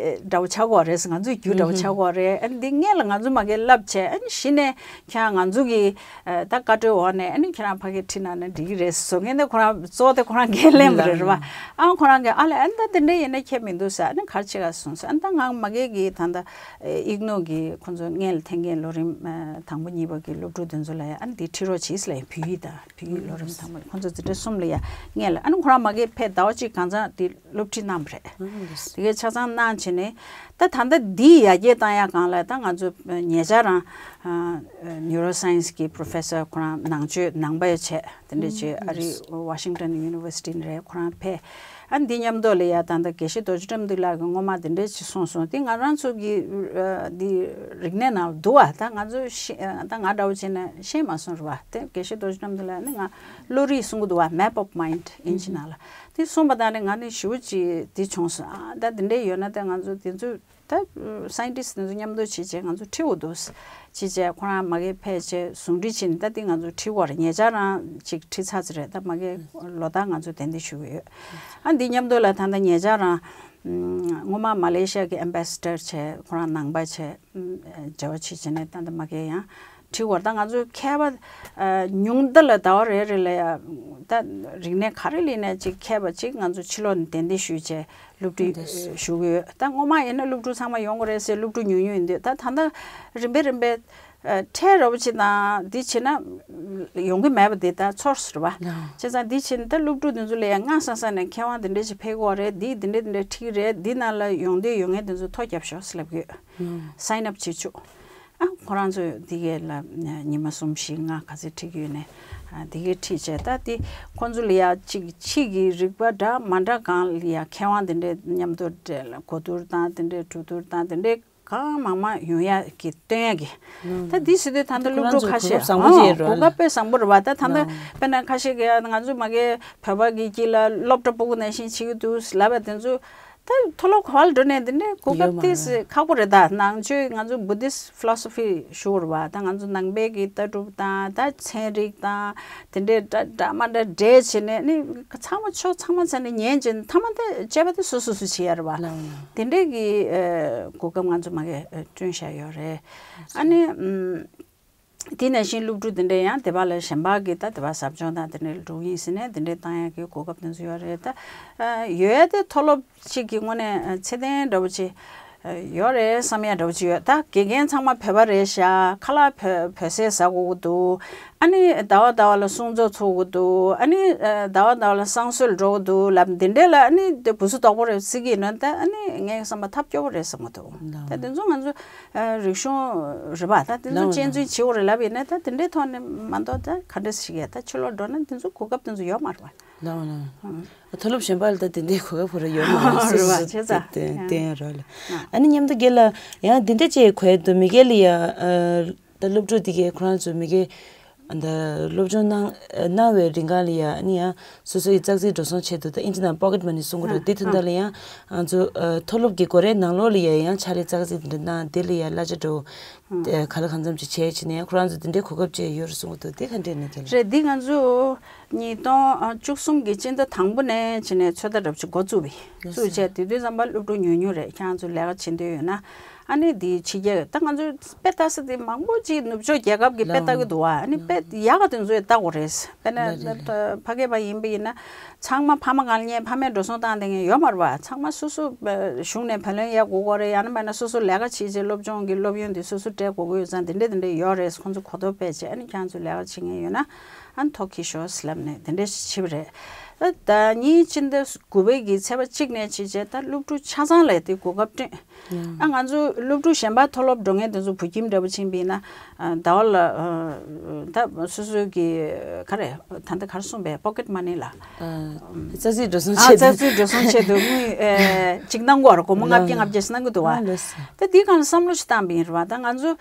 འདྲ་བོ་ཆགས་ཀྱི་ཡོད་རེད་ཟེར། ང་ཚོའི་རྒྱུ་འདྲ་བོ་ཆགས་ཀྱི་ཡོད་རེད། ཨ། འདི་སྔོན་ལ་ང་ཚོ་མ་གིར་བསླབས་བྱས། ཨ། གཞི་ནས་ཁྱེད་རང་ང་ཚོ་གི་ཨ། ད་བཀའ་འཁྲོལ་འོག་ནས། ཨ་ནི་ཁྱེད་རང་ཕ་གིར་ཁྲིད་གནང་ན་འགྲིག་གི་རེད་ཟེར་བཟོ་མཁན་དེ་ཁོ་རང་གཙོ་བོ་དེ་ཁོ་རང་འགན་ལེན་པ་རེད། རེད་པ། ཨ། ཁོ་རང་གིས་ཨ་ལས། ཨ། ད་དེ་འདྲ་ཡིན་ན་ཁྱད་མི་འདུག་ཟེར། ཨ་ནི་ག་རེ་བྱེད་ག་གསུངས་ཟེར། ཨ། ད་ང་མ་གི་གི་ད་ལྟ་ཨིག་ནོ་གི་ཁོ་ཚོ་སྔོན་ལ་ཐོན་མཁན་ལོ་རིམ་ཨ། དང་པོ་གཉིས་པ་གི་སློབ་ཕྲུག་དེ་ཚོ་ལ་ཡ་ཨ་ནི་དེ་ཁྲིད་རོགས་བྱེད་ཟེར་ལབ་ཡིན། བོད་ཡིག་དང་བོད་ཡིག་ལོ་རིམ་དང་པོ། ཁོ་ཚོ་འཛིན་གྲྭ་གསུམ་ལ་ཡ་སྔོན་ལ། ཨ་ནི་ཁོ་རང་མ་གིར་ཕེབས་ཟླ་བ་གཅིག་གང་ཚང་དེ་སློབ་ཁྲིད་གནང་བ་རེད། ཨ། དེ་གའི་ཆ་ཚང་གནང་བྱས་ནས་ད་ད་ལྟ་འདི་ཡར་རྒྱས་བཏང་ཡ་སྒང་ལ་ད་ང་ཚོ་ཉེ་ཆར་རང་ཨ། Neuroscience གི་Professor ཁོ་རང་ནང་ཆོས་ནང་པའི་བྱས་དེ་འདྲ་བྱས། ཨ་རི་Washington University ནས་རེད། ཁོ་རང་ཕེབས། ཨ། འདི་མཉམ་དུ་ལ་ཡ་ད་ལྟ་དགེ་བཤེས་རྡོ་རྗེ་ཁྲིམས་འདུས་ལགས་ཀྱིས་སྔོན་མ་དེ་འདྲ་ཅིག་གསུངས་སོང་། དེ་ང་རང་ཚོ་གི་ཨ། འདི་རིག་གནས་ནང་འདུག་པ། ད་ང་ཚོ་ཤེས། ད་ང་འདྲ་བོ་བྱས་ན་ཤེས་མ་སོང་རེད་པ། དེ་དགེ་བཤེས་རྡོ་རྗེ་ཁྲིམས་འདུས་ལགས་ནི་ང་བློ་རིག་གསུང་གི་འདུག་པ། Map of Mind ཨིན་ཇི་ནང་ལ། དེ་གསུངས་པ་དང་ནི་ང་ནི་ཞེ་པོ་ཅིག་དེ་བྱུང་སོང་། ཨ་ད་དེ་འདྲ་ཡོད་ན་ད་ང་ཚོ་དེ་ཚོ་ད་སའེན་ཊིསི་དེ་ཚོ་མཉམ་དུ་བྱས་བྱས་ང་ཚོ་ཁྲིད་དགོས་འདུག་ཅེས་བྱས། ཁོ་རང་མ་གིར་ཕེབས་བྱས་ཟུང་འབྲེལ་བྱས་ནས་ད་དེ་ང་ཚོ་ཁྲིད་དགོས་རེད། ཉེ་ཆར་རང་ཅིག་ཁྲིད་ཚར་ཚར་རེད། ད་མ་གིར་ལོ་ལྟར་ང་ཚོ་གདན་འདྲེན་ཞུ་གི་ཡོད། ཨ་འདི་མཉམ་དུ་ལ་ད་ལྟ་ཉེ་ཆར་རང་སྔོན་མ་མ་ལེ་ཤི་ཡ་གི་ཨེམ་བེ་སི་ཌར་བྱས། ཁོ་རང་ནང་པ་བྱས། འབྲེལ་བ་བྱེད་བྱས་ནས་ད་ལྟ་མ་གིར་ཡང་ཁྲིད་དགོས་རེད། ད་ང་ཚོའི་མཁས་པ་ཉུང་མཐའ་ལ་ཟླ་བ་རེ་རེ་ལ་ཡང་ད་རིག་གནས་ག་རེ་ལ་ཡིན་ན་ཅིག་མཁས་པ་ཅིག་ང་ཚོ་ཕྱི་ལོགས་ནས་གདན་འདྲེན་ཞུས་བྱས་སློབ་ཁྲིད་ཞུ་གི་ཡོད། ད་སྔོན་མ་ཡིན་ན་སློབ་ཕྲུག་ཚང་མ་ཡོང་གི་རེད་ཟེར་སློབ་ཕྲུག་ཉུང་ཉུང་ཡིན་དུས། ད་ད་ལྟ་རིམ་པས་རིམ་པས་ཨ་ཁྲལ་འདྲ་པོ་ཅིག་དང་འདི་བྱས་ན་ཡོང་གི་མེད་པ་དེ་ད་ཚོར་སོང་རེད་པ། བྱས་ཙང་འདི་བྱས་ན་ད་སློབ་ཕྲུག་དེ་ཚོ་ལ་ཡང་སྔ་ས་ས་ནས་མཁས་དབང་དེ་འདྲ་ཞིག་ཕེབས་ཀྱི་ཡོད་རེད། འདི་དེ་འདྲ་དེ་འདྲ་ཁྲིད་ཀྱི་རེད། འདི་ནང་ལ་ཡོང་འདོད་ཡོད་མཁན་དེ་ཚོ་ཐོ་བརྒྱབ་ཤོག་ཟེར་ལབ་ཀྱི་ཡོད། སའིན་ཨབ་བྱེད་ཆོག་ཨ་ཁོ་རང་ཚོས་འདི་གས་ལ་ཉི་མ་གསུམ་བཞི་ལྔ་ག་ཚོད་ཁྲིད་ཀྱི་ཡོད་ནས། ཨ་འདི་གས་ཁྲིད་བྱས་ད་འདི་ཁོ་ཚོ་ལ་ཡང་ཅིག་ཕྱི་གི་རིག་པ་འདྲ་མ་འདྲ་སྒང་ལ་ཡང་མཁས་དབང་དེ་འདྲའི་མཉམ་དུ་འབྲེལ་གོ་བསྡུར་དང་དེ་འདྲའི་གྲོས་བསྡུར་དང་དེ་འདྲའི་གང་མང་མང་ཡོང་ཡ་གི་སྟོན་ཡ་གི། ད་འདི་ཟེར་དུས་ད་ལྟ་སློབ་ཕྲུག་ཁ་ཤས་ཧང་གོ་སྐབས་དཔེ་བཟང་པོ་རེད་པ། ད་ད་ལྟ་དཔེར་ན་ཁ་ཤས་ཀྱིས་ང་ཚོ་མ་གིར་བོད་པ་གི་དཀྱིལ་ལ་སློབ་གྲྭ་སྤུ་གུ་ནང་བཞིན་བྱེད་ཀྱི་འདུག་ལབ་པ་དེ་ཚོ། ད་མཐོ་སློབ་ག་པར་འགྲོ་ནས་འདི་འདྲའི་གོ་སྐབས་དེ་ཁག་པོ་རེད། ད་ནང་ཆོས་ང་ཚོ་བུ་དིསི་ཕི་ལོ་སོ་ཕི་ཞུ་བར་བ་ད་ང་ཚོ་ནང་པའི་གི་ལྟ་གྲུབ་དང་ད་ཚན་རིག་དང་དེ་འདྲའི་འདྲ་འདྲ་མ་འདྲ་འདྲེས་བྱས་ནས་ནི་ཚང་མ་ཕྱོགས་ཚང་མ་ཚང་ནས་ཉན་བྱས་ནས་མཐའ་མ་ད་དཔྱད་པ་དེ་སོ་སོ་སོ་བྱེད་ཡ་རེད་བ། དེ་འདྲའི་གི་གོ་སྐབས་ང་ཚོ་མ་གིར་བསྐྲུན་བཞག་ཡོད་རེད། ཨ་ནི། དེ་ནང་བཞིན་སློབ་ཕྲུག་དེ་འདྲ་ཡང་དེ་པ་ལ་གཞན་པ་གི་ད་དེ་པ་ཟབ་སྦྱོང་དང་དེ་འདྲ་འགྲོ་གི་ཡིན་ཟེར་ནས་དེ་འདྲ་བཏང་ཡག་གི་གོ་སྐབས་དེ་ཚོ་ཡོད་རེད། ད་ཡོད་ཡ་དེ་མཐོ་སློབ་ཅིག་གི་ངོས་ནས་ཚད་ལྡན་འདྲ་པོ་ཅིག་ཡོད་རེད་བསམ་ཡ་འདྲ་པོ་ཅིག་ཡོད། ད་དགེ་རྒན་ཚང་མ་བོད་པ་རེད་ཤག་ཁ་ལག་བོད་བོད་ཟས་ཟ་དགོས་ཀྱི་འདུག་ཨ་ནི་ཟླ་བ་ཟླ་བ་ལ་གསུང་ཚོགས་ཚོགས་ཀྱི་འདུག་ཨ་ནི་ཟླ་བ་ཟླ་བ་ལ་བསང་གསོལ་འགྲོ་གི་འདུག་ལབ་འདི་འདྲ་ལ་ཨ་ནི་དེ་བུ་སུ་དོག་པོ་རེད་ཟེར་གི་ཡིན་ན། ད་ཨ་ནི་ངའི་བསམ་པ་ཐབས་སྐྱོ་པོ་རེད་བསམ་གི་འདུག་ད་དེ་ཚོ་ང་ཚོ། རིག་གཞུང་རེད་པ། ད་དེ་ཚོ་གཅེས་འཛིན་བྱེད་དགོས་རེད་ལབ་ཡིན་ན་ད་དེ་འདྲའི་ཐོག་ནས་མ་གཏོགས་ད་ག་འདྲ་ཞིག་ཡ་ད་ཕྱི་ལོགས་འགྲོ་ན་དེ་ཚོ་གོ་སྐབས་དེ་ཚོ་ཡོད་མ་རེད་པ། ལའོ་ལའོ། མཐོ་སློབ་གཞན་པ་ལ་ད་དེ་འདྲའི་གོ་སྐབས་ཁོ་རང་ཡོད་མ་རེད། སོ་སོ་སོ་སོ་བསྟན་ཡ་རོགས་ལ། ཨ་ནི་མཉམ་དུ་སྒེར་ལ་ཡང་དེ་འདྲ་ཅིག་གོ་ཡ་འདུག་མི་སྒེར་ལ་ཡ། ད་སློབ་ཕྲུག་དེ་གས་ཁོ་རང་ཚོ་མི་སྒེར། ད་སློབ་སྦྱོང་གནང་གནང་བའི་རིང་ག་ལ་ཡ་ཨ་ནི་ཡང་སོ་སོ་ཡི་ཙག་ཙིག་འགྲོ་སོང་ཆེད་དུ་ད་ཨིན་ཇི་ནང་པོ་ཀེཊ་མ་ནི་གསུང་གི་འདུག་དེ་དོན་དག་ལ་ཡང་ང་ཚོ་མཐོ་སློབ་ཀྱི་སྒོ་རའི་ནང་ལོགས་ལ་ཡ་ཡང་ཕྱག་ལས་ཙག་ཙིག་དེ་འདྲ་གནང་དེ་ལ་ཡ་གླ་ཆ་འགྲོ་ག་ལ་གང་འཚམ་ཅིག་བྱས་བྱས་ནས་ཁོ་རང་ཚོ་དེ་འདྲའི་གོ་སྐབས་ཅིག་ཡོད་རེད་གསུང་གི་འདུག་དེ་ག་འདྲས་ནས་ཁྱེད་ལ། རེད། འདི་ང་ཚོ་ཉིས་སྟོང་བཅུ་གསུམ་གྱི་སྤྱི་ཟླ་དང་པོ་ནས་བྱས་ནས་ཚོད་ལྟ་འདྲ་པོ་ཅིག་འགོ་བཙུགས་པས། བཙུགས་བྱས་དེ་དུས་ཙམ་པ་སློབ་ཕྲུག་ཉུང་ཉུང་རེད། ཁྱེད་རང་ཚོ་ལས་ཀ་བྱེད་འདོད་ཡོད་ན། ཨ་ནི་འདི་ཕྱི་རྒྱལ་ད་ང་ཚོའི་དཔེ་ལྟ་ས་དེ་མང་པོ་ཅིག་ནུབ་ཕྱོགས་རྒྱལ་ཁབ་ཀྱི་དཔེ་ལྟ་གི་འདུག་བ། ཨ་ནི་དཔེ་ཡག་ག་དེ་ཚོ་ཡང་ལྟ་དགོས་རེད། དཔེར་ན་ཕ་སྐད་པ་ཡིན་པ་ཡིན་ན་ཚང་མ་ཕ་མ་སྒང་ལ་ཉན་ཕ་མས་འགྲོ་སོང་བཏང་བསྡད་མཁན་ཡོད་མ་རེད་བ། ཚང་མ་སོ་སོ་གཞུང་ནས་བུ་ལོན་ཡར་དགོས་དགོས་རེད། ཡང་ན་མིན་ན་སོ་སོ་ལས་ཀ་བྱེད་བྱེད་སློབ་སྦྱོང་གི་སློབ་ཡོན་དེ་སོ་སོ་སྤྲད་དགོས་ཀྱི་ཡོད་ཙང་དེ་འདྲ་དེ་འདྲ་ཡོད་རེད། ཁོང་ཚོ་གོ་རྟོགས་སྤེལ་བྱས་ཨ་ནི་ཁྱེད་རང་ཚོ་ལས་ཀ་བྱེད་མཁན་ཡོད་ན་ཨ་ནི་ཐོ་འཁྱེར་ཤོག་ཟེར་ལབ་ནས་དེ་འདྲ་ཞིག་བྱས་པ་རེད། ད་ད་ཉིས་སྤྱི་ཟླ་དགུ་པའི་གི་ཚེས་པ་གཅིག་ནས་བྱས་བྱས་ད་སློབ་ཕྲུག་ཆ་ཚང་ལ་དེ་གོ་སྐབས་བསྐྲུན། ཨ་ང་ཚོ་སློབ་ཕྲུག་གཞན་པ་མཐོ་སློབ་འགྲོ་མཁན་དེ་ཚོ་བོད་ཁྱིམ་འདྲ་པོ་ཕྱིན་པ་ཡིན་ན་ཟླ་བ་ལ་ད་སོ་སོའི་གི་ག་རེ་ད་ལྟ་ག་རེ་གསུངས་པས་པོ་ཀེཊ་མ་ནི་ལ། ཙག་ཙིག་འགྲོ་སོང་ཨ་ཆེད་ཙག་དུ་ཙིག་འགྲོ་སོང་ཆེད་དུ་དངུལ་ཅིག་གནང་དགོས་རེད། སྒོར་མོ་ལྔ་བརྒྱ་ལྔ་བརྒྱ་ཞིག་གནང་གི་འདུག་བ། ད་འདི་སྒང་ལ་བསམ་བློ་ཞིག་བཏང་པ་ཡིན་རེད་བ། ད་ང་ཚོ།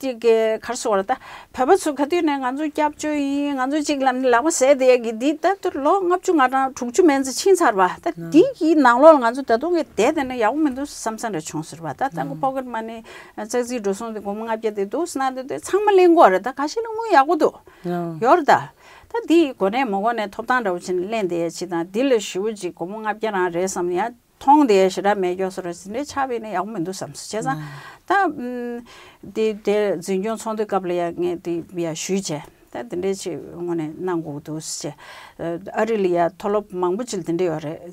དེ་གའི་ག་རེ་ཟེར་དགོས་རེད། ད་བོད་པ་ཚོ་ག་དུས་ནས་ང་ཚོ་སྐྱབས་བཅོལ་ཡིན། ང་ཚོ་གཅིག་ལབ་ནས་ལག་པ་ཟས་བསྡད་ཡག་གི་འདི་ད་དུ་ལོ་ལྔ་བཅུ་ང་གྲངས་དྲུག་ཅུ་མན་ཙམ་ཕྱིན་ཚར་བ། ད་འདི་གི་ནང་ལོགས་ལ་ང་ཚོ་ད་དུང་གི་བསྡད་བསྡད་ན་ཡག་པོ་མི་འདུག་བསམ་ས་འདྲ་བྱུང་ཟེར་བ། ད་ད་ང་པོ་ཀེཊ་མ་ནི་ཙག་ཙིག་འགྲོ་སོང་དེ་སྒོར་མོ་ལྔ་བརྒྱ་དེ་འདུག་ཟེར་ན་དེ་དེ་ཚང་མ་ལེན་དགོས་རེད། ད་ཁ་ཤས་ལ་དངུལ་ཡག་པོ་འདུག་ཡོད་རེད། ད་ད་འདི་གོ་གནས་མ་གོ་གནས་ཐོབ་ཐང་འདྲ་བོ་བྱས་ནས་ལེན་བསྡད་ཡག་ཅིག་དང་འདི་ལས་ཞེ་པོ་ཅིག་སྒོར་མོ་ལྔ་བརྒྱ་རང་རེད་བསམ་ཡ། མཐོང་དེ་ཞེ་དྲག་མེད་སྐྱོ་སོ་ར་ཟིན་རེ་ཆགས་པས་ནི་ཡག་པོ་མི་འདུག་བསམ་སོང་། བྱས་ཙང་ད་དེ་དེ་འཛིན་སྐྱོང་ཚོགས་འདུའི་སྐབས་ལ་ཡ་ངས་དེ་ཡ་ཞུས་བྱས་ད་དེ་འདྲའི་ཆེད་ངོས་ནས་གནང་དགོས་འདུག་ཟེར་བྱས། ཨ་རི་ལ་ཡ་མཐོ་སློབ་མང་པོ་ཅིག་ལ་དེ་འདྲ་ཡོད་རེད།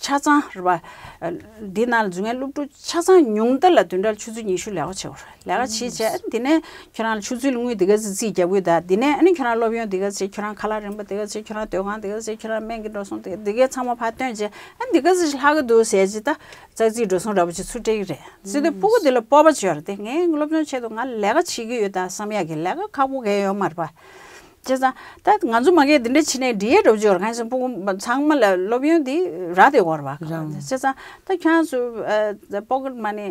ཆ་ཚང་རེད་པ། འདི་ནང་ལ་འཛུལ་མཁན་སློབ་ཕྲུག་ཆ་ཚང་ཉུང་མཐའ་ལ་བདུན་ཕྲག་ཆུ་ཚོད་ཉི་ཤུ་ལས་ཀ་བྱེད་དགོས་རེད། ལས་ཀ་བྱས་བྱས་འདི་ནས་ཁྱོད་རང་ལ་ཆུ་ཚོད་ལ་དངུལ་འདི་ག་ཚོད་རྩིས་རྒྱག་དགོས། ད་འདི་ནས་ཨ་ནི་ཁྱོད་རང་སློབ་ཡོན་འདི་ག་ཚོད། ཁྱོད་རང་ཁ་ལག་རིན་པ་འདི་ག་ཚོད། ཁྱོད་རང་སྡོད་ཁང་འདི་ག་ཚོད། ཁྱོད་རང་སྨན་གྱི་འགྲོ་སོང་འདི་འདི་གའི་ཚང་མ་ཕར་བཏོན་བྱས་ཨ་འདི་ག་ཚོད་ལྷག་གི་འདུག་ཟེར་གྱི་ད་ཙག་ཙིག་འགྲོ་སོང་འདྲ་པོ་ཅིག་ཚུར་སྤྲད་ཀྱི་རེད། ཟེར་དུས་སྤུ་གུ་འདི་ལ་སྤོབས་པ་ཅིག་ཡོད་རེད་དེ། ངའི་སློབ་སྦྱོང་ཆེད་དུ་ང་ལས་ཀ་བྱེད་ཀྱི་ཡོད་ད་བསམ་ཡག་གི་ལས་ཀ་ཁག་པོ་གང་ཡང་ཡོད་མ་རེད་པ། བྱས་ཙང་ད་ང་ཚོ་མ་གིར་འདི་འདྲ་བྱས་ནས་འགྲིག་ཡས་འདྲ་པོ་ཅིག་ཡོད་རེད། གང་ཡིན་ཟེར་ན་སྤུ་གུ་ཚང་མ་ལ་སློབ་ཡོན་འདི་རག་བསྡད་ཡོད་རེད་པ། རང་། བྱས་ཙང་ད་ཁྱེད་རང་ཚོ་པོ་ཀེཊ་མ་ནི་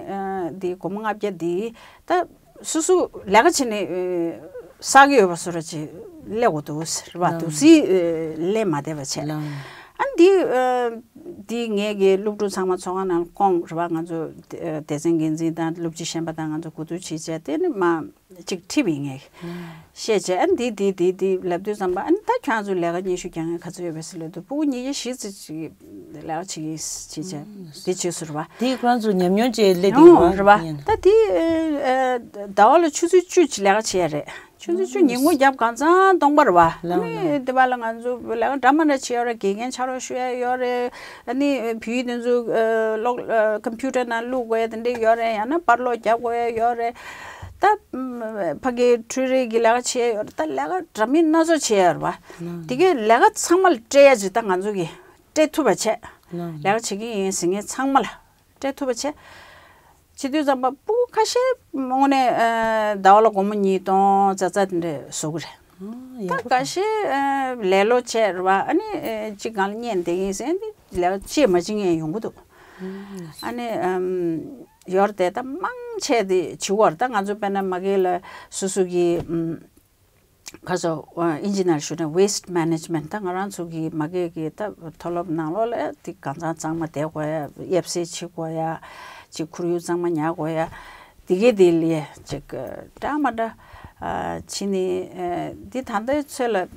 འདི་སྒོར་མོ་ལྔ་བརྒྱ་འདི་ད་སོ་སོ་ལས་ཀ་བྱས་ནས་བསགས་ཀྱི་ཡོད་པ་བཟོ་འདྲ་ཅིག་སླེབས་དགོས་འདུག་ཟེར་བ། རང་། དུག་སེལ་ལེན་མ་བསྡད་པ་བྱས། རང་། ཨ་འདི་ཨ་འདི་ངས་ཀྱི་སློབ་ཕྲུག་ཚང་མ་ཚོགས་ཁང་ནང་བསྐོངས་རེད་བ། ང་ཚོ་སྡེ་ཚན་འགན་འཛིན་དང་སློབ་སྤྱི་གཞན་པ་དང་ང་ཚོ་གོ་བསྡུར་བྱས་བྱས་དེ་ནི་མ་ཅིག་ཁྲིད་པ་ཡིན་ངས། བཤད་བྱས་ཨ་འདི་འདི་འདི་འདི་ལབ་དུས་ཙམ་པ་ཨ་ནི་ད་ཁྱོད་ཚོ་ལས་ཀ་སྙན་ཞུ་རྒྱག་མཁན་ག་ཚོད་ཡོད་པས་ཟེར་ལབ་དུས་སྤུ་གུ་ཉིས་བརྒྱ་བཞི་ཙམ་ཅིག་ལས་ཀ་བྱེད་ཀྱི་ཡིན་ཟེར་བྱས་བྱས་འདི་བྱས་སོང་རེད་བ། དེ་ཁོ་རང་ཚོ་ཉམས་མྱོང་བཅས་སླེབས་དེ་ཡིན་ཨོ་རེད་བ། ད་དེ་ཟླ་བ་ལ་ཆུ་ཚོད་བཅུ་ཅིག་ལས་ཀ་བྱེད་ཡ་རེད། ཆུ་ཚོད་བཅུ་ཉིན་གུང་རྒྱབ་གང་ཚང་སྟོང་པ་རེད་བ། ཨ་ནི་དེ་བ་ལ་ང་ཚོ་ལས་ཀ་འདྲ་མ་འདྲ་བྱེད་ཡོད་རེད། དགེ་རྒན་ཕྱག་རོགས་ཞུ་ཡ་ཡོད་རེད། ཨ་ནི་བོད་ཡིག་དེ་ཚོ་ཀློག་ཀམ་པུ་ཊར་ནང་བླུག་དགོས་ཡ་དེ་འདྲ་ཡོད་རེད། ཡང་ན་པར་ཀློག་རྒྱབ་དགོས་ཡ་ཡོད་རེད། ད་ཕ་གི་འཕྲུལ་རིག་གི་ལས་ཀ་བྱེད་ཡ་ཡོད་རེད། ད་ལས་ཀ་འདྲ་མིན་སྣ་ཚོགས་བྱེད་ཡ་ཡོད་རེད་བ། དེ་གའི་ལས་ཀ་ཚང་མ་ལ་སྤྲད་ཡ་ཅིག་ད་ང་ཚོ་གིས་སྤྲད་ཐུབ་པ་བྱས། ལས་ཀ་བྱེད་ཀྱི་ཡིན་ཟེར་མཁན་ཚང་མ་ལ་སྤྲད་ཐུབ་པ་བྱས། བྱེད་དུས་ཙམ་པ་སྤུ་གུ་ཁ་ཤས་དངོས་གནས་ཟླ་བ་ལ་སྒོར་མོ་ཉིས་སྟོང་ཙག་ཙག་དེ་འདྲ་བཟོ་གི་རེད། ད་འགའ་ཤས་ལེ་ལོ་བྱས་རེད་བ། ཨ་ནི་གཅིག་སྒང་ལ་བསྙལ་བསྡད་ཀྱི་ཡིན་ཟེར་ནས་ལེ་ལོ་བྱེད་མ་བྱེད་མཁན་ཡོང་གི་འདུག་ཨ་ནི་ཡོད་རེད་དེ་ད་མང་ཆེ་དེ་བྱེད་དགོས་རེད། ད་ང་ཚོ་དཔེར་ན་མ་གི་ལ་སོ་སོ་གི་ཁ་སོ་ཨིན་ཇི་ནང་ཞུ་ན་waste management ད་ང་རང་ཚོ་གི་མ་གི་གི་ད་མཐོ་སློབ་ནང་ལོགས་ལ་དེ་གང་ཚང་གཙང་མ་བསྡད་དགོས་ཡ། གཡབ་སེ་བྱེད་དགོས་ཡ། ཅིག་ཁོར་ཡུག་གཙང་མ་ཉར་དགོས་ཡ། དེ་གའི་དེ་ལས་ཅིག་འདྲ་མ་འདྲ་བྱེད་ནི་འདི་ད་ལྟའི་ཚོད་ལ་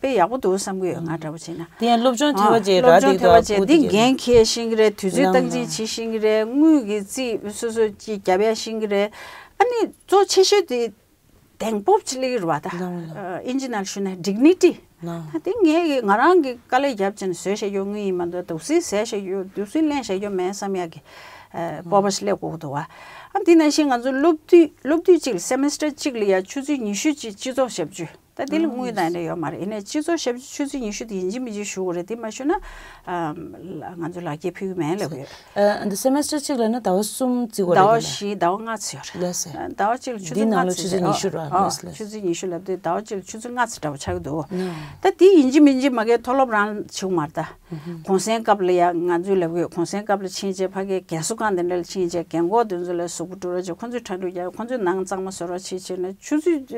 དཔེ་ཡག་པོ་འདུག་བསམ་གི་ཡོད། ང་འདྲ་པོ་བྱས་ན། དེ་ཡང་སློབ་སྦྱོང་ཐེབས་པ་བཅས་ར་སློབ་སྦྱོང་ཐེབས་པ་བཅས་འདི་འགན་འཁྱེར་ཤེས་ཀྱི་རེད། དུས་ཚོད་སྟངས་འཛིན་བྱེད་ཤེས་ཀྱི་རེད། དངུལ་གྱི་རྩིས་སོ་སོ་ཅིག་རྒྱབ་ཡ་ཤེས་ཀྱི་རེད། ཨ་ནི་གཙོ་ཆེ་ཤོས་དེ་གདེང་སྤོབས་ཅིག་སླེབས་ཀྱི་རེད་བ་ད། ཨིན་ཇི་ནང་ཞུ་ན་dignity ད་དེ་ངས་ཀྱི་ང་རང་གི་དཀའ་ལས་རྒྱབ་ཅིང་བཟོས་བཞག་རྒྱུ་དངུལ་ཡིན་མ་གཏོགས་དུག་སེལ་བཟས་བཞག་རྒྱུ་དུག་སེལ་ལེན་བཞག་རྒྱུ་མེད་བསམ་ཡག་གི་སྤོབས་པ་ཞིག་སླེབས་དགོས་ཀྱི་འདུག་བ། ཨ་འདི་ནང་བཞིན་ང་ཚོ་སློབ་དུས་སློབ་དུས་གཅིག་ལ་semester་གཅིག་ལ་ཡ་ཆུ་ཚོད་ཉི་ཤུ་ཅིག་སྤྱི་ཚོགས་ཞབས་ཞུ། ད་དེ་ལ་དངུལ་དང་འདྲ་ཡོད་མ་རེད། ཡིན་ནའི་སྤྱི་ཚོགས་ཞབས་ཞུ་ཆུ་ཚོད་ཉི་ཤུ་དེ་ཡིན་གཅིག་མིན་གཅིག་ཞུ་དགོས་རེད། དེ་མ་ཞུ་ན་ང་ཚོ་ལག་འཁྱེར་ཕུལ་གི་མེད་ལབ་ཡོད། ཨ་འདི་semester་གཅིག་ལ་ན་ཟླ་བ་གསུམ་བརྩི་དགོས་རེད། ཟླ་བ་བཞི་ཟླ་བ་ལྔ་ཙམ་ཡོད་རེད། ལགས་སོ། ཟླ་བ་གཅིག་ལ་ཆུ་ཚོད་ལྔ་ཙམ་ཡོད་རེད། ཨ་ཆུ་ཚོད་ཉི་ཤུ་རེད། ལགས་སོ། ཆུ་ཚོད་ཉི་ཤུ་ལབ་དུས་ཟླ་བ་གཅིག་ལ་ཆུ་ཚོད་ལྔ་ཙམ་འདྲ་བོ་ཆགས་ཀྱི་འདུག་ད་དེ་ཡིན་གཅིག་མིན་གཅིག་མ་གིའི་མཐོ་སློབ་རང་བྱེད་དགོས་མ་རེད་ད། གུང་སེང་སྐབས་ལ་ཡ་ང་ཚོས་ལབ་ཀྱི་ཡོད། གུང་སེང་སྐབས་ལ་ཕྱིན་རྗེས་ཕ་གིའི་རྒན་གསོ་ཁང་དེ་འདྲ་ལ་ཕྱིན་རྗེས་རྒན་གོག་དེ་ཚོ་ལ་གཟུགས་པོ་བཀྲུ་རོགས་བྱེད། ཁོ་ཚོས་ཁྲ་འགྲོ་རྒྱག་ཁོ་ཚོས་ནང་གཙང་མ་བཟོ་རོགས་བྱེད་བྱས་ན་ཆུ་ཚོད་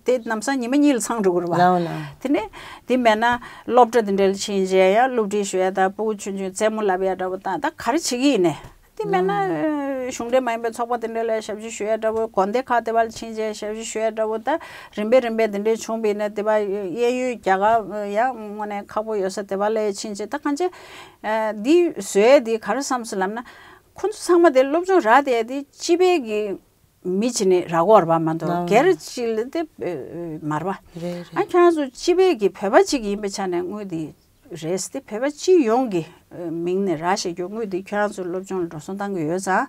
དེ་ལམ་སང་ཉི་མ་གཉིས་ལ་ཚང་འགྲོ་གི་རེད་བ། ལའོ་ལའོ། དེ་ནས་དེ་མེད་ན་སློབ་གྲྭ་དེ་འདྲ་ལ་ཕྱིན་རྗེས་ཡང་སློབ་ཁྲིད་ཞུ་ཡ་དང་སྤུ་གུ་ཆུང་ཆུང་རྩེད་མོ་ལབ་ཡ་འདྲ་བོ་དང་ད་ག་རེ་བྱེད་ཀྱི་ཡིན་ནས། དེ་མེད་ན་གཞུང་འབྲེལ་མ་ཡིན་པའི་ཚོགས་པ་དེ་འདྲ་ལ་ཞབས་ཞུ་ཞུ་ཡ་འདྲ་བོ། དགོན་སྡེ་ཁག་དེ་བ་ལ་ཕྱིན་རྗེས་ཞབས་ཞུ་ཞུ་ཡ་འདྲ་བོ། ད་རིམ་པས་རིམ་པས་དེ་འདྲའི་བྱུང་བ་ཡིན་ན་དེ་བ་གཡས་གཡོན་རྒྱ་གར་ཡང་དངོས་གནས་ཁག་པོ་ཡོད་ས་དེ་བ་ལ་ཕྱིན་རྗེས་ད་གང་ཅི་འདི་བཟོས་འདི་ག་རེ་བསམ་སོང་ལབ་ན། ཁོ་ཚོ་ཚང་མ་དེ་སློབ་སྦྱོང་རག་དེ་དེ་སྤྱི་པའི་གི་མི་ཅིག་ནས་རག་གི་ཡོད་རེད་པ་མ་གཏོགས་ལའོ། སྒེར་ཅིག་ལ་དེ་མ་རེད་པ། རེད་རེད། ཨ་ཁྱེད་རང་ཚོ་སྤྱི་པའི་གི་བོད་པ་ཅིག་ཡིན་པའི་ཆ་ནས་དངུལ་དེ་རེད་དེ་བོད་པ་སྤྱི་ཡོངས་ཀྱི་མིང་ནས་རག་བཞག་རྒྱུ་དངུལ་དེ་ཁྱེད་རང་ཚོ་སློབ་སྦྱོང་ལ་འགྲོ་སོང་བཏང་གི་ཡོད་ཙང་།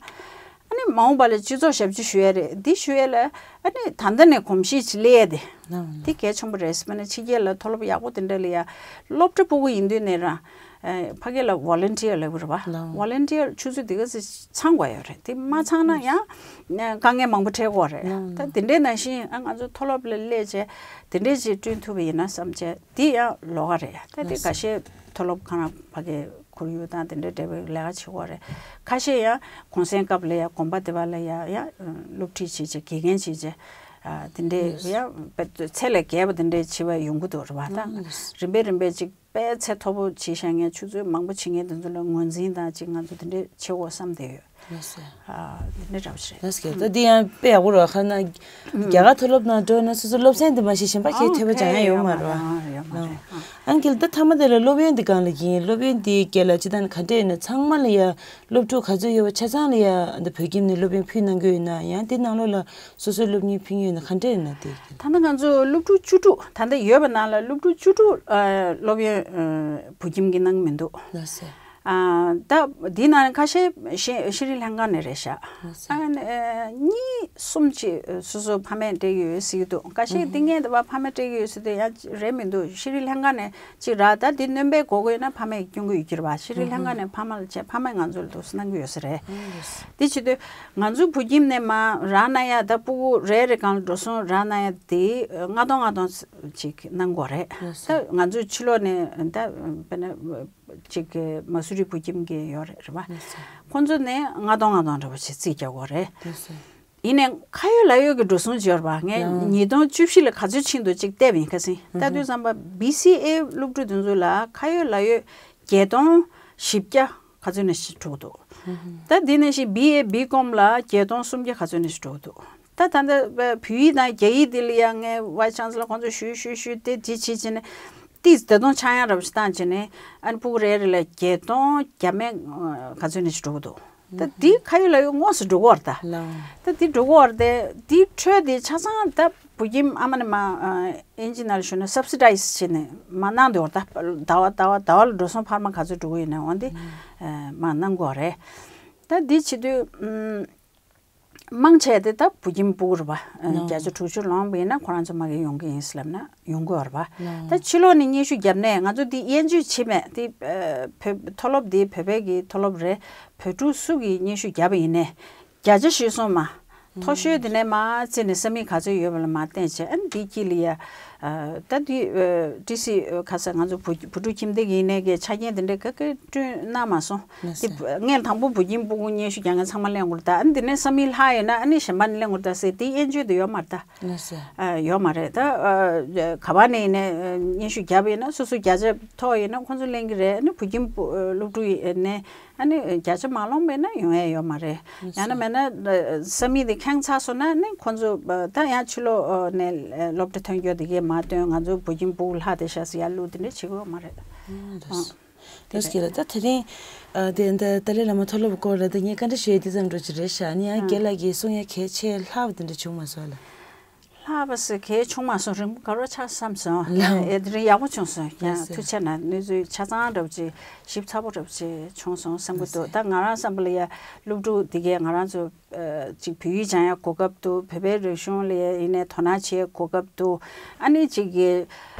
ཨ་ནི་མ་འོངས་པ་ལ་སྤྱི་ཚོགས་ཞབས་ཕྱི་ཞུ་ཡ་རེད། འདི་ཞུ་ཡ་ལ་ཨ་ནི་ད་ལྟ་ནས་གོམས་གཤིས་ཅིག་སླེབས་ཡ་དེ་ལའོ་ལའོ། དེ་གལ་ཆེན་པོ་རེད། དཔེར་ན་ཕྱི་རྒྱལ་ལ་མཐོ་སློབ་ཡག་པོ་དེ་འདྲ་ལ་ཡ་སློབ་གྲྭ་ཕྲུ་གུ་ཡིན་དུས་ནས་རང་ཕ་གི་ལ་volunteer་ལབ་ཀྱི་རེད་པ། ལའོ། volunteer་ཆུ་ཚོད་དེ་ག་ཚོད་ཚང་དགོས་ཡོད་རེད། དེ་མ་ཚང་ན་ཡང་དཀའ་ངལ་མང་པོ་འཕྲད་ཀྱི་ཡོད་རེད། ད་དེ་འདྲའི་ནང་བཞིན་ཨ་ང་ཚོ་མཐོ་སློབ་ལ་སླེབས་བྱས་དེ་འདྲའི་ཅིག་བསྐྲུན་ཐུབ་པ་ཡིན་ན་བསམ་བྱས་དེ་ཡང་ལོགས་ཀ་རེད། ད་དེ་ཁ་ཤས་མཐོ་སློབ་ཁང་ཕ་གི་ཁོར་ཡུག་དང་དེ་འདྲའི་འབྲེལ་བའི་ལས་ཀ་བྱེད་ཀྱི་ཡོད་རེད། ཁ་ཤས་ཡང་གུང་སེང་སྐབས་ལ་ཡང་དགོན་པ་དེ་བ་ལ་ཡང་ཡང་སློབ་ཁྲིད་བྱེད་བྱས་དགེ་རྒན་བྱེད་བྱས་དེ་འདྲའི་ཡང་ཚད་ལས་བརྒལ་བ་དེ་འདྲའི་བྱེད་པ་ཡོང་གི་འདུག་རེད་པ། ད་རིམ་པས་རིམ་པས་ཅིག་དཔེ་ཚད་མཐོ་པོ་བྱེད་བཞག་མཁན་ཆུ་ཚོད་མང་པོ་བྱེད་མཁན་དེ་ཚོ་ལ་ངོས་འཛིན་དང་ཅིག་ང་ཚོ་དེ་འདྲས་བྱེད་དགོས་བསམ་བསྡད་ཡོད། ལགས་སོ། ཨ་དེ་འདྲས་འདྲ་པོ་ཞིག་རེད། ལགས་སོ། ད་འདི་ཡང་དཔེ་ཡག་པོ་རེད། ཁ་ན་རྒྱ་གར་མཐོ་སློབ་ནང་འགྲོ་ན་སོ་སོ་སློབ་ཚན་དེ་མ་ཤེས་གཞན་པ་ཁྱེད་ཐོས་པ་ཅང་ཡང་ཡོད་མ་རེད་པ། ཨང་ཀིལ་ད་མཐའ་མ་དེ་ལ་སློབ་ཡོན་འདི་གང་ལ་ཡིན། སློབ་ཡོན་འདི་སྐད་ལ་སྤྱི་བཏང་ག་འདྲས་ཡིན་ན་ཚང་མ་ལ་ཡ་སློབ་ཕྲུག་ག་ཚོད་ཡོད་པ་ཆ་ཚང་ལ་ཡ་འདི་བོད་ཁྱིམ་ནས་སློབ་ཡོན་ཕུལ་གནང་གི་ཡོད་ན་ཡང་འདི་ནང་ལོགས་ལ་སོ་སོའི་སློབ་གཉེར་ཕུལ་ཡོད་ན་ག་འདྲས་ཡིན་ན་དེ། ད་ལྟ་ང་ཚོ་སློབ་ཕྲུག་བཅུ་དྲུག་ད་ལྟ་ཡོད་པ་ནང་ལ་སློབ་ཕྲུག་བཅུ་དྲུག་ཨ་སློབ་ཡོན་ཨ་བོད་ཁྱིམ་གྱིས་གནང་གི་མི་འདུག་ལགས་སོ། ཨ་ད་འདི་ནང་ཁ་ཤས་ཤི་ཤི་རི་ལང་ཀ་ནས་རེད་ཤག་ལགས་སོ། ཨ་ནི་ཨ་གཉིས་གསུམ་ཅིག་སོ་སོ་ཕ་མས་སྤྲད་ཀྱི་ཡོད་ཟེར་གྱི་འདུག་ཁ་ཤས་འདི་ངས་འདི་བ་ཕ་མས་སྤྲད་ཀྱི་ཡོད་ཟེར་དུས་ཡང་རེད་མི་འདུག་ཤི་རི་ལང་ཀ་ནས་ཅིག་ར། ད་འདི་སྣོན་པའི་དགོས་དགོས་ན་ཕ་མས་སྐྱོན་གྱི་ཡོད་ཀྱི་རེད་པ། ཤི་རི་ལང་ཀ་ནས་ཕ་མ་ལ་བྱས་ཕ་མས་ང་ཚོ་ལ་དུ་གནང་གི་ཡོད་ས་རེད། དེ་བྱེད་དུས་ང་ཚོ་བོད་ཁྱིམ་ནས་མ་རག་ན་ཡ་ད་སྤུ་གུ་རེ་རེ་གང་ལ་འགྲོ་སོང་རག་ན་ཡ་དེ་ལྔ་སྟོང་ལྔ་སྟོང་ཅིག་གནང་དགོས་རེད། ད་ང་ཚོ་ཕྱི་ལོགས་ནས་ད་དཔེར་ན་ཅིག་མ་སུ་རི་བོད་ཁྱིམ་གྱི་ཡོད་རེད་རེད་པ། ཁོང་ཚོ་ནས་ལྔ་སྟོང་ལྔ་སྟོང་འདྲ་པོ་ཞིག་རྩིས་རྒྱག་དགོས་རེད། ཡིན་ནའི་ཁ་ཡོད་ལག་ཡོད་ཀྱི་འགྲོ་སོང་ཅིག་ཡོད་རེད་པ། ངས་ལགས། ཉིས་སྟོང་བཅུ་བཞི་ལ་ག་ཚོད་ཕྱིན་འདུག་ཅིག་བལྟས་པ་ཡིན། ཁ་སང་ལྟ་དུས་ཙམ་པ་བི་སི་ཨེ་སློབ་ཕྲུག་དེ་ཚོ་ལ་ཁ་ཡོད་ལག་ཡོད་བརྒྱད་སྟོང་བཞི་བརྒྱ་ག་ཚོད་ནས་ཞིག་འགྲོ་གི་འདུག་ད་དེ་ནས་ཞིག་བི་ཨེ་བི་ཀོམ་ལ་བརྒྱད་སྟོང་སུམ་བརྒྱ་ག་ཚོད་ནས་ཞིག་འགྲོ་གི་འདུག་ད་ད་ལྟ་བོད་ཡིག་དང་རྒྱ་ཡིག་དེ་ལ་ཡང་ངས་ཝའི་ཆན་སི་ལར་ཁོང་ཚོ་ཞུས་ཞུས་ཞུས་ཏེ་དེ་བྱེད་བྱེད་ནས་ཏིས་ད་དུང་ཆག་ཡང་རབ་ཞིག་བཏང་བྱས་ནས་ཨ་ནི་སྤུ་གུ་རེ་རེ་ལ་བརྒྱད་སྟོང་བརྒྱ་མེད་ག་ཚོད་ནས་ཞིག་འགྲོ་གི་འདུག་ད་དེ་ཁ་ཡོད་ལག་ཡོད་དངོས་སུ་འགྲོ་གི་ཡོད་རེད་ད། ལགས། ད་དེ་འགྲོ་གི་ཡོད་རེད་དེ། དེའི་འཕྲོས་དེ་ཆ་ཚང་ད་བོད་ཁྱིམ་ཨ་མ་ནས་མ་ཨིན་ཇི་ནང་ལ་ཞུ་ན་སབ་སི་ཌའི་ཛི་བྱས་ནས་མ་གནང་འདུག་ད། ཟླ་བ་ཟླ་བ་ཟླ་བ་ལ་འགྲོ་སོང་འཕར་མ་ག་ཚོད་འགྲོ་གི་ཡོད་ན་འོན་ཏེ་མ་གནང་གི་ཡོད་རེད། ད་འདི་བྱེད་དུས་མང་ཆེ་དེ་ད་བོད་ཁྱིམ་སྤུ་གུ་རེད་པ། བརྒྱ་ཆ་དྲུག་ཅུ་ལོངས་པ་ཡིན་ན་ཁོ་རང་ཚོ་མ་གི་ཡོང་གི་ཡིན་ཟེར་ལབ་ན་ཡོང་གི་ཡོད་རེད་པ། ད་ཕྱི་ལོགས་ནས་སྙན་ཞུ་བརྒྱབ་ནས་ང་ཚོ་འདི་དབྱེན་བཅོས་བྱེད་མེད་དེ། བོད་མཐོ་སློབ་འདི་བོད་པའི་གི་མཐོ་སློབ་རེད། བོད་ཕྲུག་སུ་གིས་སྙན་ཞུ་བརྒྱབ་པ་ཡིན་ནའི་བརྒྱ་ཆ་བཞི་སོང་མ། མཐོ་ཤོས་དེ་ནས་མར་བརྩིས་ནས་ས་མིག་ག་ཚོད་ཡོད་པ་ལ་མར་བསྟན་བྱས། ཨ་ནི་འདི་དཀྱིལ་ལ་ཡ། ད་འདི་ཌི་སི་ཁ་ས་ང་ཚོ་བུ་བུ་ཕྲུག་ཁྱིམ་སྡེ་གི་ཡིན་ནའི་གི་ཆ་རྐྱེན་དེ་འདྲའི་ག་གེ་བསྐྲུན་གནང་མ་སོང་། ལགས་སོ། འདི་ངས་དང་པོ་བོད་ཁྱིམ་སྤུ་གུ་སྙན་ཞུ་རྒྱག་མཁན་ཚང་མ་གླེང་དགོས་རེད་ད། ཨ་ནི་འདི་ནས་ས་མིག་ལྷག་ཡོད་ན་ཨ་ནི་གཞན་པ་ནས་གླེང་དགོས་རེད་ད་ཟེར་དེ་དབྱེན་བཅོས་དེ་ཡོད་མ་རེད་ད། ལགས་སོ། ཡོད་མ་རེད་ད། ག་བ་ནས་ཡིན་ནའི་སྙན་ཞུ་བརྒྱབ་ཡིན་ན་སོ་སོ་བརྒྱ་ཆ་མཐོ་ཡིན་ན་ཁོང་ཚོ་གླེང་གི་རེད། ཨ་ནི་བོད་ཁྱིམ་སློབ་ཕྲུག་ཡིན་ནའི། ཨ་ནི་བརྒྱ་ཆ་མ་ལོངས་པས་ན་ཡོང་ཡ་ཡོད་མ་རེད། ཡང་ན་མེད་ན་ས་མིག་དེ་ཁེངས་ཚར་སོང་ན་ནི་ཁོང་ཚོ་ད་ཡང་ཕྱི་ལོགས་ནས་སློབ་གྲྭ་ཐོན་རྒྱུ་དེ་གས་མ་ཐོན། ང་ཚོ་བོད་ཁྱིམ་སྤུ་གུ་ལྷག་དེ་ཤ་ཟ་ཡ་ལུགས་དེ་འདྲ་བྱེད་དགོས་མ་རེད། ལགས་སོ། ལགས་སོ། ད་དེ་རིང་དེ་འདི་ཏཱ་ལའི་བླ་མ་མཐོ་སློབ་སྐོར་ལ་ད་ངས་བཀའ་འདྲི་ཞུ་ཡ་དེ་ཙམ་འགྲོ་གི་རེད་ཤག་ཨ་ནི་ཡང་རྒན་ལགས་ཀྱིས་གསུང་ཡ་གལ་ཆེ་ལྷག་པ་དེ་འདྲ་བྱུང་མ་སོང་ལ། ལྷག་པ་ཟེར་གལ་བྱུང་མ་སོང་། རིང་པོ་དགའ་རོགས་ཆགས་བསམ་སོང་། ལགས། ཨེ་དེ་རིང་ཡག་པོ་བྱུང་སོང་། ཡང་ལགས་སོ། ཐུགས་རྗེ་གནང་། གནས་ཚུལ་ཆ་ཚང་འདྲ་པོ་ཅིག་ཞིབ་ཚགས་པོ་འདྲ་པོ་ཅིག་བྱུང་སོང་བསམ་གྱི་ལགས་འདུག་སོ། ད་ང་རང་བསམ་པ་ལ་ཡ་སློབ་ཕྲུག་འདི་གས་ང་རང་ཚོ་ཅིག་བོད་ཡིག་སྦྱང་ཡ་གོ་སྐབས་འདུག་བོད་པའི་རིག་གཞུང་ལ་ཡིན་ནའི་དོ་སྣང་བྱེད་གོ་སྐབས་འདུག་ཨ་ནི་ཅིག་གི་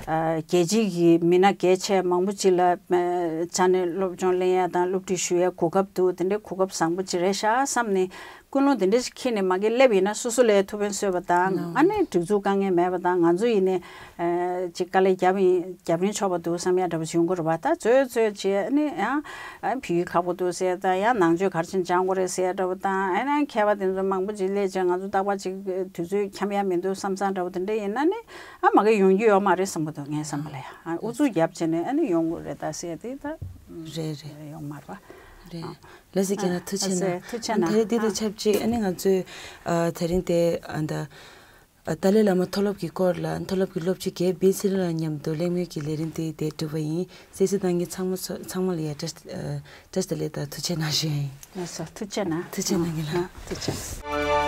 རྒྱལ་སྤྱིའི་གི་མི་སྣ་གལ་ཆེ་མང་པོ་ཅིག་ལ་ཕྱག་ནས་སློབ་སྦྱོང་ལེན་ཡ་དང་སློབ་ཁྲིད་ཞུ་ཡ་གོ་སྐབས་འདུག་དེ་འདྲའི་གོ་སྐབས་བཟང་པོ་ཅིག་རེད་ཤག་བསམ་ནས། ཀུན་སློང་དེ་འདྲ་ཞིག་འཁྱེར་ནས་མ་གི་སླེབས་ཡིན་ན་སོ་སོ་ལ་ཐུགས་ཕན་གསོས་པ་དང་། ཨ་ནི་སྒྲིག་འཛུགས་དཀའ་ངལ་མེད་པ་དང་། ང་ཚོ་ཡིན་ནའི་ཅིག་དཀའ་ལས་རྒྱབ་ཡིན་རྒྱབ་རིན་ཆོག་པ་འདུག་བསམ་ཡ་འདྲ་པོ་ཞིག་ཡོང་གི་རེད་པ། ད་ཚོད་ཚོད་བྱས་ཨ་ནི་ཡང་བོད་ཡིག་ཁག་པོ་འདུག་ཟེར་དང་། ཡང་ནང་ཆོས་ག་རེ་བྱས་ནས་སྦྱང་དགོས་རེད་ཟེར་འདྲ་པོ་དང་། ཨ་ནི་མཁས་པ་དེ་ཚོ་མང་པོ་ཅིག་སླེབས་བྱས་ང་ཚོ་རྟག་པར་ཅིག་དུས་ཚོད་འཁྱམ་ཡ་མི་འདུག་བསམ་བསམ་འདྲ་པོ་དེ་འདྲ་ཡིན་ན་ནི་ཨ་མ་གི་ཡོང་རྒྱུ་ཡོད་མ་རེད་བསམ་གི་འདུག་ངའི་བསམ་པ་ལ་ཡ། ཨ་ཨུ་ཚུགས་རྒྱབ་བྱས་ནས་ཨ་ནི་ཡོང་དགོས་རེད་ད་ཟེར་དེ་ད་རེད་རེད། ཡོང་མ་རེད་པ། རེད། ལགས་སོ། རྒན་ལགས་ཐུགས་རྗེ་གནང་། ཨ་ཐུགས་རྗེ་གནང་། ཨ་ནི་ད་རེས་འདི་དང་ཆབས་ཅིག་ཨ་ནི་ང་ཚོས་ཨ་ད་རིང་དེ་ཨ་ད་ཨ་ཏཱ་ལའི་བླ་མ་མཐོ་སློབ་ཀྱི་སྐོར་ལ་མཐོ་སློབ་ཀྱི་སློབ་སྤྱི་རྒན་བིས་ལི་ལགས་མཉམ་དུ་གླེང་མོལ་གྱི་ལས་རིམ་དེ་དེ་གྲུབ་པ་ཡིན། གསན་གཟིགས་གནང་མཁན་ཚང་མ་ཚོ་ཚང་མ་ལ་ཡ་བཀྲ་ཤིས་ཨ་བཀྲ་ཤིས་བདེ་ལེགས་དང་ཐུགས་རྗེ་གནང་ཞུ་ཡ་ཡིན། ལགས་སོ། ཐུགས་རྗེ་གནང་། ཐུགས་རྗེ་གནང་། རྒན་ལགས། ཨ་ཐུགས་རྗེ་གནང་།